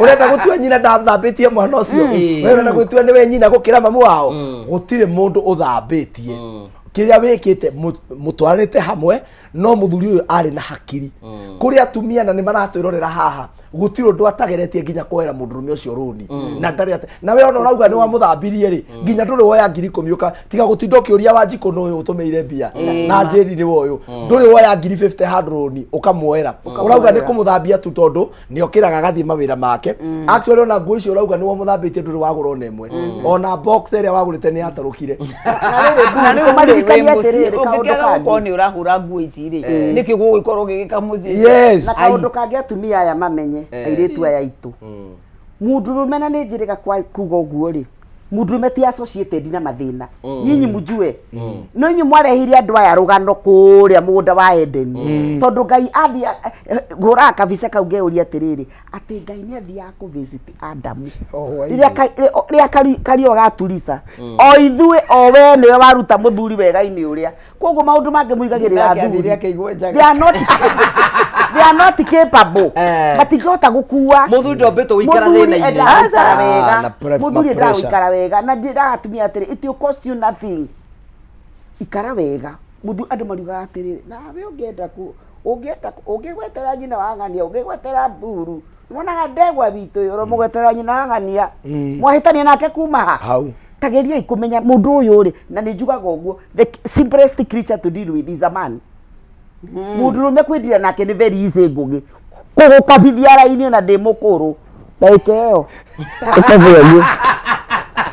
Ũrenda gũtua nyina ndathambĩtie mwana ũcio? We ũrenda gũtua nĩwe nyina gũkĩra mamu wao? Gũtirĩ mũndũ ũthambĩtie. Kĩrĩa wĩkĩte, mũtwaranĩte hamwe, no mũthuri ũyũ arĩ na hakiri kũrĩ atumia na nĩ maratwĩrorera haha, gũtirĩ ũndũ atageretie nginya kuoera mũndũrũme ũcio rũni, na ndarĩ na we ona ũrauga nĩ wamũthambirie rĩ, nginya ndũrĩ woya 10,000 ũka tiga gũtinda ũkĩũria Wanjikũ nũ ũyũ ũtũmĩire mbia na njĩri nĩ ũyũ, ndũrĩ woya ngiri 50 handũ rũni ũkamuoera, ũrauga nĩ kũmũthambia tu, tondũ nĩ okĩraga agathiĩ mawĩra make. Actually, ona nguo icio ũrauga nĩ wamũthambĩtie, ndũrĩ wagũra ona ĩmwe, ona box ĩrĩa wagũrĩte nĩ yatarũkire. Na rĩu rĩ, Tũmaririkanie wĩ mũciĩ, atĩrĩrĩ, kaũndũ ũngĩkĩaga kangĩ. gũkorwo nĩ ũrahũra nguo ici rĩ, nĩkĩ gũgĩkorwo ũgĩgĩka mũciĩ? Yes. Na kaũndũ kangĩ atumia aya mamenye, airĩtu aya aitũ, mũndũrũme, na nĩ njĩrĩga kuga ũguo rĩ, mũndũrũme ti associated na mathĩna. Nyinyi mjue no inyuĩ mwarehire andũ aya rũgano kũrĩa mũgũnda wa Edeni, tondũ Ngai athiĩ hũraga kabica kau, ngeyũria atĩrĩrĩ, atĩ Ngai nĩ athiaga kũ visit Adamu rĩrĩa rĩrĩa kario gaturisa o ithuĩ, o we nĩwe waruta mũthuri wega-inĩ ũrĩa, koguo maũndũ mangĩ mũigagĩrĩra Nake athuri. athire akĩigua njaga. They are not capable. Matingĩhota gũkua. Mũthuri ndombĩtwo gũikara Mũthuri thĩna-inĩ. endaga gũikara Ah, wega. na Mũthuri na endaga pressure. gũikara wega, na ndĩraga atumia atĩrĩ, it will cost you nothing, ikara wega. Mũthuri, andũ mariugaga atĩrĩrĩ, nawe ũngĩenda ku ũngĩenda ũngĩgwetera nyina wa ng'ania, ũngĩgwetera mburu, wonaga ndegwa witũ ũyũ ũromũgwetera nyina wa ng'ania, mwahĩtania nake kuma ha hau. Tageriai kũmenya mũndũ ũyũ rĩ, na nĩ njugaga ũguo, the simplest creature to deal with is a man. Mũndũrũme kwĩndira nake nĩ very easy. Ngũgĩ kũgũkabithia raini ona ndĩ mũkũrũ ndagĩka ĩyo ũkabĩa ũguo,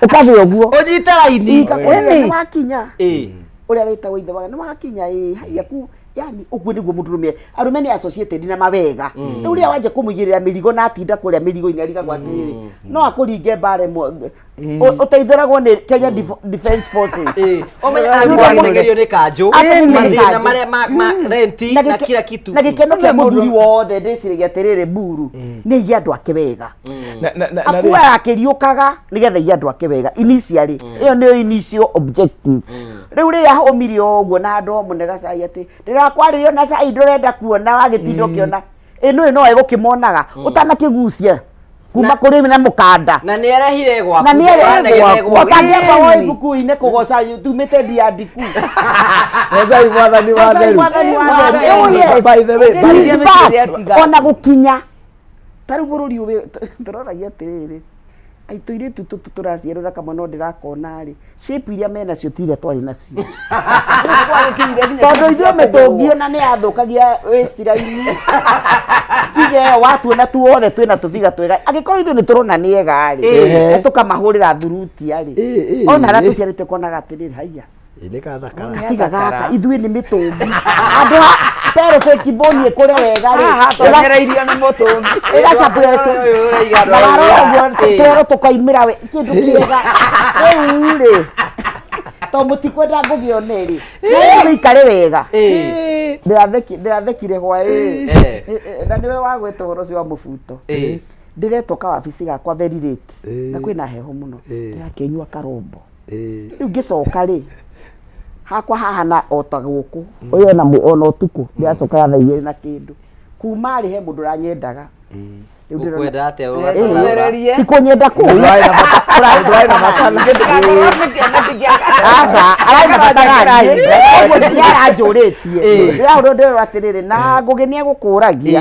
ũkabĩa ũguo. Ũnyite raini. Ĩĩ, wakinya. Ĩĩ. Ũrĩa wĩtagwo ithe wa nĩ wakinya. Ĩĩ, haiya ku yani ũguo nĩguo mũndũrũme, arũme nĩ associated na mawega. Rĩu rĩrĩa wanja kũmũigĩrĩra mĩrigo na atinda kũrĩa mĩrigo-inĩ, arigagwo atĩrĩrĩ, no akũringe mbara ĩmwe ũteithũragwo nĩ Kenya Defence Forces. Ĩĩ. Ũmenye Nĩ ũndũ angĩteng'erio nĩ kanjũ. Ateng'erio nĩ Mathĩna kanjũ. marĩa ma renti Na na kila kitu. Na gĩkeno kĩa mũthuri wothe, ndĩciragia atĩrĩrĩ, mburu nĩ aige andũ ake wega. Na Akuaga akĩriũkaga nĩgetha aige andũ ake wega initially. Ĩyo nĩyo initial objective. Rĩu rĩrĩa homire ũguo na andũ amũne gacai atĩ ndĩrakwarĩrio na cai ndũrenda kuona, wagĩtinda ũkĩona ĩno ĩno ĩgũkĩmonaga ũtanakĩgucia kuma kũrĩ na mũkanda. Na nĩ arehire gwaku. Na nĩ Ndũkanegere arehe gwaku. ũtangĩamba woe ibuku-inĩ kũgoca tumĩte ndiandiku. Gocai Mwathani wa Gocai theru. Mwathani wa theru. Oh, yes. By the way, by He's the back. Ona gũkinya ta rĩu bũrũri ũyũ tũroragia atĩrĩrĩ, ai tũirĩtu tũtũ tũraciarwo na kamwe no ndĩrakona rĩ, shape iria menacio ti iria twarĩ nacio, tondũ ithuĩ mĩtũngi ona nĩ yathũkagia waistline. Biga ĩyo watuona tuothe twĩna tũbiga twega, angĩkorwo ithuĩ nĩ tũrona nĩ ega rĩ, na tũkamahũrĩra thurutia rĩ, ona arĩa tũciarĩtwo konaga atĩrĩrĩ, haiya, Ĩ, nĩ gathakara. Kabiga gaka ithuĩ nĩ mĩtũngi andũ ha perfect boni ĩkũre wega rĩ. Haha tonyereirio nĩ mũtũngi. Ĩgacapress na warora ũguo twero tũkaimĩra we kĩndũ kĩega. Rĩu rĩ, to mũtikwenda ngũgĩone rĩ, rĩu ikare wega. Ndĩrathekire hwaĩ na nĩwe wagweta ũhoro ũcio wa mũbuto. Ndĩretwo kawabici gakwa very late na kwĩna heho mũno, ndĩrakĩnyua karombo. Rĩu ngĩcoka rĩ, hakwa hahana o ta gũkũ ũyũ, ona ona ũtukũ ndĩracokaga thaa 2 na kĩndũ kuma rĩ, he mũndũ ũranyendaga. Rĩu ndĩrona- Ũkwenda atĩa? Ũgathathaũra? Ti kũnyenda kũu. Ndwarĩ na bata na- Aca, ararĩ na bata naniĩ. Ũguo nĩ aranjũrĩtie. Ndĩrahũrwo ndĩrerwo atĩrĩrĩ, na Ngũgĩ nĩ egũkũragia.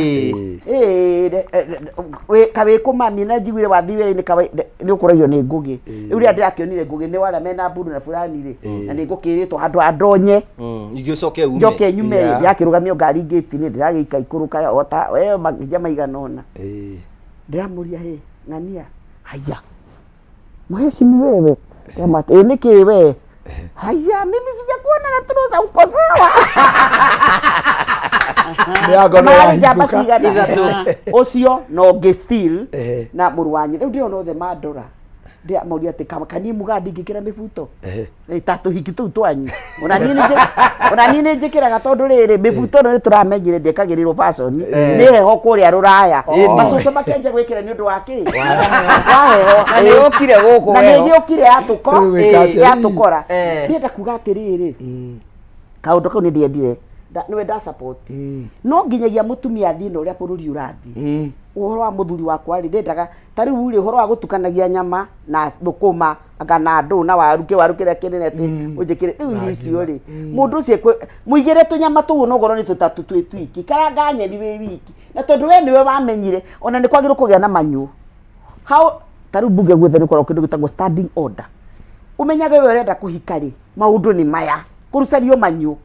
Ĩĩ, kawĩkũ mami, na njiguire wathiĩ wĩra-inĩ nĩ ũkũragio nĩ Ngũgĩ. Rĩu rĩrĩa ndĩrakĩonire Ngũgĩ nĩ warĩa mena mburu na fulani rĩ, na nĩ ngũkĩrĩtwo handũ ha ndonye Ingĩ ũcoke ume. Njoke nyume rĩ, ndĩrakĩrũgamio ngari ngĩti-inĩ, ndĩragĩika ikũrũka o ta we makinya maigana ũna. Ndĩramũria, "Hĩ, ng'ania." "Haya, mheshimi wewe." Ndĩramwĩra, "Ĩ, nĩkĩ we?" "Haya, mimi sijakuona na turusa, uko sawa?" Mĩrango nĩ Mararĩ njamba yahingũka. cigana? Ithatũ. Ũcio na ũngĩ still na mũrũ wa nyina. Rĩu ndĩrona othe mandora, ndĩramoria atĩ kaniĩ muga ndingĩkĩra mĩbuto. Ĩ, ta tũhiki tũu twanyu, ona niĩ ona niĩ nĩ njĩkĩraga, tondũ rĩrĩ, mĩbuto ĩno nĩ tũramenyire ndĩkagĩrĩrwo fashion nĩ heho kũrĩa rũraya. Macũcũ makĩanjia gwĩkĩra nĩ ũndũ wa kĩ? Wa heho. Na nĩ yũkire gũkũ Na nĩ heho. gĩũkire yatũko Rĩu gwĩka atĩa? yatũkora. Ndĩrenda kuga atĩrĩrĩ, kaũndũ kau nĩ ndĩendire. Nĩwe nda support, no nginyagia mũtumia athiĩ na ũrĩa bũrũri ũrathiĩ. Ũhoro wa mũthuri wakwa rĩ, ndendaga ta rĩu rĩ, ũhoro wa gũtukanagia nyama na thũkũma anga na ndũ na waru, kĩwaru kĩrĩa kĩnene atĩ ũnjĩkĩre rĩu irio icio rĩ, mũndũ ũcio mũigĩre tũnyama tũu onogorwo nĩ tũtatũ twĩ twiki, karanga nyeni wĩ wiki, na tondũ we nĩwe wamenyire ona nĩ kwagĩrĩirwo kũgĩa na manyũ how. Ta rĩu mbunge guothe nĩ koragwo kĩndũ gĩtagwo standing order. Ũmenyage we ũrenda kũhika rĩ, maũndũ nĩ maya, kũrucario manyũ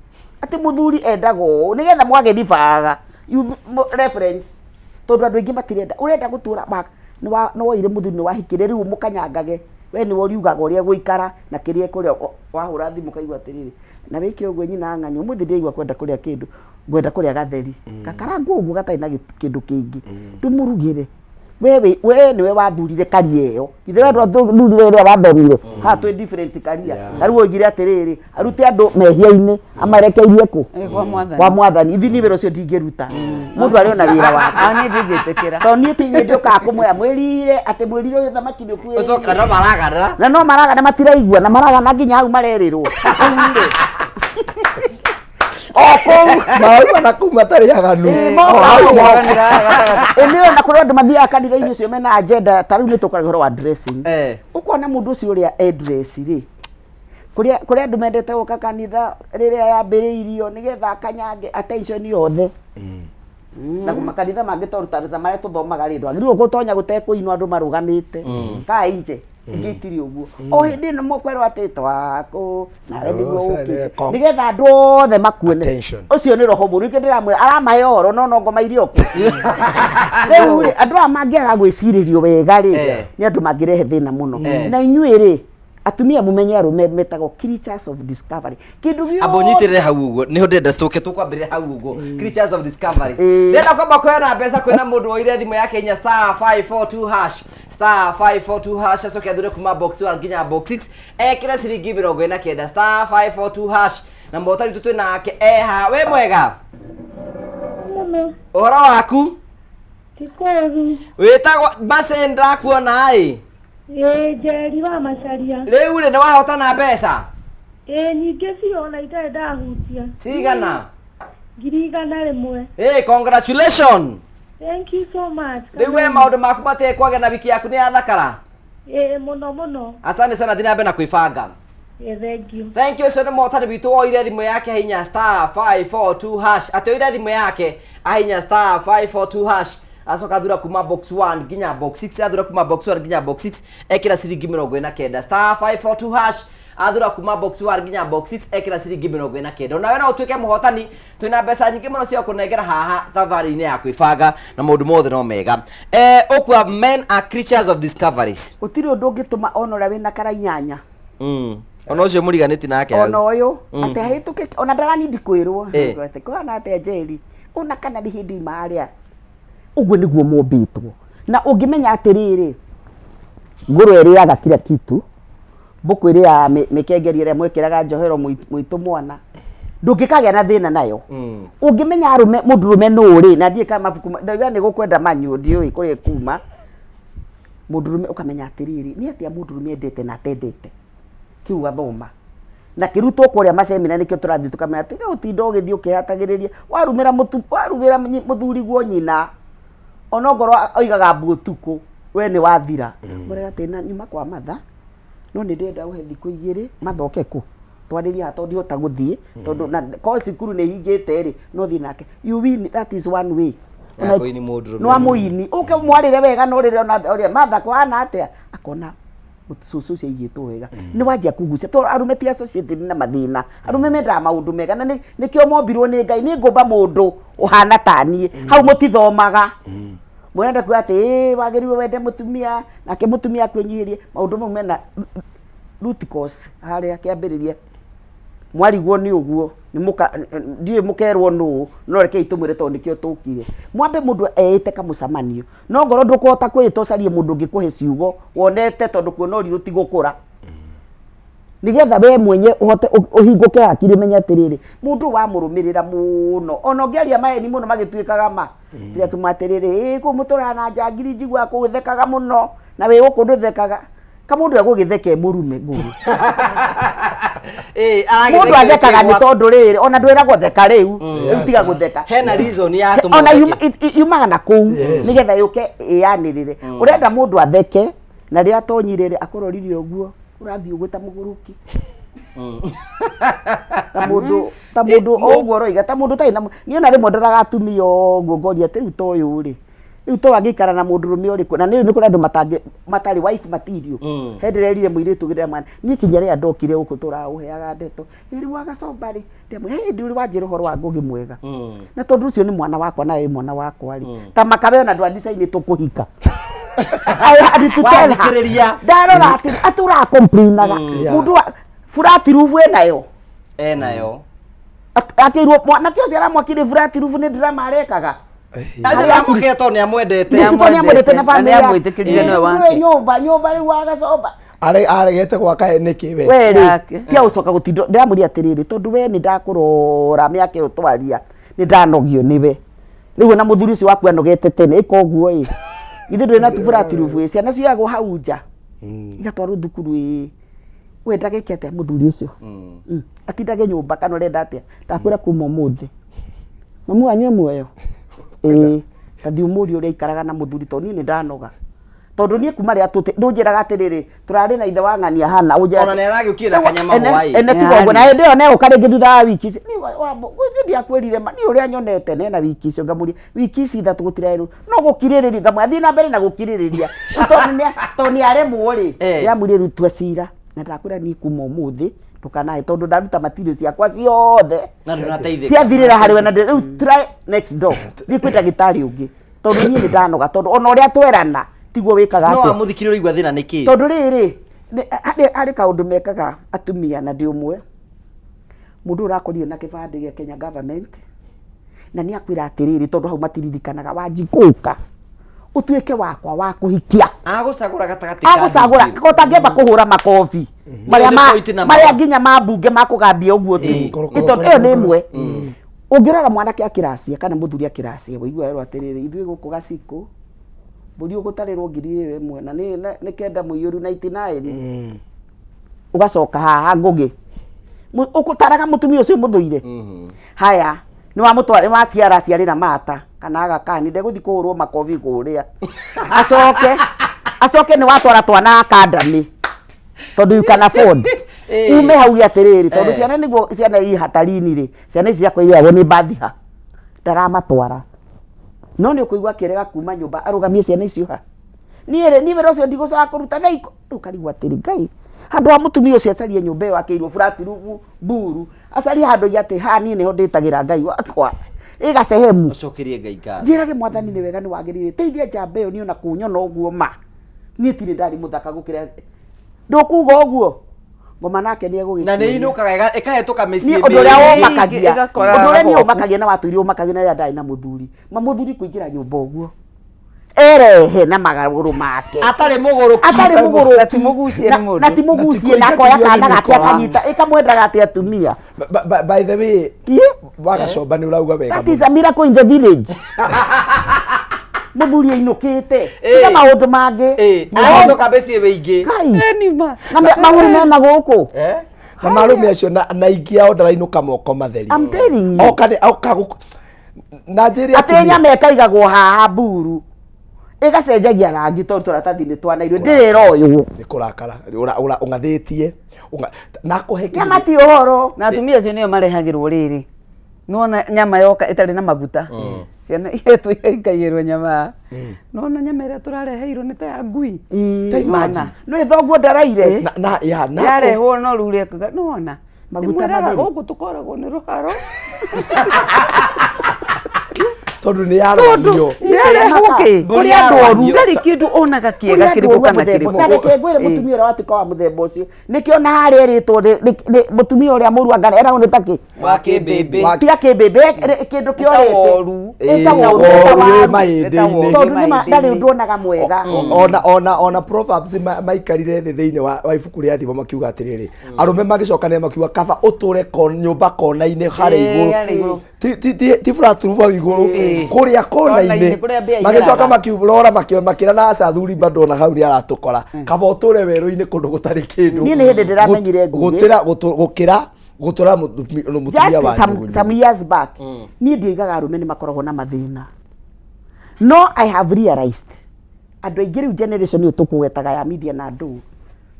atĩ mũthuri endaga ũũ nĩgetha mwage ribaga you reference, tondũ andũ aingĩ matirenda ũrenda gũtũra nĩ woire mũthuri, nĩ wahikire, rĩu mũkanyangage we nĩwe ũriugaga ũrĩa gũikara na kĩrĩa kũrĩa. Wahũra thimũ kaigua atĩrĩrĩ, na wĩke ũguo, nyina ng'ani, ũmũthĩ ndĩraigua kwenda kũrĩa kĩndũ, ngwenda kũrĩa gatheri gakarangwo ũguo gatarĩ na kĩndũ kĩngĩ, ndũmũrugĩre. We nĩwe wathurire karia ĩyo, ithe we ndwathurire ĩrĩa wathomire haha, twĩ different karia. Ta rĩu oigire atĩrĩrĩ, arute andũ mehia-inĩ amarekeirie kũ? Kwa Mwathani. Kwa Mwathani. Ithi niĩ wĩra ũcio ndingĩruta, mũndũ arĩ ona wĩra wake. Ah, niĩ ndingĩtĩkĩra. Tondũ niĩ ti hĩndĩ ũkaga kũmwĩra mwĩrire atĩ mwĩrire ũyũ thamaki nĩ ũkuĩrĩire. Ũcoka no maragana. Na no maragana, matiraigua na maragana nginya hau marerĩrwo. Rĩu rĩ, o kũu Marauma na kũu matarĩ aganu. Ĩĩ, O hau moka. moka. Ĩnĩyo na kũrĩ andũ mathiaga kanitha-inĩ ũcio mena agenda. Ta rĩu nĩ tũkaragia ũhoro wa dressing. Ũkona mũndũ ũcio ũrĩa e dress rĩ, kũrĩa kũrĩa andũ mendete gũka kanitha rĩrĩa yambĩrĩirio nĩgetha akanyange attention yothe. Na makanitha mangĩ, tondũ ta marĩa tũthomaga rĩ, ndwagĩrĩirwo gũtonya gũtekũinwo andũ marũgamĩte kaa inje. Ingĩ itirĩ ũguo. O hĩndĩ ĩno mũkwerwo atĩ twakũ nawe nĩguo Oh, ũkĩte kom- nĩgetha andũ othe makuone. Attention. Ũcio nĩ roho mũru. Nĩkĩo ndĩramwĩra aramahe ũhoro no no ngoma iria ũkũ. Rĩu rĩ andũ aya mangĩaga gwĩcirĩrio wega rĩ nĩ andũ mangĩrehe thĩna mũno. Na inyuĩ rĩ atumia mumenye arũme metagwo creatures of discovery. Kĩndũ gĩothe Amba ũnyitĩrĩre hau ũguo nĩho ndĩrenda tũke tũkwambĩrĩra hau ũguo, creatures of discoveries. Ndĩrenda kwamba kwĩna mbeca kwĩna mũndũ woire thimũ yake inya star 542 hash, star 542 hash, acoke athure kuma box 1 nginya box 6, ekĩre ciringi 49, star 542 hash. Na mũhotani witũ twĩ nake eha. Wĩ mwega? Mũno. Ũhoro waku? Ti kũũru. Wĩtagwo Mbacĩ, ndakuona ĩ. Ĩĩ, Njeri wa Macaria. Rĩu rĩ nĩ wahotana mbeca? Ĩĩ, nyingĩ biũ ona itarĩ ndahutia. Cigana? 100,000. Ĩ, congratulation. Thank you so much. Rĩu we maũndũ maku matige kwagĩa na wiki yaku nĩ yathakara. Ĩĩ, mũno mũno. Asante sana, thiĩ na mbere na kwĩbanga. Ĩĩ, thank you. Thank you. Ũcio nĩ mũhotani witũ woire thimũ yake hinya star 542 hash, atĩ oire thimũ yake ahinya star 542 hash, acoka athura kuma box 1 nginya box 6, athura kuma box 1 nginya box 6, ekĩra ciringi 49, star 542 hash, athura kuma box 1 nginya box 6, ekĩra ciringi 49. Onawe no ũtuĩke mũhotani, twĩna mbeca nyingĩ mũno cia kũnengera haha thabarĩ-inĩ ya kwĩbanga na maũndũ mothe no mega. Ũkua men are creatures of discoveries. Gũtirĩ ũndũ ũngĩtũma ona ũrĩa wĩna kara inyanya. Ona ũcio mũriganĩti nake hau. Ona ũyũ atĩ ahĩtũke ona ndaranindi kwĩrwo atĩ kũhana atĩa Njeri ona kana nĩ hĩndĩ ima harĩa ũguo nĩguo mombĩtwo. Na ũngĩmenya atĩrĩrĩ, ngũrwe ĩrĩaga kila kitu, mbũkũ ĩrĩaga mĩkengeri ĩrĩa mwĩkĩraga njohero mũitũ mwana, ndũngĩkagĩa na thĩna nayo. Ũngĩmenya arũme mũndũrũme nũ rĩ, na ndiũĩ kana mabuku ndauga nĩ gũkwenda manyuo, ndiũĩ kũrĩa kuma mũndũrũme, ũkamenya atĩrĩrĩ, nĩ atĩa mũndũrũme endete na atendete, kĩu ũgathoma na kĩrutwo kũrĩa macemina, nĩkĩo tũrathiĩ tũkamenya tiga gũtinda ũgĩthiĩ ũkĩhatagĩrĩria warumĩra mũtu warumĩra mũthuriguo nyina onongorwo oigaga mbu ũtukũ we nĩ wathira. Mũrega atĩ na nyuma kwa matha no nĩ ndĩrenda ũhe thikũ igĩrĩ mathoke kũ twarĩrie haha tondũ ndihota gũthiĩ tondũ na korwo cukuru nĩ hingĩte rĩ no thiĩ nake. You win, that is one way. Ya kũini mũndũrũme. No amũini ũke mwarĩre wega no rĩrĩa ona ũrĩa matha kũhana atĩa akona cũcũ ũcio aigĩtwo wega nĩ wanjia kũgucia tondũ arũme ti associated na mathĩna. Arũme mendaga maũndũ mega na nĩkĩo mombirwo nĩ Ngai. Nĩ ngũmba mũndũ ũhana ta niĩ hau mũtithomaga mũrenda kuga atĩ ĩ wagĩrĩirwo wende mũtumia nake mũtumia akwĩnyihĩrie maũndũ mau mena root cause harĩa kĩambĩrĩria mwarigwo nĩ ũguo nĩ mũka ndiũĩ mũkerwo nũ no rekei tũmwĩre tondũ nĩkĩo tũkire mwambe mũndũ eĩte kamũcemanio no ngorwo ndũkũhota kwĩĩta ũcarie mũndũ ũngĩ kũhe ciugo wonete tondũ kuona ũrirũ ti gũkũra nigetha we mwenye ũhote ũhingũke hakiri ũmenye atĩrĩrĩ mũndũ wamũrũmĩrĩra mũno ona ũngĩaria maheni mũno magĩtuĩkaga ma rĩrĩa kuma atĩrĩrĩ ĩ kũu mũtũraga na njangiri njiguaga kũu ĩthekaga mũno na wĩ gũkũ ndũthekaga kamũndũ egũgĩtheka e mũrume ngũgĩ. Mũndũ athekaga nĩ tondũ rĩrĩ ona ndwĩragwo theka rĩu rĩu tiga gũtheka. Hena reason yatũma ona ũtheke. Yumaga na kũu nĩgetha yũke ĩyanĩrĩre. Ũrenda mũndũ atheke na rĩrĩa atonyire rĩ akũrorire ũguo ũrathiĩ ũguo ta mũgũrũki ta mũndũ ta mũndũ o ũguo ũroiga ta mũndũ ũtarĩ na niĩ ona rĩmwe ndoraga atumia ũguo ngoria atĩ rĩu ta ũyũ rĩ rĩu to angĩikara na mũndũrũme ũrĩkũ na nĩ nĩ kũrĩ andũ matangĩ matarĩ wife material. He ndĩrerire mũirĩtu ũngĩ ndĩramwĩra niĩ kinya rĩrĩa ndokire gũkũ tũraũheaga ndeto ĩ rĩu wagacomba rĩ ndĩramwĩra hĩndĩ ũrĩ wanjĩra ũhoro wa Ngũgĩ mwega na tondũ ũcio nĩ mwana wakwa nawe wĩ mwana wakwa rĩ ta makawe ona ndwandicainĩ tũkũhika. I had to tell her. Wathikĩrĩria. Ndarora atĩ atĩ ũracomplainaga mũndũ wa flat roof ĩnayo. Enayo. Akĩirwo mwanake ũcio aramwakire flat roof nĩ drama arekaga. Aramwakĩra tondũ nĩ amwendete. Nĩ tondũ nĩ amwendete na Na nĩ family yake. amwĩtĩkĩrire nĩwe wake. Nĩwe nyũmba nyũmba rĩu wagacomba Aregete gwaka nĩkĩ we? We rĩ tia gũcoka gũtinda ndĩramwĩria atĩrĩrĩ tondũ we nĩ ndakũrora mĩaka ĩyo twaria nĩ ndanogio nĩwe rĩu ona mũthuri ũcio waku anogete tene ĩka ũguo ĩ ithuĩ ndũrĩ na flat roof ĩ ciana cioyagwo hau nja igatwarwo thukuru ĩ wendaga ĩke atĩa mũthuri ũcio atindage nyũmba kana ũrenda atĩa ndakwĩra kuma ũmũthĩ mamu anyue muoyo ĩĩ tathiĩ ũmũrie ũrĩa aikaraga na mũthuri tondũ niĩ nĩ ndanoga. Tondũ niĩ kuma rĩrĩa tũte ndũnjĩraga atĩrĩrĩ, tũrarĩ na ithe wa ng'ania hana ũnjĩra Ona nĩ aragĩũkire na kanyama hwaĩ. Ene tiga ũguo na hĩndĩ ĩyo negũka rĩngĩ thutha wa wiki ici. Niĩ wa- wa- niĩ ndiakwĩrire ma niĩ ũrĩa nyonete nena wiki icio ngamũria wiki ici ithatũ gũtirarĩ no gũkirĩrĩria ngamwĩra thiĩ na mbere na gũkirĩrĩria tondũ nĩ tondũ nĩ aremwo rĩ ndĩramwĩrire rĩu tua cira na ndakwĩra niĩ kuma ũmũthĩ ndũkanahe tondũ ndaruta material ciakwa ciothe Na ndũnateithĩka. ciathirĩra harĩ we na rĩu try next door thiĩ kwĩ ndagĩtarĩ ũngĩ tondũ niĩ nĩ ndanoga tondũ ona ũrĩa twerana tiguo wĩkaga No atĩa. amũthikire ũraigua thĩna nĩ kĩ? Tondũ rĩrĩ harĩ kaũndũ mekaga atumia na ndĩ ũmwe mũndũ ũyũ ũrakorire na kĩbandĩ gĩa Kenya government na nĩ akwĩra atĩrĩrĩ tondũ hau matiririkanaga wanjikũka ũtuĩke wakwa wa kũhikia. Agũcagũra gatagatĩ ka Agũcagũra ndingĩ. ko ũtangĩamba kũhũra makobi marĩa Nĩ ma point na marĩa ma. nginya ma mbunge makũgambia ũguo tu. Nĩ tondũ ĩyo nĩ ĩmwe. Ũngĩrora mwanake akĩracia kana mũthuri akĩracia ũigua erwo atĩrĩrĩ ithuĩ gũkũ gacikũ mbũri ũgũtarĩrwo ngiri ĩyo ĩmwe na nĩ kenda mũiyũru 99 ũgacoka haha ngũgĩ ũgũtaraga mũtumia ũcio mũthũire haya nĩ wamũtwara nĩ waciara aciarĩra mata kana agakani ndegũthiĩ kũhũrwo makobi kũrĩa acoke acoke nĩ watwara twana akandamĩ tondũ you can afford ume hau atĩrĩrĩ tondũ ciana nĩguo ciana i hatarini rĩ ciana ici ciakwa irĩagwo nĩ bathiha ndaramatwara no nĩ ũkũigua akĩrega kuma nyũmba arũgamie ciana icio ha niĩ rĩ niĩ wĩra ũcio ndigũcoka kũruta thaa ikũ rĩu karigwo atĩrĩ ngai handũ ha mũtumia ũcio acarie nyũmba ĩyo akĩirwo flat roof mburu acarie handũ oige atĩ haha niĩ nĩho ndĩtagĩra ngai wakwa ĩ gacehemu Ũcokerie Ngai ngatho. Njĩrage mwathani nĩ wega nĩ wagĩrĩire teithia njamba ĩyo niĩ ona kũnyona ũguo ma niĩ tirĩ ndarĩ mũthaka gũkĩra ndũkuga ũguo ngoma nake nĩ egũgĩkuonia. Na nĩ inũkaga ĩkahĩtũka mĩciĩ Niĩ ũndũ ũrĩa mĩingĩ. ũmakagia ũndũ ũrĩa niĩ ũmakagia na watũire ũmakagia na rĩrĩa ndarĩ na mũthuri ma mũthuri kũingĩra nyũmba ũguo erehe na magũrũ make atarĩ mũgũrũki atarĩ mũgũrũki Na ti mũgucie nĩ mũndũ. na ti mũgucie na akoya kana gake akanyita ĩkamwendaga atĩ atumia By the way, wagacomba nĩ ũrauga wega that is a miracle in the village mũthuri ainũkĩte tiga maũndũ mangĩ Ahĩtũka mĩciĩ mĩingĩ. Kai. Na mahuru mena gũkũ na marũme acio na aingĩ ao ndarainũka moko matheri. I'm telling you. Oka nĩ oka gũkũ na njĩre atĩ nyama ĩkaigagwo haha mburu ĩgacenjagia rangi tondũ tũratathi nĩ twanairwo ndĩrĩ ĩroywo nĩ kũrakara ũng'athĩtie na akũhe nyama ti ũhoro na atumia acio nĩo marehagĩrwo rĩrĩ nona nyama yoka ĩtarĩ na maguta ciana iretwo ikaigĩrwo nyama nona nyama ĩrĩa tũrareheirwo nĩ ta ya ngui Ta imagine. no ĩthonguo ndaraire na ya na yarehwo no rĩu rĩekuga nona Maguta matheri matheri. gũkũ tũkoragwo nĩ rũharo tondũ nĩ yarwanio yarehwo kĩ Kũrĩ andũ oru. ndarĩ kĩndũ onaga kĩega kĩrĩkũ kana kĩrĩkũ na reke ngwĩre mũtumia ũrĩa watuĩka wa mũthemba ũcio nĩkĩo na harĩa ĩrĩtwo mũtumia ũrĩa mũru anga eragwo nĩ takĩ Wa kĩmbĩmbĩ. tiga kĩmbĩmbĩ kĩndũ kĩorĩte woru. Ĩta Ĩĩ, woru, woru ĩta wĩ waru. mahĩndĩ-inĩ. Tondũ nĩ ndarĩ ũndũ onaga mwega Ona Proverbs maikarire thĩ thĩinĩ wa ibuku rĩa thimo makiuga atĩrĩrĩ arũme magĩcokanĩra makiuga kaba ũtũre nyũmba kona-inĩ harĩa Ĩĩ, harĩa igũrũ igũrũ. Ti flat roof hau igũrũ kũrĩa Kona-inĩ, kona-inĩ kũrĩa mbĩa magĩcoka igeraga. makĩrora makĩra na aca athuri bado ona hau nĩ aratũkora kaba ũtũre werũ-inĩ kũndũ gũtarĩ kĩndũ Niĩ nĩ hĩndĩ ndĩramenyire Ngũgĩ. gũtĩra gũkĩra gũtũra mũtumia just wa some, some years back niĩ ndioigaga arũme nĩ makoragwo na mathĩna no I have realized andũ aingĩ rĩu generation ĩyo tũkũgwetaga ya media na andũ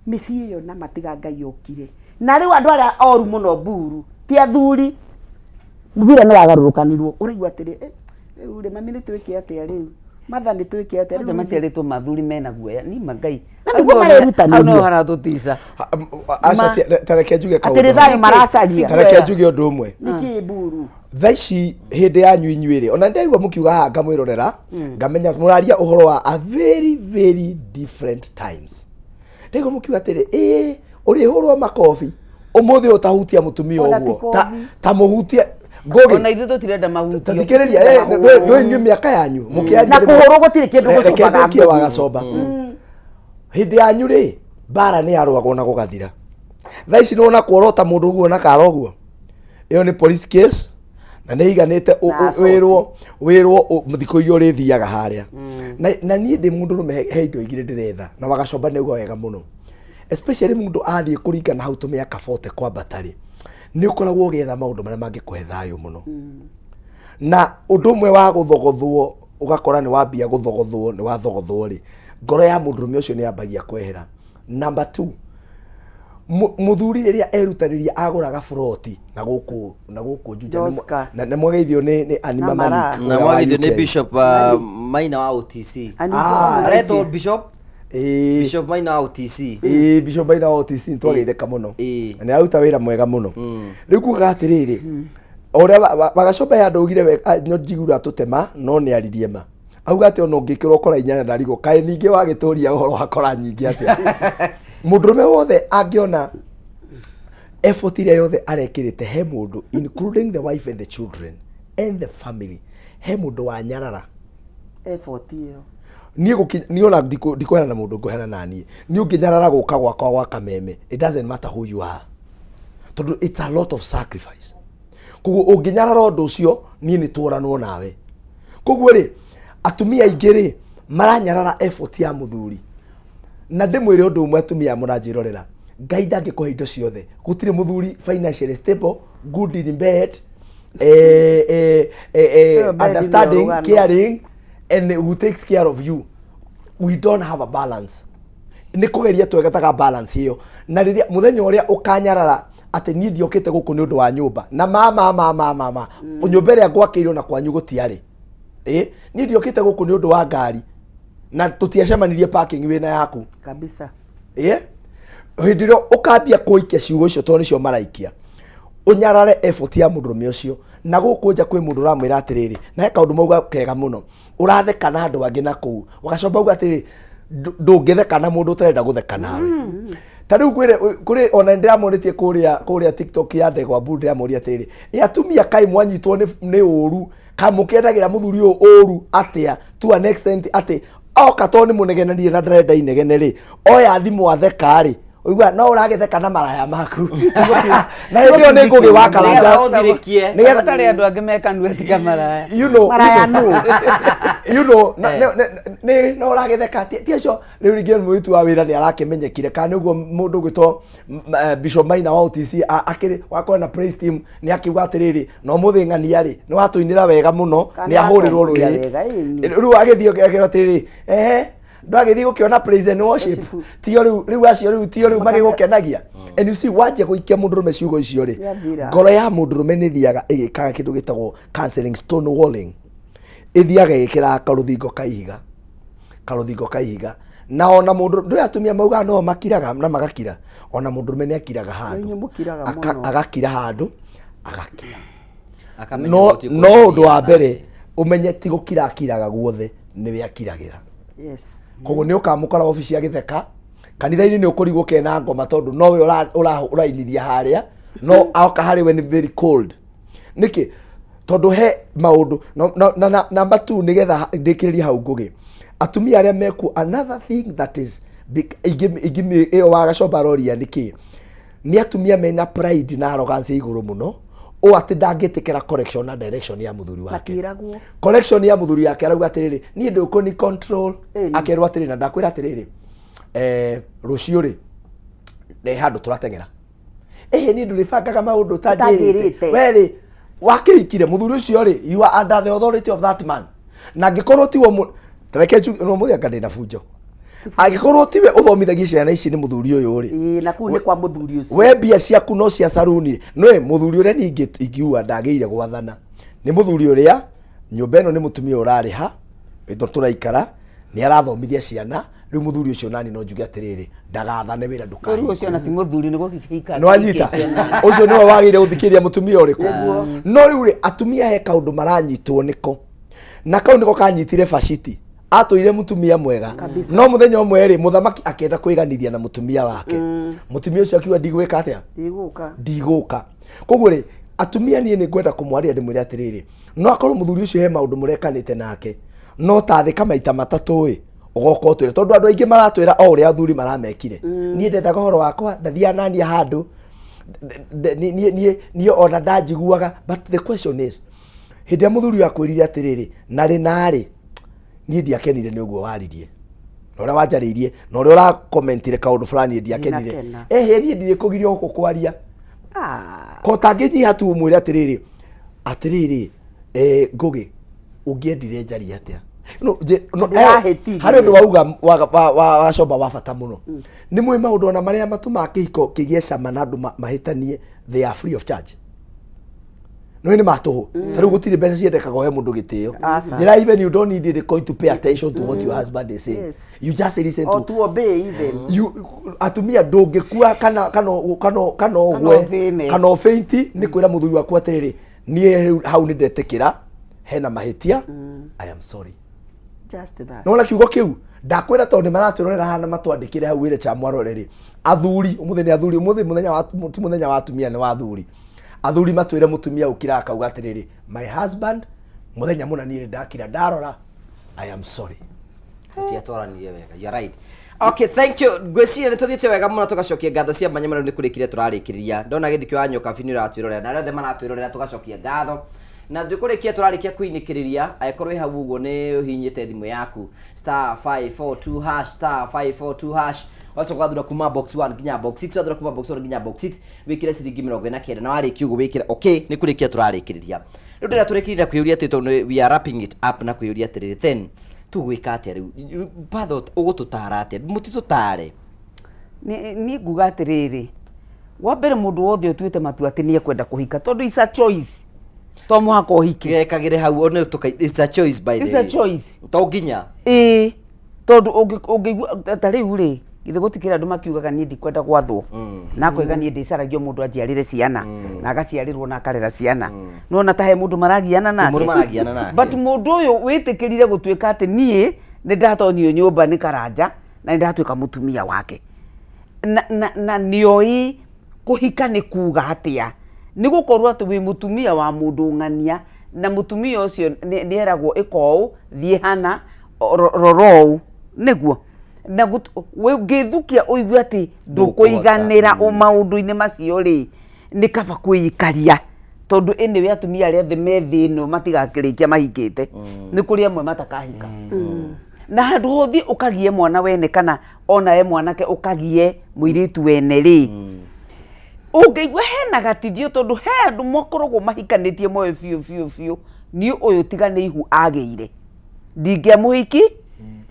mĩciĩ ĩyo na matiga Ngai okire na rĩu andũ arĩa oru mũno mburu ti athuri mũbira nĩ wagarũrũkanirwo ũraigua atĩrĩ "Eh, rĩu rĩ mami nĩ twĩke atĩa rĩu matha nĩ twĩke atĩa Kwanja rĩu maciarĩtwo mathuri mena guoya ni magai Na nĩguo marerutanĩria. hau no haratũtica aca tareke njuge kaũndũ Atĩrĩ thayũ maracaria. tareke njuge ũndũ ũmwe nĩkĩ mburu thaa ici hĩndĩ yanyu inyuĩ rĩ ona ndaigua mũkiuga haha ngamwĩrorera ngamenya mũraria ũhoro wa a very very different times ndaigua mũkiuga atĩrĩ ĩĩ ũrĩhũrwo makobi ũmũthĩ ũtahutia mũtumia Ona ti ũguo kobi. ta mũhutie ngũgĩ ona ithuĩ tũtirenda mahutio tathikĩrĩria ndũ inyuĩ mĩaka yanyu mũkĩaria Na kũhũrwo gũtirĩ kĩndũ Reke gũcũmbaga ndĩkie ngũgĩ. wagacomba hĩndĩ yanyu rĩ mbara nĩ yarũagwo na gũgathira thaa ici nĩwona kuorota mũndũ ũguo na kara ũguo ĩyo nĩ police case na nĩ iganĩte Na assault. wĩrwo wĩrwo thikũ iria ũrĩthiaga harĩa na niĩ ndĩ mũndũ rũme he indo igĩrĩ ndĩretha na wagacomba nĩ auga wega mũno especially mũndũ athiĩ kũringana hau tũmĩaka 40 kwambata rĩ nĩ ũkoragwo ũgĩetha maũndũ marĩa mangĩkũhe thayũ mũno na ũndũ ũmwe wa gũthogothwo ũgakora nĩ wambia gũthogothwo nĩ wathogothwo rĩ Ngoro ya mũndũrũme ũcio nĩ yambagia kwehera. Number two, mũthuri rĩrĩa erutanĩria agũraga buroti na gũkũ na gũkũ Juja, nĩ Joska. na mwagĩithio nĩ Annie Na Mama Maraa. Nick Na ũrĩa wa mwagithio nĩ UK. Bishop Maina wa OTC. Ani- Ah, Aretwo Bishop Ĩĩ. Bishop Maina wa OTC. Ĩĩ, Bishop Maina wa OTC nĩ twageithĩka mũno. Ĩĩ. Na nĩ aruta wĩra mwega mũno. Rĩu kugaga atĩrĩrĩ, o ũrĩa Wagacomba ya ndaugire wega, no njiguaga tũtema no nĩ aririe ma. Auga atĩ ona ũngĩkĩrwo kora inyanya ndarigwo kaĩ ningĩ wagĩtũria ũhoro wa kora nyingĩ atĩa. Mũndũrũme wothe angĩona effort ĩrĩa yothe arekĩrĩte he mũndũ, including the wife and the children and the family, he mũndũ wanyarara Effort ĩyo. Niĩ niĩ ona ndikũheana na mũndũ ngũheana na niĩ niĩ ũngĩnyarara gũka gwakwa gwa kameme, it doesn't matter who you are, tondũ it's a lot of sacrifice. Koguo ũngĩnyarara ũndũ ũcio, niĩ nĩ tũranwo nawe. Koguo rĩ, atumia aingĩ rĩ maranyarara effort ya mũthuri. Na ndĩmwĩre ũndũ ũmwe, atumia mũranjĩrorera, Ngai ndangĩkũhe indo ciothe. Gũtirĩ mũthuri financially stable, good in bed, Ĩyo bed nĩ understanding, rũgano. caring and who takes care of you. We don't have a balance. Nĩ kũgeria twegetaga balance ĩyo. Na rĩrĩa mũthenya ũrĩa ũkanyarara atĩ niĩ ndiokĩte gũkũ nĩ ũndũ wa nyũmba na ma ma ma ma ma ma nyũmba ĩrĩa ngwakĩirwo na kwanyu gũtiarĩ, ĩ niĩ ndiokĩte gũkũ nĩ ũndũ wa ngari na tũtiacemanirie parking wĩna yaku. Kabisa. Ĩ hĩndĩ ĩrĩa ũkambia kũikia ciugo icio, tondũ nĩcio maraikia, ũnyarare effort ya mũndũrũme ũcio. Na gũkũ nja kwĩ mũndũ ũramwĩra atĩrĩrĩ, na he kaũndũ mauga kega mũno, ũratheka na andũ angĩ na kũu ũgacoka uga atĩrĩrĩ, ndũngĩtheka na mũndũ ũtarenda gũtheka nawe. Ta rĩu kwĩre kũrĩ ona ndĩramonĩtie kũrĩa TikTok ya Ndegwa Mbu, ndĩramoria atĩrĩrĩ, ĩ atumia kaĩ mwanyitwo nĩ ũru, kaĩ mũkĩendagĩra mũthuri ũyũ ũru atĩa to an extent atĩ oka tondũ nĩ mũnegenanire na ndarenda inegene rĩ, oya thimũ atheka rĩ, ũigua no ũragĩtheka na maraya maku, na hĩndĩ ĩyo nĩ ngũgĩ wa karanja. Nĩgetha ũthirĩkie. Nĩgetha Gũtarĩ andũ angĩ mekanua tiga maraya. Maraya nũ? Nĩ no ũragĩtheka ti acio. Rĩu rĩngĩ mũruti wa wĩra nĩ arakĩmenyekire kana nĩguo mũndũ ũgwĩtwo Bishop Maina wa OTC akĩrĩ wakorwo na praise team nĩ akiuga atĩrĩrĩ, no mũthĩ ng'ania rĩ nĩ watũinĩra wega mũno. Kana nĩ ahũrĩrwo atongoria rũhĩ. wega, ĩni. Rĩu agĩthiĩ akĩrwo atĩrĩrĩ, ehe, ndwagĩthiĩ gũkĩona praise and worship tio rĩu rĩu acio rĩu tio rĩu magĩgũkenagia. And you see, wanjia gũikia mũndũrũme ciugo icio rĩ, Yathira. ngoro ya mũndũrũme nĩ ĩthiaga ĩgĩkaga kĩndũ gĩtagwo canceling, stone walling, ĩthiaga ĩgĩkĩraga karũthingo ka ihiga, karũthingo ka ihiga. Na ona mũndũ ndũĩ atumia maugaga no makiraga na magakira, ona mũndũrũme nĩ akiraga handũ. Inyuĩ mũkiraga mũno. Agakira handũ, agakira. Akamenya No gũtirĩ no kũndũ ũndũ wa athiaga. mbere ũmenye ti gũkira akiraga guothe, nĩwe akiragĩra. Koguo nĩ ũkamũkora obici agĩtheka, kanitha-inĩ nĩ ũkũrigwo kena ngoma tondũ nowe ũrainithia harĩa, no oka harĩ we nĩ very cold. Nĩkĩ? Tondũ he maũndũ na number two, nĩgetha ndĩkĩrĩrie hau ngũgĩ, atumia arĩa mekuo, another thing that is big, ingĩ ĩyo wagacomba roria nĩkĩ, nĩ atumia mena pride na arrogance ya igũrũ mũno ũ atĩ ndangĩtĩkĩra correction na direction ya mũthuri wake. Matiragwo. Correction ya mũthuri wake, arauga atĩrĩrĩ, niĩ ndũkũni control. Ĩni. Akerwo atĩrĩrĩ, na ndakwĩra atĩrĩrĩ, rũciũ rĩ nĩ handũ tũrateng'era. Ĩhĩ, niĩ ndũrĩbangaga maũndũ ũtanjĩrĩte. Ũtanjĩrĩte. We rĩ wakĩhikire mũthuri ũcio rĩ, you are under the authority of that man. Na angĩkorwo tiwe reke njuge no mũthĩ anga ndĩna bunjo, angĩkorwo tiwe ũthomithagia ciana ici nĩ mũthuri ũyũ rĩ. Ĩĩ, na kũu nĩ kwa mũthuri ũcio. We mbia ciaku no cia saruni nĩ mũthuri ũrĩa ningĩ ingiuga ndagĩrĩire gwathana nĩ mũthuri ũrĩa nyũmba ĩno nĩ mũtumia ũrarĩha ĩno tũraikara, nĩ arathomithia ciana. Rĩu mũthuri ũcio nani no njuge atĩrĩrĩ, ndagathane wĩra. Rĩu Ndũkahinge. Ũcio ona ti mũthuri, nĩ gũkĩhika. Nĩ wanyita, ũcio nĩwe wagĩrĩire gũthikĩrĩria mũtumia ũrĩkũ. No rĩu rĩ, atumia he kaũndũ maranyitwo nĩko, na kau nĩko kanyitire Baciti. Atũire mũtumia mwega, no mũthenya ũmwe rĩ, mũthamaki akĩenda kwĩganithia na mũtumia wake. Mũtumia ũcio akiuga, ndigwĩka atĩa? Ndigũka. Ndigũka. Koguo rĩ, atumia, niĩ nĩ ngwenda kũmwarĩria ndĩmwĩre atĩrĩrĩ, no akorwo mũthuri ũcio he maũndũ mũrekanĩte nake, no tathĩka maita matatũ ĩ ũgoka ũtwĩre, tondũ andũ aingĩ maratwĩra o ũrĩa athuri maramekire. Niĩ ndendaga ũhoro wakwa, ndathiaga nania handũ niĩ ona ndanjiguaga. But the question is, hĩndĩ ĩrĩa mũthuri ũyũ akwĩrire atĩrĩrĩ, narĩ narĩ niĩ ndiakenire nĩ ũguo waririe na ũrĩa wanjarĩirie na ũrĩa ũrakomentire kaũndũ fulani, ndiakenire. Ndinakena. Ehe, niĩ ndirĩ kũgirio gũkũ kwaria ko tangĩnyiha tu ũmwĩre atĩrĩrĩ, atĩrĩrĩ, ngũgĩ, ũngĩendire njarie atĩa? No, no, Ndĩrahĩtirie. harĩ ũndũ wauga wa wacomba wa bata mũno. Nĩ mwĩ maũndũ ona marĩa matũmaga kĩhiko kĩgĩe cama na andũ mahĩtanie, they are free of charge, no nĩ matũhũ. Ta rĩu gũtirĩ mbeca ciendekaga ũhe mũndũ gĩtĩo. Aca. Njĩra, even you don't need the coin to pay attention to what your husband is saying. You just listen or to to obey even. You atumia, ndũngĩkua kana ũgwe ũthĩne. Kana ũbĩnti nĩ kwĩra mũthuri waku atĩrĩrĩ, niĩ rĩu hau nĩ ndetĩkĩra hena mahĩtia, I am sorry. Just that. Nona kiugo kĩu ndakwĩra, tondũ nĩ maratwĩrorera hana, matwandĩkĩre hau wĩre cha mwarore rĩ, athuri ũmũthĩ nĩ athuri, ũmũthĩ mũthenya wa ti mũthenya wa atumia, nĩ wa athuri. Athuri matwĩre mũtumia ũkira akauga atĩrĩrĩ, "My husband, mũthenya mũna niĩ nĩ ndakira ndarora, I am sorry." Tũtiatwaranirie wega. You are right. Okay, thank you. Ngwĩciria nĩ tũthiĩte wega mũno, tũgacokia ngatho cia mwanya mũno. Nĩ kũrĩkire tũrarĩkĩrĩria, ndona gĩthikio wa nyoka nĩ ũratwĩrorera na arĩa othe maratwĩrorera, tũgacokia ngatho na twĩkũrĩkia tũrarĩkia kũinĩkĩrĩria. Angĩkorwo wĩ hau ũguo nĩ ũhihinyĩte thimũ yaku *542 hash, *542 hash, wacoka ũgathura kuma box 1 nginya box 6, wathura kuma box 1 nginya box 6, wĩkĩre ciringi 49, na warĩkia ũguo wĩkĩre okay. Nĩ kũrĩkia tũrarĩkĩrĩria rĩu, ndĩrĩa tũrĩkĩrĩria kwĩyũria atĩ tondũ we are wrapping it up na kwĩyũria atĩrĩrĩ, then tũgwĩka atĩa rĩu? Patho ũgũtũtara atĩa? Mũtitũtare. Niĩ nguga atĩrĩrĩ, wa mbere, mũndũ wothe ũtuĩte matua atĩ nĩ ekwenda kũhika, tondũ is a choice, to mũhaka ũhike. Gekagĩre hau one tũka, it's a choice, by the It's a way. choice. To nginya. Ĩĩ, tondũ ũngĩigua ta rĩu rĩ, githĩ gũtikĩrĩ andũ makiugaga niĩ ndikwenda gwathwo, na akoiga niĩ ndĩcaragio mũndũ anjiarĩre ciana, na agaciarĩrwo na akarera ciana. Nona ta he mũndũ maragiana nake. Mũndũ maragiana nake. But mũndũ ũyũ wĩtĩkĩrire gũtuĩka atĩ niĩ nĩ ndatonyio nyũmba nĩ Karanja na nĩ ndatuĩka mũtumia wake, na nĩoĩ kũhika nĩ kuga atĩa, nĩ gũkorwo atĩ wĩ mũtumia wa mũndũ ng'ania, na mũtumia ũcio nĩ eragwo ĩka ũũ, thiĩ hana, rora ũũ nĩguo na ũngĩthukia ũigue atĩ ndũkũiganĩra maũndũ-inĩ macio rĩ, nĩ kaba kwĩikaria, tondũ anyway atumia arĩa othe me thĩ ĩno matigakĩrĩkia mahikĩte, nĩ kũrĩ amwe matakahika. Na handũ hothiĩ ũkagie mwana wene, kana ona we mwanake ũkagie mũirĩtu wene rĩ, ũngĩigua hena gatithio, tondũ he andũ makoragwo mahikanĩtie moyo biũ biũ biũ, niĩ ũyũ tiga nĩ ihu agĩire ndingĩamũhiki.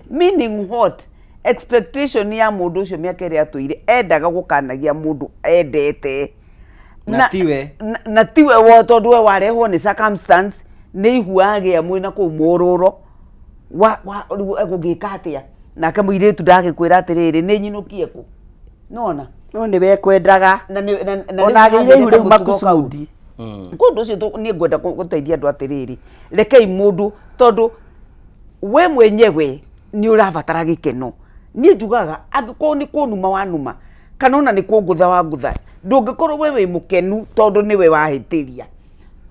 Meaning what? Expectation ya mũndũ ũcio mĩaka ĩrĩa atũire endaga gũkanagia mũndũ endete. Na tiwe. Na tiwe wo, tondũ we warehwo nĩ circumstance, nĩ ihu agĩa mwĩna kũu mũrũro wa rĩu egũgĩka atĩa nake mũirĩtu ndagĩkwĩra atĩrĩrĩ, nĩ nyinũkie kũ nona. No nĩ wekwendaga. Na na Ona rĩu agĩire ihu hagĩire rĩu kamũtugo kau. makusudi. Kũndũ ũcio niĩ ngwenda gũteithia andũ atĩrĩrĩ, rekei mũndũ, tondũ we mwenyewe nĩ ũrabatara gĩkeno. Niĩ njugaga angĩkorwo nĩ kũnuma wanuma, kana ona nĩ kũngũtha wangũtha, ndũngĩkorwo we wĩ mũkenu tondũ nĩwe wahĩtĩria.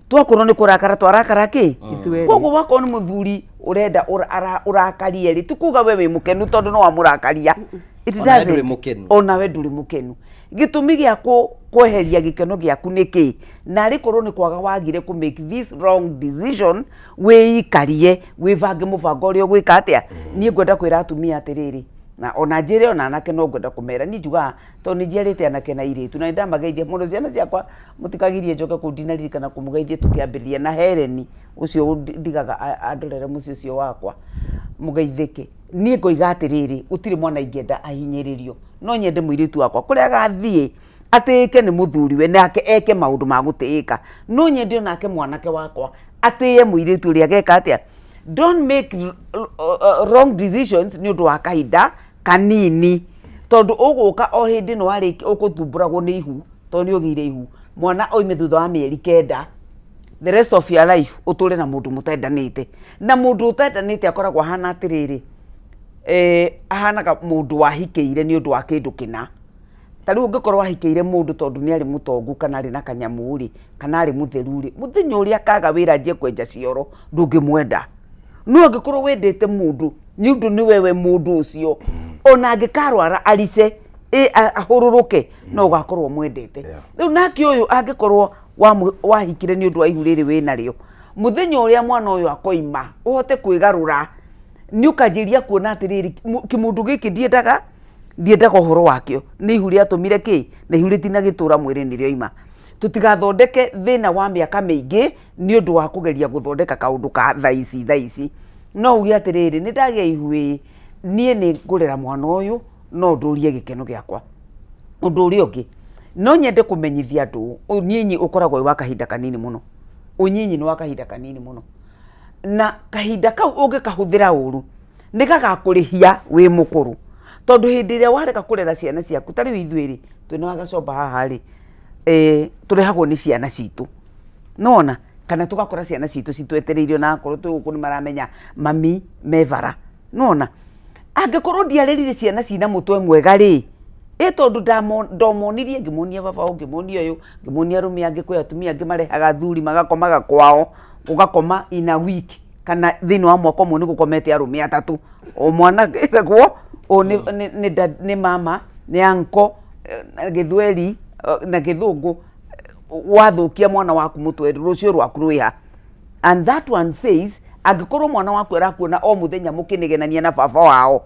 Twakorwo nĩ kũrakara twarakara kĩ. Ithuerĩ. Koguo wakorwo nĩ mũthuri ũrenda ũrakarie rĩ, ti kuga we wĩ mũkenu tondũ no wamũrakaria. It Ona we ndũrĩ doesn't. mũkenu. Ona we ndũrĩ mũkenu. Gĩtũmi gĩa kweheria gĩkeno gĩaku nĩ kĩ? Na arĩ korwo nĩ kwaga wagire kũ make this wrong decision, wĩikarie, wĩbange mũbango ũrĩa ũgwĩka atĩa. Niĩ ngwenda kwĩra atumia atĩrĩrĩ, na ona njĩre ona anake, no ngwenda kũmera, niĩ njugaga tondũ nĩ njiarĩte anake na airĩtu na nĩ ndamageithia mũno. Ciana ciakwa, mũtikagirie njoke kũu, ndinaririkana kũmũgeithia tũkĩambĩrĩria, na Hereni ũcio ndigaga andorere mũciĩ ũcio wakwa, mũgeithĩke. Niĩ ngoiga atĩrĩrĩ, gũtirĩ mwana ingĩenda ahinyĩrĩrio. No nyende mũirĩtu wakwa kũrĩa agathiĩ atĩĩke nĩ mũthuriwe, nake eke maũndũ ma gũtĩĩka. No nyende onake mwanake wakwa atĩe mũirĩtu ũrĩa ageka atĩa. Don't make wrong decisions nĩ ũndũ wa kahinda kanini, tondũ ũgũka o hĩndĩ ĩno warĩkia ũgũthumbũragwo nĩ ihu, tondũ nĩ ũgĩire ihu, mwana oime thutha wa mĩeri 9, the rest of your life ũtũre na mũndũ mũtendanĩte. Na mũndũ ũtendanĩte akoragwo ahana atĩrĩrĩ, ahanaga mũndũ wahikĩire nĩ ũndũ wa kĩndũ kĩna. Ta rĩu ũngĩkorwo wahikĩire mũndũ tondũ nĩ arĩ mũtongu, kana arĩ na kanyamũ rĩ, kana arĩ mũtheru rĩ, mũthenya ũrĩa akaga wĩra anjie kwenja cioro, ndũngĩmwenda. No angĩkorwo wendete mũndũ nĩ ũndũ nĩ wewe mũndũ ũcio, ona angĩkarwara arice ahũrũrũke, no ũgakorwo mwendete. Rĩu nake ũyũ angĩkorwo wahikire nĩ ũndũ wa ihu rĩrĩ wĩnarĩo, mũthenya ũrĩa mwana ũyũ akoima ũhote kwĩgarũra, nĩ ũkanjĩria kuona atĩrĩrĩ, kĩmũndũ gĩkĩ ndiendaga ũhoro wakĩo, nĩ ihu rĩatũmire kĩ, na ihu rĩtinagĩtũra mwĩrĩ nĩ rĩoima. Tũtigathondeke thĩna wa mĩaka mĩingĩ nĩ ũndũ wa kũgeria gũthondeka kaũndũ ka thaa ici thaa ici. No uge atĩrĩrĩ, nĩ ndagĩa ihu ĩĩ, niĩ nĩ ngũrera mwana ũyũ no ndũrie gĩkeno gĩakwa. Ũndũ ũrĩa ũngĩ, no nyende kũmenyithia andũ ũnyinyi ũkoragwo wĩ wa kahinda kanini mũno. Ũnyinyi nĩ wa kahinda kanini mũno. Na kahinda kau ũngĩkahũthĩra ũru, nĩ gagakũrĩhia wĩ mũkũrũ. Tondũ hĩndĩ ĩrĩa warega kũrera ciana ciaku, ta rĩu ithuĩ rĩ, twĩna Wagacomba haha rĩ, tũrehagwo nĩ ciana citũ. Nĩwona? Kana tũgakora ciana citũ citwetereire ona akorwo twĩ gũkũ nĩ maramenya mami me bara. Nĩwona? Angĩkorwo ndiarerire ciana cina mũtwe mwega rĩ, ĩ tondũ ndomonirie ngĩmonia baba wao, ngĩmonia ũyũ, ngĩmonia arũme angĩ, kwĩ atumia angĩ marehaga athuri magakomaga kwao, ũgakoma in a week kana thĩinĩ wa mwaka ũmwe nĩ gũkomete arũme atatũ. O mwana eragwo ũyũ nĩ mama, nĩ uncle, gĩthweri na gĩthũngũ. Wathũkia mwana waku mũtwe rũciũ rwaku rwĩ ha? And that one says angĩkorwo mwana waku arakuona o mũthenya mũkĩnegenania na baba wao,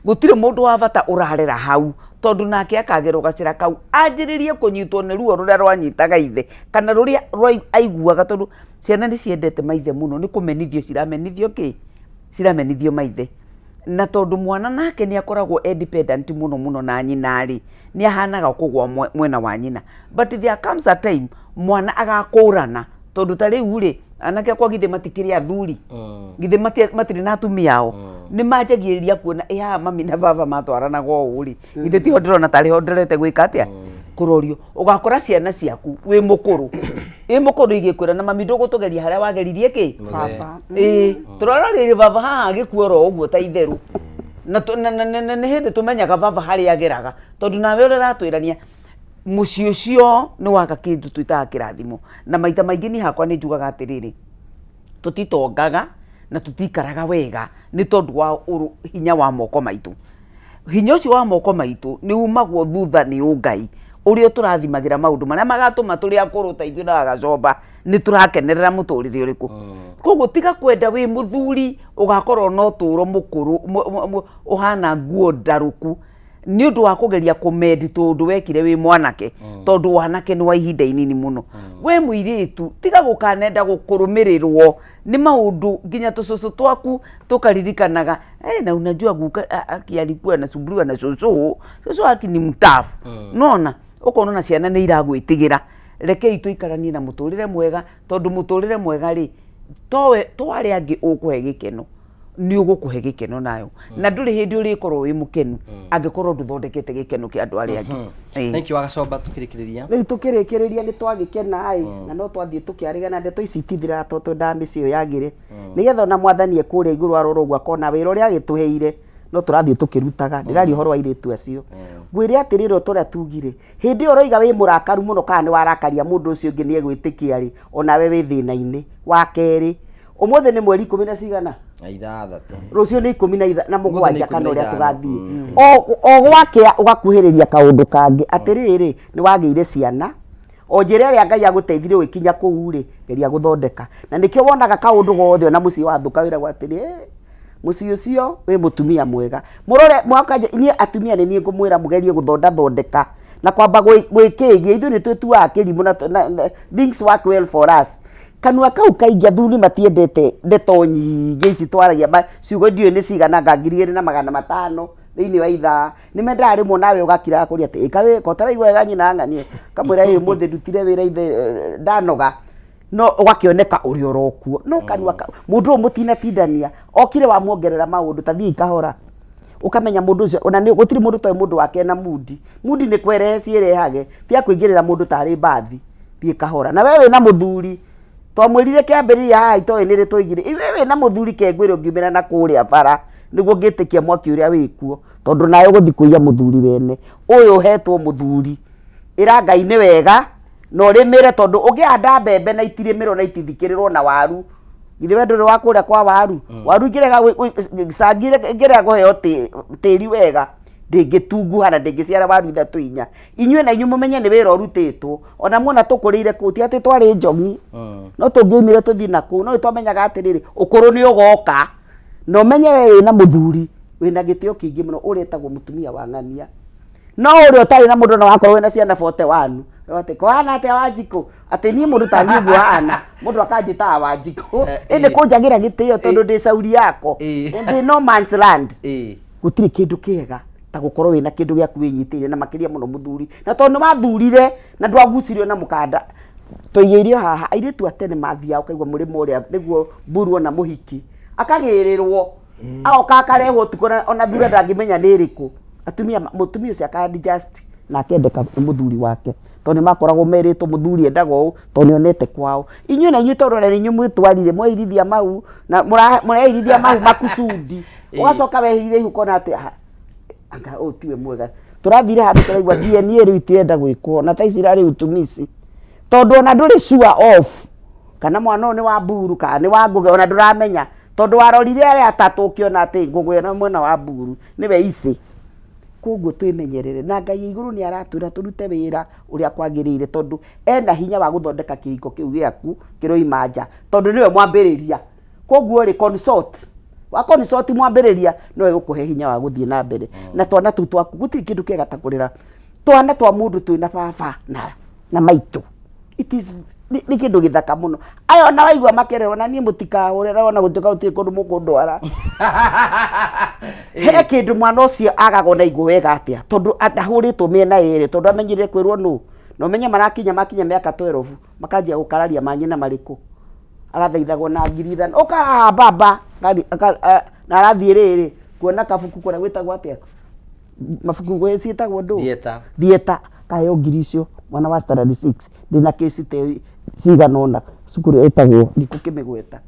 gũtirĩ mũndũ wa bata ũrarera hau, tondũ nake akagerwo gacĩra kau anjĩrĩrie kũnyitwo nĩ ruo rũrĩa rwanyitaga ithe kana rũrĩa aiguaga, tondũ ciana nĩ ciendete maithe mũno, nĩ kũmenithio ciramenithio kĩ? Ciramenithio maithe. Na tondũ mwana nake nĩ akoragwo e dependent mũno mũno na nyina rĩ, nĩ ahanaga kũgwa mwena wa nyina. But there comes a time mwana agakũrana, tondũ ta rĩu rĩ, anake akwa githĩ matikĩrĩ athuri? Githĩ matirĩ na atumia ao? Nĩ manjagĩrĩria kuona ĩ haha mami na baba matwaranaga ũũ rĩ, githĩ tiho ndĩrona tarĩ ho ndorete gwĩka atĩa? Kũrorio. Ũgakora ciana ciaku wĩ mũkũrũ, wĩ mũkũrũ igĩkwĩra na mami ndũgũtũgeria harĩa wageririe kĩ? Baba. Ĩĩ, tũrora rĩrĩ baba haha agĩkua oro ũguo ta itherũ. Na nĩ hĩndĩ tũmenyaga baba harĩa ageraga, tondũ nawe ũrĩa ũratwĩrania mũciĩ ũcio nĩ waga kĩndũ twĩtaga kĩrathimo. Na maita maingĩ niĩ hakwa nĩ njugaga atĩrĩrĩ, tũtitongaga na tũtikaraga wega nĩ tondũ wa hinya wa moko maitũ. Hinya ũcio wa moko maitũ nĩ umagwo thutha nĩ ũngai ũrĩa ũtũrathimagĩra maũndũ marĩa magatũma tũrĩ akũrũ ta ithuĩ na Wagacomba nĩ tũrakenerera mũtũrĩre ũrĩkũ. Koguo tiga kwenda wĩ mũthuri ũgakorwo na ũtũro mũkũrũ ũhana nguo ndarũku nĩ ũndũ wa kũgeria kũmendi tũũndũ wekire wĩ mwanake, tondũ wanake nĩ wa ihinda inini mũno. We mũirĩtu, tiga gũkanenda gũkũrũmĩrĩrwo nĩ maũndũ nginya tũcũcũ twaku tũkaririkanaga, hey, na unajua guka aki alikuwa anasumbuliwa na cũcũ, cũcũ aki ni mtafu. Nona ũkona ona ciana nĩ iragwĩtigĩra. Rekei tũikaranie na mũtũrĩre mwega, tondũ mũtũrĩre mwega rĩ, towe to arĩa angĩ ũkũhe gĩkeno, nĩ ũgũkũhe gĩkeno nayo, na ndũrĩ hĩndĩ ũrĩkorwo wĩ mũkenu angĩkorwo ndũthondekete gĩkeno kĩa andũ arĩa angĩ. Thank you Wagacomba, tukĩrĩkĩrĩria. Rĩu tũkĩrĩkĩrĩria nĩ twagĩkena ĩ, na no twathiĩ tũkĩarĩga na ndeto ici itithiraga tondũ twendaga mĩciĩ ĩyo yagĩre, nĩgetha ona mwathani e kũrĩa igũrũ arora ũguo akona wĩra ũrĩa agĩtũheire no tũrathiĩ tũkĩrutaga. Ndĩraria ũhoro wa airĩtu acio. Ngwĩre atĩrĩrĩ, o ta ũrĩa tugire, hĩndĩ ĩyo ũroiga wĩ mũrakaru mũno kana nĩ warakaria mũndũ ũcio ũngĩ nĩ egwĩtĩkia rĩ, onawe wĩ thĩna-inĩ. Wa kerĩ, ũmũthĩ nĩ mweri ikũmi na cigana? Na ithathatũ. Rũciũ nĩ ikũmi na Ũmũthĩ nĩ mũgwanja ikũmi kana na ũrĩa ithano. tũgathiĩ. O gwakĩa ũgakuhĩrĩria kaũndũ kangĩ atĩrĩrĩ, nĩ wagĩire ciana, o njĩra ĩrĩa Ngai agũteithirie ũgĩkinya kũu rĩ, geria gũthondeka. Na nĩkĩo wonaga kaũndũ gothe ona mũciĩ wathũka wĩragwo atĩrĩ, mũciĩ ũcio wĩ mũtumia mwega. Mũrore mwakanja, inyuĩ atumia nĩ niĩ ngũmwĩra mũgerie gũthondathondeka na kwamba gwĩkĩgia. Ithuĩ nĩ twĩtuaga kĩrimũ na things work well for us. Kanua kau kaingĩ athuri matiendete ndeto nyingĩ ici twaragia, ciugo ndiũĩ nĩ cigana anga 2500 thĩinĩ wa ithaa. Nĩ mendaga rĩmwe nawe ũgakira kũria atĩ ĩka wĩ ko ũtaraigua wega nyina ng'anie, kamwĩra ĩ ũmũthĩ ndutire wĩra ithe ndanoga, no ũgakĩoneka ũrĩ oro kuo. No kanua mũndũ ũyũ mũtinatindania okire wamuongerera maũndũ ta thiĩ kahora, ũkamenya mũndũ ũcio ona nĩ gũtirĩ mũndũ ũtoĩ mũndũ wake na mundi. Mundi nĩ kwerehe ciĩrehage, ti ya kũingĩrĩra mũndũ tarĩ mbathi, thiĩ kahora. Na we wĩna mũthuri, twamwĩrire kĩambĩrĩria haha itoĩ nĩrĩ twaigire, we wĩna mũthuri kengwĩre ũngiumĩra na kũrĩa bara nĩguo ngĩtĩkia mwaki ũrĩa wĩkuo, tondũ nawe ũgũthiĩ kũiya mũthuri wene. Ũyũ ũhetwo mũthuri, ĩra Ngai nĩ wega na ũrĩmĩre, tondũ ũngĩhanda mbembe na itirĩmĩrwo na itithikĩrĩrwo na waru, githĩ we ndũrĩ wa kũrĩa kwa waru? Waru ingĩrega cangi ĩngĩrega kũheo tĩri wega, ndĩngĩtunguha na ndĩngĩciara waru ithatũ inya. Inyuĩ na inyuĩ mũmenye nĩ wĩra ũrutĩtwo. Ona muona tũkũrĩire kũu, ti atĩ twarĩ njomi, no tũngĩoimire tũthiĩ na kũu, no nĩtwamenyaga atĩrĩrĩ, ũkũrũ nĩ ũgoka. Na ũmenye we wĩna mũthuri wĩna gĩtĩo kĩingĩ mũno, ũrĩa etagwo mũtumia wa ng'ania. No ũrĩa ũtarĩ na mũndũ, ona wakorwo wĩna ciana 41, Atĩ kũhana atĩa Wanjikũ? Atĩ niĩ mũndũ ta niĩ ũguo hana, mũndũ akanjĩtaga Wanjikũ. Ĩndĩ kũnjagĩra gĩtĩo tondũ ndĩ cauri yako. Ndĩ no man's land. Gũtirĩ kĩndũ kĩega ta gũkorwo wĩna kĩndũ gĩaku wĩnyitĩrĩire na makĩria mũno mũthuri. Na tondũ nĩ wathurire na ndwagucirio na mũkanda. Tũigĩire o haha, airĩtu a tene mathiaga ũkaigua mũrĩmo ũrĩa nĩguo mburu ona mũhiki. Akagĩrĩrwo, agoka akarehwo ũtukũ ona thura ndangĩmenya nĩ ĩrĩkũ. Atumia, mũtumia ũcio aka adjust na akendeka nĩ mũthuri wake tondũ nĩ makoragwo merĩtwo mũthuri endaga ũũ tondũ nĩ onete kwao. Inyuĩ na inyuĩ tondũ ona nĩ inyuĩ mwĩtwarire mweirithia mau na mũreirithia mau makusudi ũgacoka wehirire ihu ũkona atĩ ah, anga ũyũ tiwe mwega. Tũrathire handũ tũraigua DNA rĩu itirenda gwĩkwo na thaa ici irarĩ utumishi tondũ ona ndũrĩ sure of kana mwana ũyũ nĩ wa Mburu kana nĩ wa Ngũgĩ ona ndũramenya tondũ warorire arĩa atatũ ũkĩona atĩ Ngũgĩ na mwena wa Mburu nĩwe icĩ. Koguo twĩmenyerere na Ngai igũrũ nĩ aratwĩra tũrute wĩra ũrĩa kwagĩrĩire tondũ ena hinya wa gũthondeka kĩhiko kĩu gĩaku kĩroima nja tondũ nĩwe mwambĩrĩria. Koguo rĩ consult, wa consult mwambĩrĩria no egũkũhe hinya wa gũthiĩ na mbere. Na twana tũu twaku gũtirĩ kĩndũ kĩega ta kũrera twana twa mũndũ twĩna baba na maitũ. It is nĩ kĩndũ gĩthaka mũno. Aya ona waigua makererwo na niĩ mũtikahũre na ona gũtuĩka gũtirĩ kũndũ mũkũndwara. He kĩndũ mwana ũcio agaga ona igua wega atĩa tondũ ndahũrĩtwo mĩena yerĩ tondũ amenyire kwĩrwo nũ na ũmenye marakinya makinya mĩaka 12 makanjia gũkararia manyina marĩkũ agathaithagwo na ngiri ithano ũka haha baba na arathiĩ rĩrĩ kuona kabuku kũrĩa gwĩtagwo atĩa mabuku gwĩ ciĩtagwo ndũ Theatre. theatre kaheo ngiri icio mwana wa standard 6 ndĩna kesi ta ĩyo cigana ũna cukuru ĩtagwo ndikũkĩmĩgweta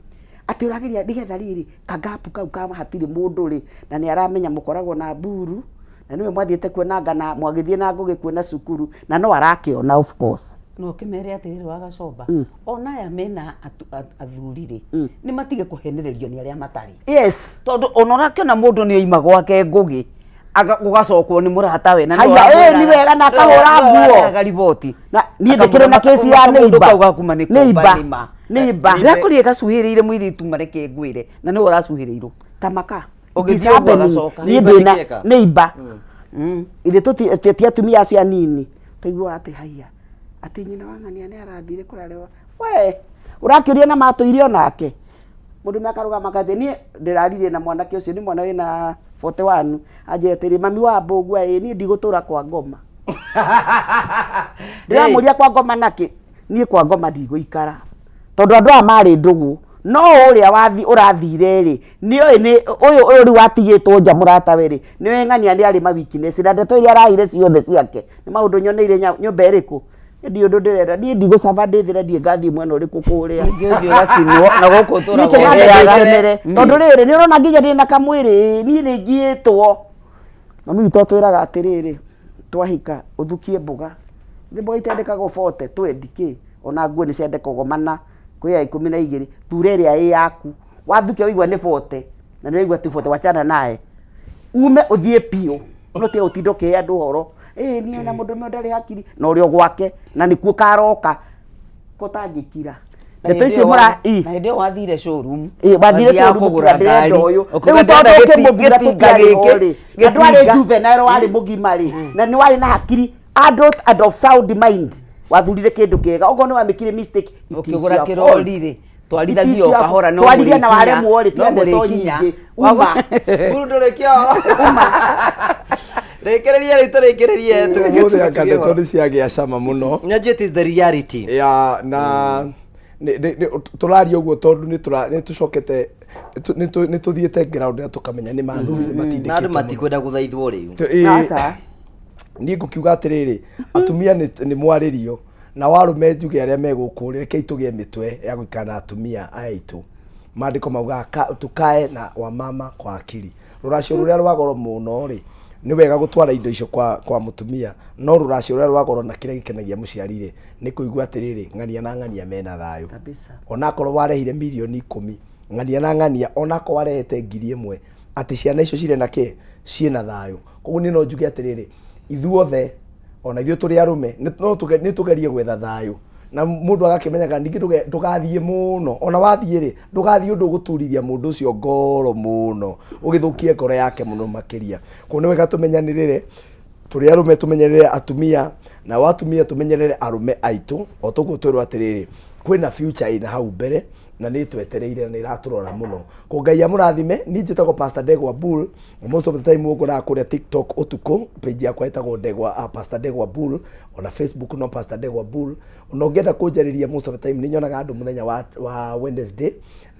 atĩ ũrageria nĩgetha rĩrĩ kagapu kau ka hatirĩ mũndũ rĩ na nĩ aramenya mũkoragwo na mburu na nĩwe mwathiĩte kuona ngana mwagĩthiĩ na ngũgĩ kuona cukuru na no arakĩona of course. Na ũkĩmere atĩrĩrĩ wagacomba ona aya mena athuri rĩ nĩ matige kũhenererio nĩ arĩa matarĩ. Yes. Tondũ ona ũrakĩona mũndũ nĩ oima gwake ngũgĩ gũgacokwo nĩ mũratawe na Haya, ĩĩ, nĩ wega na akahũra nguo. nguo riboti Na niĩ ndĩkĩrĩ na kesi ya neighbor. kau gakuma nĩ Neighbor. kũmba nĩma Neighbor. ndĩrakũrire gacuhĩrĩire mũirĩtu mareke ngwĩre na nĩwe ũracuhĩrĩirwo Tamaka. Ũgĩthiĩ It is ũguo happening. agacoka. Niĩ Neighbor ndĩna nĩ kĩeka? neighbor. Ithe ti atumia acio anini kaigua atĩ haiya atĩ nyina wa ng'ania nĩ arathire kũrarĩwa we ũrakĩũria na matũire onake mũndũ akarũgama akatĩ niĩ ndĩraririe na mwanake ũcio nĩ mwana wĩna 41 anjĩra atĩrĩ mami wa mbũgua ĩ niĩ ndigũtũra kwa ngoma ndĩramũria kwa ngoma nakĩ niĩ kwa ngoma ndigũikara tondũ andũ aya marĩ ndũgũ no ũrĩa wathi ũrathire rĩ nĩoĩ nĩ ũyũ ũyũ rĩu watigĩtwo nja mũratawe rĩ nĩoĩ ng'ania nĩ arĩ ma weakness na ndeto iria araheire ciothe ciake nĩ maũndũ nyoneire nyũmba ĩrĩkũ niĩ ndiũĩ ũndũ ndĩrenda niĩ ndigũcaba ndĩthĩre ndiĩ ngathiĩ mwena ũrĩkũ kũrĩa Ningĩ ũthiĩ ũgacinwo na gũkũ niĩ ũtũragwo kĩrĩa ũrĩaga. ndĩkenere tondũ rĩrĩ nĩ ũrona nginya ndĩ na kamwĩrĩ niĩ nĩ ngiĩtwo mami witũ atwĩraga atĩrĩrĩ twahika ũthukie mboga nĩ mboga itendekagwo bote twendi kĩ ona nguo nĩ ciandekagwo mana kwĩ ya ikũmi na igĩrĩ ture ĩrĩa ĩ yaku wathukia waigua nĩ bote na nĩ waigua ti bote wachana naye ume ũthiĩ biũ no tiga gũtinda ũkĩhe andũ ũhoro ĩĩ niĩ na mũndũ ũmwe ndarĩ hakiri na ũrĩ o gwake na nĩkuo karoka ko tangĩkira ndeto icio mũra ĩ na hĩndĩ ĩyo wathire showroom Ĩ, wathire wathiaga showroom kũgũra ũkiuga ndĩrenda ngari, ũyũ ũkiuga rĩu tondũ ndĩrenda ũkĩmũthura gĩtinga tũtiarĩ ho gĩkĩ, rĩ na ndwarĩ gĩtinga. juvenile warĩ mũgima rĩ na nĩ warĩ na hakiri adult and of sound mind wathurire kĩndũ kĩega okorwo nĩ wamĩkire mistake it is ũkĩgũra your kĩrori fault. rĩ It twarithagia is o your kahora no twarithia na mũrĩkinya, waremwo rĩ no tiga ndeto mũrĩkinya. nyingĩ uma Mburu ndũrĩkia ũhoro rĩkĩrĩria rĩu tũrĩkĩrĩrie Ũmũthĩ anga ndeto nĩ ciagĩa cama mũno Najua it is the reality ya na tũraria ũguo tondũ nĩ tũcokete nĩ tũthiĩte ground na tũkamenya nĩ mathuri nĩ na andũ matindĩkĩtwo mũno. matikwenda gũthaithwo rĩu Aca. Niĩ ngũkiuga atĩrĩrĩ atumia nĩ mwarĩrio na warũme njuge arĩa me gũkũ rĩ rekei tũgĩe mĩtwe ya gũikara na atumia aya aitũ maandĩko maugaga tukae na wamama kwa akili rũracio rũrĩa rwa goro mũno rĩ nĩ wega gũtwara indo icio kwa mũtumia no rũracio rũrĩa rwa goro na kĩrĩa gĩkenagia mũciari rĩ nĩ kũigua atĩrĩrĩ ng'ania na ng'ania mena thayũ Kabisa. onakorwo warehire mirioni ikũmi ng'ania na ng'ania onakorwo warehete 1000 atĩ ciana icio cirĩ na kĩ ciĩna thayũ koguo niĩ no njuge atĩrĩrĩ ithuothe ona ithuĩ tũrĩ arũme nĩ tũgerie gwetha thayũ na mũndũ agakĩmenyaga ningĩ ndũgathiĩ mũno ona wathiĩ rĩ ndũgathiĩ ũndũ ũgũturithia mũndũ ũcio ngoro mũno ũgĩthũkie ngoro yake mũno makĩria koguo nĩ wega tũmenyanĩrĩre tũrĩ arũme tũmenyerere atumia Na watumia tũmenyerere arũme aitũ o toguo twĩrwo atĩrĩrĩ, kwĩna future ĩna hau mbere na nĩ twetereire na nĩ ĩratũrora mũno. Ko Ngai amũrathime. Niĩ njĩtagwo Pastor Ndegwa Bull. Most of the time ũngoraga kũrĩa TikTok ũtukũ, page yakwa ĩtagwo Ndegwa, Pastor Ndegwa Bull, ona Facebook no Pastor Ndegwa Bull. Ona ũngĩenda kũnjarĩria most of the time nĩ nyonaga andũ mũthenya wa Wednesday,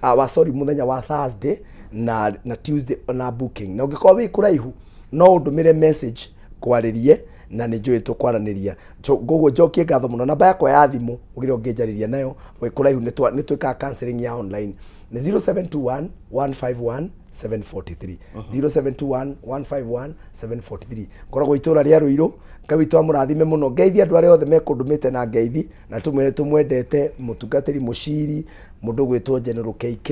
wa sorry, mũthenya wa Thursday na Tuesday na booking. Na ũngĩkorwo wĩ kũraihu no ũndũmĩre message kwarĩrie na nĩ njũĩ tũkwaranĩria. Koguo njokie ngatho mũno. Namba yakwa ya thimũ ũgĩrĩa ũngĩnjarĩria nayo wĩ kũraihu, nĩ twĩkaga counseling ya online, nĩ 0721 151 743, 0721 151 743. Ngoragwo itũra rĩa Rũirũ. Ngai witũ amũrathime mũno. Ngeithi andũ arĩa othe mekũndũmĩte na ngeithi na tũmwĩre tũmwendete, mũtungatĩri Mũciri, mũndũ gwĩtwo General KK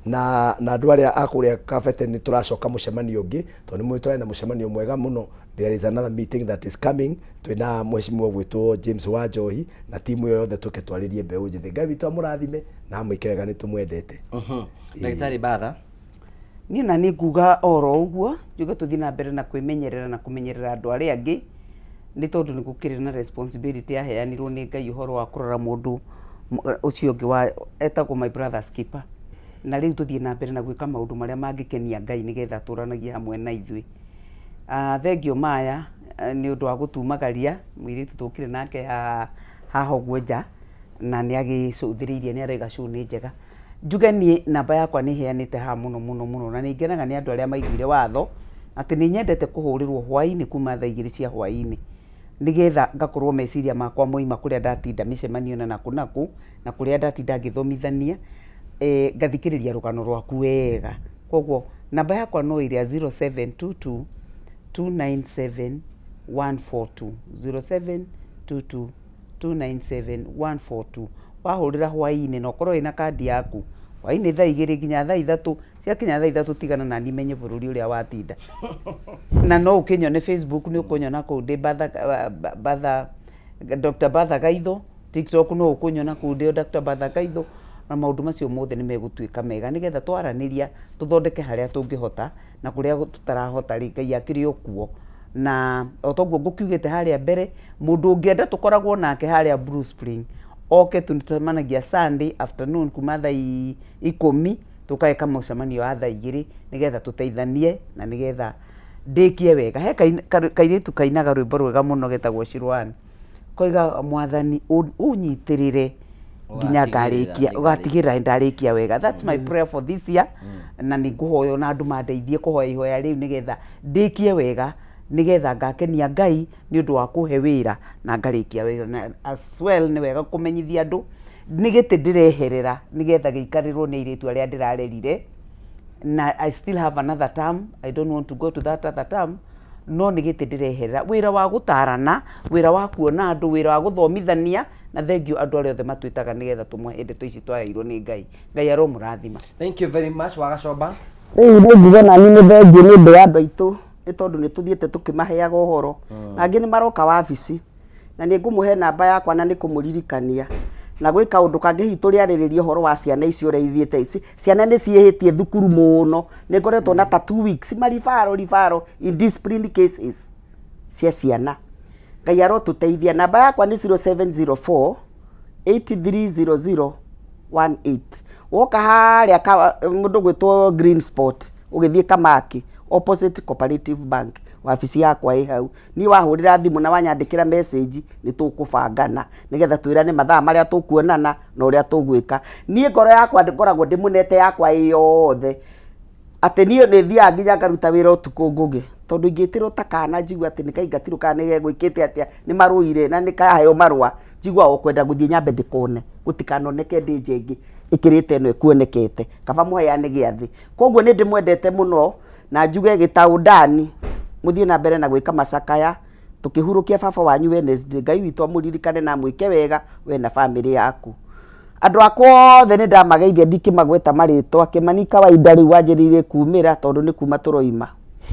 na andũ arĩa a kũrĩa Kabete. Nĩ tũracoka mũcemanio ũngĩ tondũ nĩ mũĩ tũrarĩ na mũcemanio mwega mũno. There is another meeting that is coming twĩna mheshimiwa gwĩtwo James wa Njohi na timu ĩyo yothe, tũke twarĩrie mbeũ njĩthĩ. Ngai witũ amũrathime na amwĩke wega, nĩ tũmwendete. Ndagĩtarĩ Batha. Niĩ na nĩ nguga oro ũguo, njuge tũthiĩ na mbere na kwĩmenyerera na kũmenyerera andũ arĩa angĩ, nĩ tondũ nĩ gũkĩrĩ na responsibility yaheanirwo nĩ Ngai ũhoro wa kũrora mũndũ ũcio ũngĩ wa etagwo my brother's keeper. Na rĩu tũthiĩ na mbere na gwĩka maũndũ marĩa mangĩkenia Ngai nĩgetha atũranagie hamwe na ithuĩ. Thengio Maya nĩ ũndũ wa gũtumagaria mũirĩtu tũkire nake haha ũguo nja, na nĩ agĩcũthĩrĩirie, nĩ arauga show nĩ njega. Njuge niĩ namba yakwa nĩ heanĩte haha mũno mũno mũno, na nĩ ngenaga nĩ andũ arĩa maiguire watho atĩ nĩ nyendete kũhũrĩrwo hwaĩ-inĩ kuma thaa 2 cia hwaĩ-inĩ, nĩgetha ngakorwo meciria makwa moima kũrĩa ndatinda mĩcemanio na nakũ nakũ na kũrĩa ndatinda ngĩthomithania, ngathikĩrĩria rũgano rwaku wega. Koguo namba yakwa no ĩrĩa 0722 297 142, 0722 297 142. Wahũrĩra hwaĩ-inĩ na ũkorwo wĩna kandi yaku, hwaĩ-inĩ thaa 2 nginya thaa 3, ciakinya thaa 3 tigana nani, menye bũrũri ũrĩa watinda. Na no ũkĩnyone Facebook, nĩ ũkũnyona kũu ndĩ Batha, Batha, Dr. Batha Gaitho. TikTok no ũkũnyona kũu ndĩ o Dr. Batha Gaitho. Na maũndũ macio mothe nĩ megũtuĩka mega nĩgetha twaranĩria tũthondeke harĩa tũngĩhota na kũrĩa tũtarahota rĩ, Ngai akĩrĩ o kuo. Na o toguo ngũkiugĩte harĩa mbere, mũndũ ũngĩenda tũkoragwo nake harĩa Blue Spring oke, tũcemanagia Sunday afternoon kuma thaa 10, tũgeka mũcemanio wa thaa 2 nĩgetha tũteithanie na nĩgetha ndĩkie wega. He kairĩtu kainaga rwĩmbo rwega mũno getagwo Shirwani, koiga mwathani ũnyitĩrĩre nginya ngarĩkia, ũgatigĩrĩra ndarĩkia wega. That's my prayer for this year, na nĩ ngũhoya ona andũ mandeithie kũhoya ihoya rĩu nĩgetha ndĩkie wega, nĩgetha ngakenia Ngai nĩ ũndũ wa kũhe wĩra na ngarĩkia wĩra. Na as well nĩ wega kũmenyithia andũ nĩ gĩtĩ ndĩreherera nĩgetha gĩikarĩrwo nĩ airĩtu arĩa ndĩrarerire, na I still have another term. I don't want to go to that other term, no nĩ gĩtĩ ndĩreherera, wĩra wa gũtarana, wĩra wa kuona andũ, wĩra wa gũthomithania. Na thengio andũ arĩa othe matwĩtaga nĩgetha tũmahe ndeto ici twaheirwo nĩ Ngai. Ngai aromũrathima. Thank you very much. Wagacomba. Rĩu nĩ njuge nani nĩ thengio nĩ ũndũ wa andũ aitũ, nĩ tondũ nĩ tũthiĩte tũkĩmaheaga ũhoro, na angĩ nĩ maroka wabici, na nĩ ngũmũhe namba yakwa na nĩ kũmũririkania na gwĩ kaũndũ kangĩ hihi tũrĩarĩrĩria ũhoro wa ciana icio ũrĩa ithiĩte ici. Ciana nĩ ciĩhĩtie thukuru mũno, nĩ ngoretwo na ta 2 weeks maribaro ribaro in discipline cases cia ciana. Ngai arotũteithia. Namba yakwa nĩ 0704 830018. Woka harĩa mũndũ gwĩtwo Green Spot, ũgĩthiĩ Kamaki, opposite Cooperative Bank, wabici yakwa ĩ hau. Niĩ wahũrĩra thimũ na wanyandĩkĩra message, nĩ tũkũbangana nĩgetha twĩrane mathaa marĩa tũkuonana na ũrĩa tũgwĩka. Niĩ ngoro yakwa ngoragwo ndĩmũnete yakwa ĩ yothe, atĩ niĩ nĩ thiaga nginya ngaruta wĩra ũtukũ ngũgĩ, tondũ ingĩtĩrwo ta kana njigue atĩ nĩ kaingatirwo kana nĩ gegwĩkĩte atĩa, nĩ marũire na nĩ kaheo marũa, njiguaga o kwenda gũthiĩ nyambe ndĩkone, gũtikanoneke ndĩ nja ĩngĩ ĩkĩrĩte ĩno ĩkuonekete, kaba mũheane gĩathĩ. Koguo nĩ ndĩmwendete mũno, na njuge gĩtaũ ndani mũthiĩ na mbere na gwĩka macakaya tũkĩhurũkia baba wanyu Wednesday. Ngai witũ amũririkane na amwĩke wega we na bamĩrĩ yaku. Andũ akwa othe nĩ ndamageithia ndikĩmagweta marĩtwa. Kĩmani kawaida rĩu wanjĩrĩirie kumĩra tondũ nĩ kuma tũroima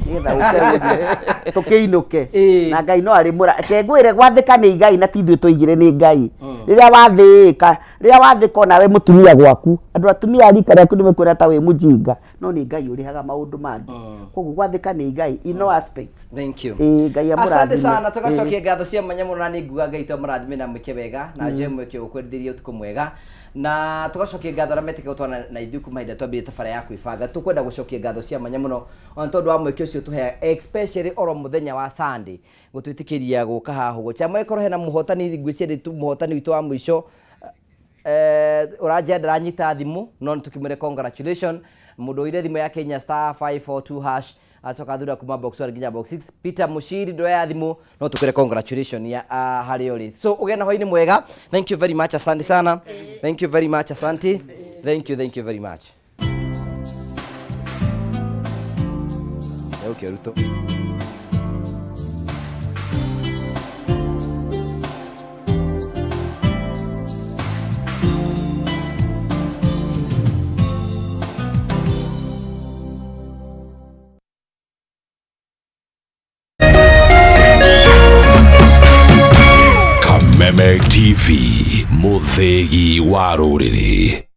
nĩgetha ũke ũthiĩ tũkĩinũke, na Ngai no arĩmũra. Reke ngwĩre, gwathĩka nĩ igai na ti ithuĩ twaigire, nĩ Ngai. Rĩrĩa wathĩka, rĩrĩa wathĩka onawe mũtumia gwaku, andũ atumia a rika rĩaku nĩ mekwĩra ta wĩ mũjinga. No nĩ Ngai ũrĩhaga maũndũ mangĩ. Koguo gwathĩka nĩ Ngai in all aspects. Thank you. Ĩĩ, Ngai Asante amũrathime. sana. Ĩĩ. Tũgacokia ngatho cia mwanya mũno, na nĩ nguga Ngai twamũrathime na mwĩke wega na njoe mweke ũkwendithĩria ũtukũ mwega, na tũgacokia ngatho arĩa metĩkĩra gũtwarana na ithuĩ kuma hĩndĩ ĩrĩa twambire tabara ya kwĩbanga. Tũkwenda gũcokia ngatho cia mwanya mũno ona tondũ wa mweke ũcio tũheaga, especially oro mũthenya wa Sunday, gũtwĩtĩkĩria gũka haha ũguo. Chama ĩkorwo hena mũhotani, ngwĩciria nĩ mũhotani witũ wa mũico ũranjia ndaranyita thimũ, no nĩtũkĩmwĩre congratulation. Mũndũ ũire thimũ ya Kenya star 542 hash, acoka thura kuma box 1 nginya box 6, Peter Mushiri, ndoya thimũ, no tũkwĩre congratulation ya harĩa ũrĩ. So ũgĩe na hwainĩ mwega. Thank you very much, asante sana. Thank you very much, asante. Thank you, thank you very much. Okay, Ruto. Kameme TV, mũthĩgi wa rũrĩrĩ.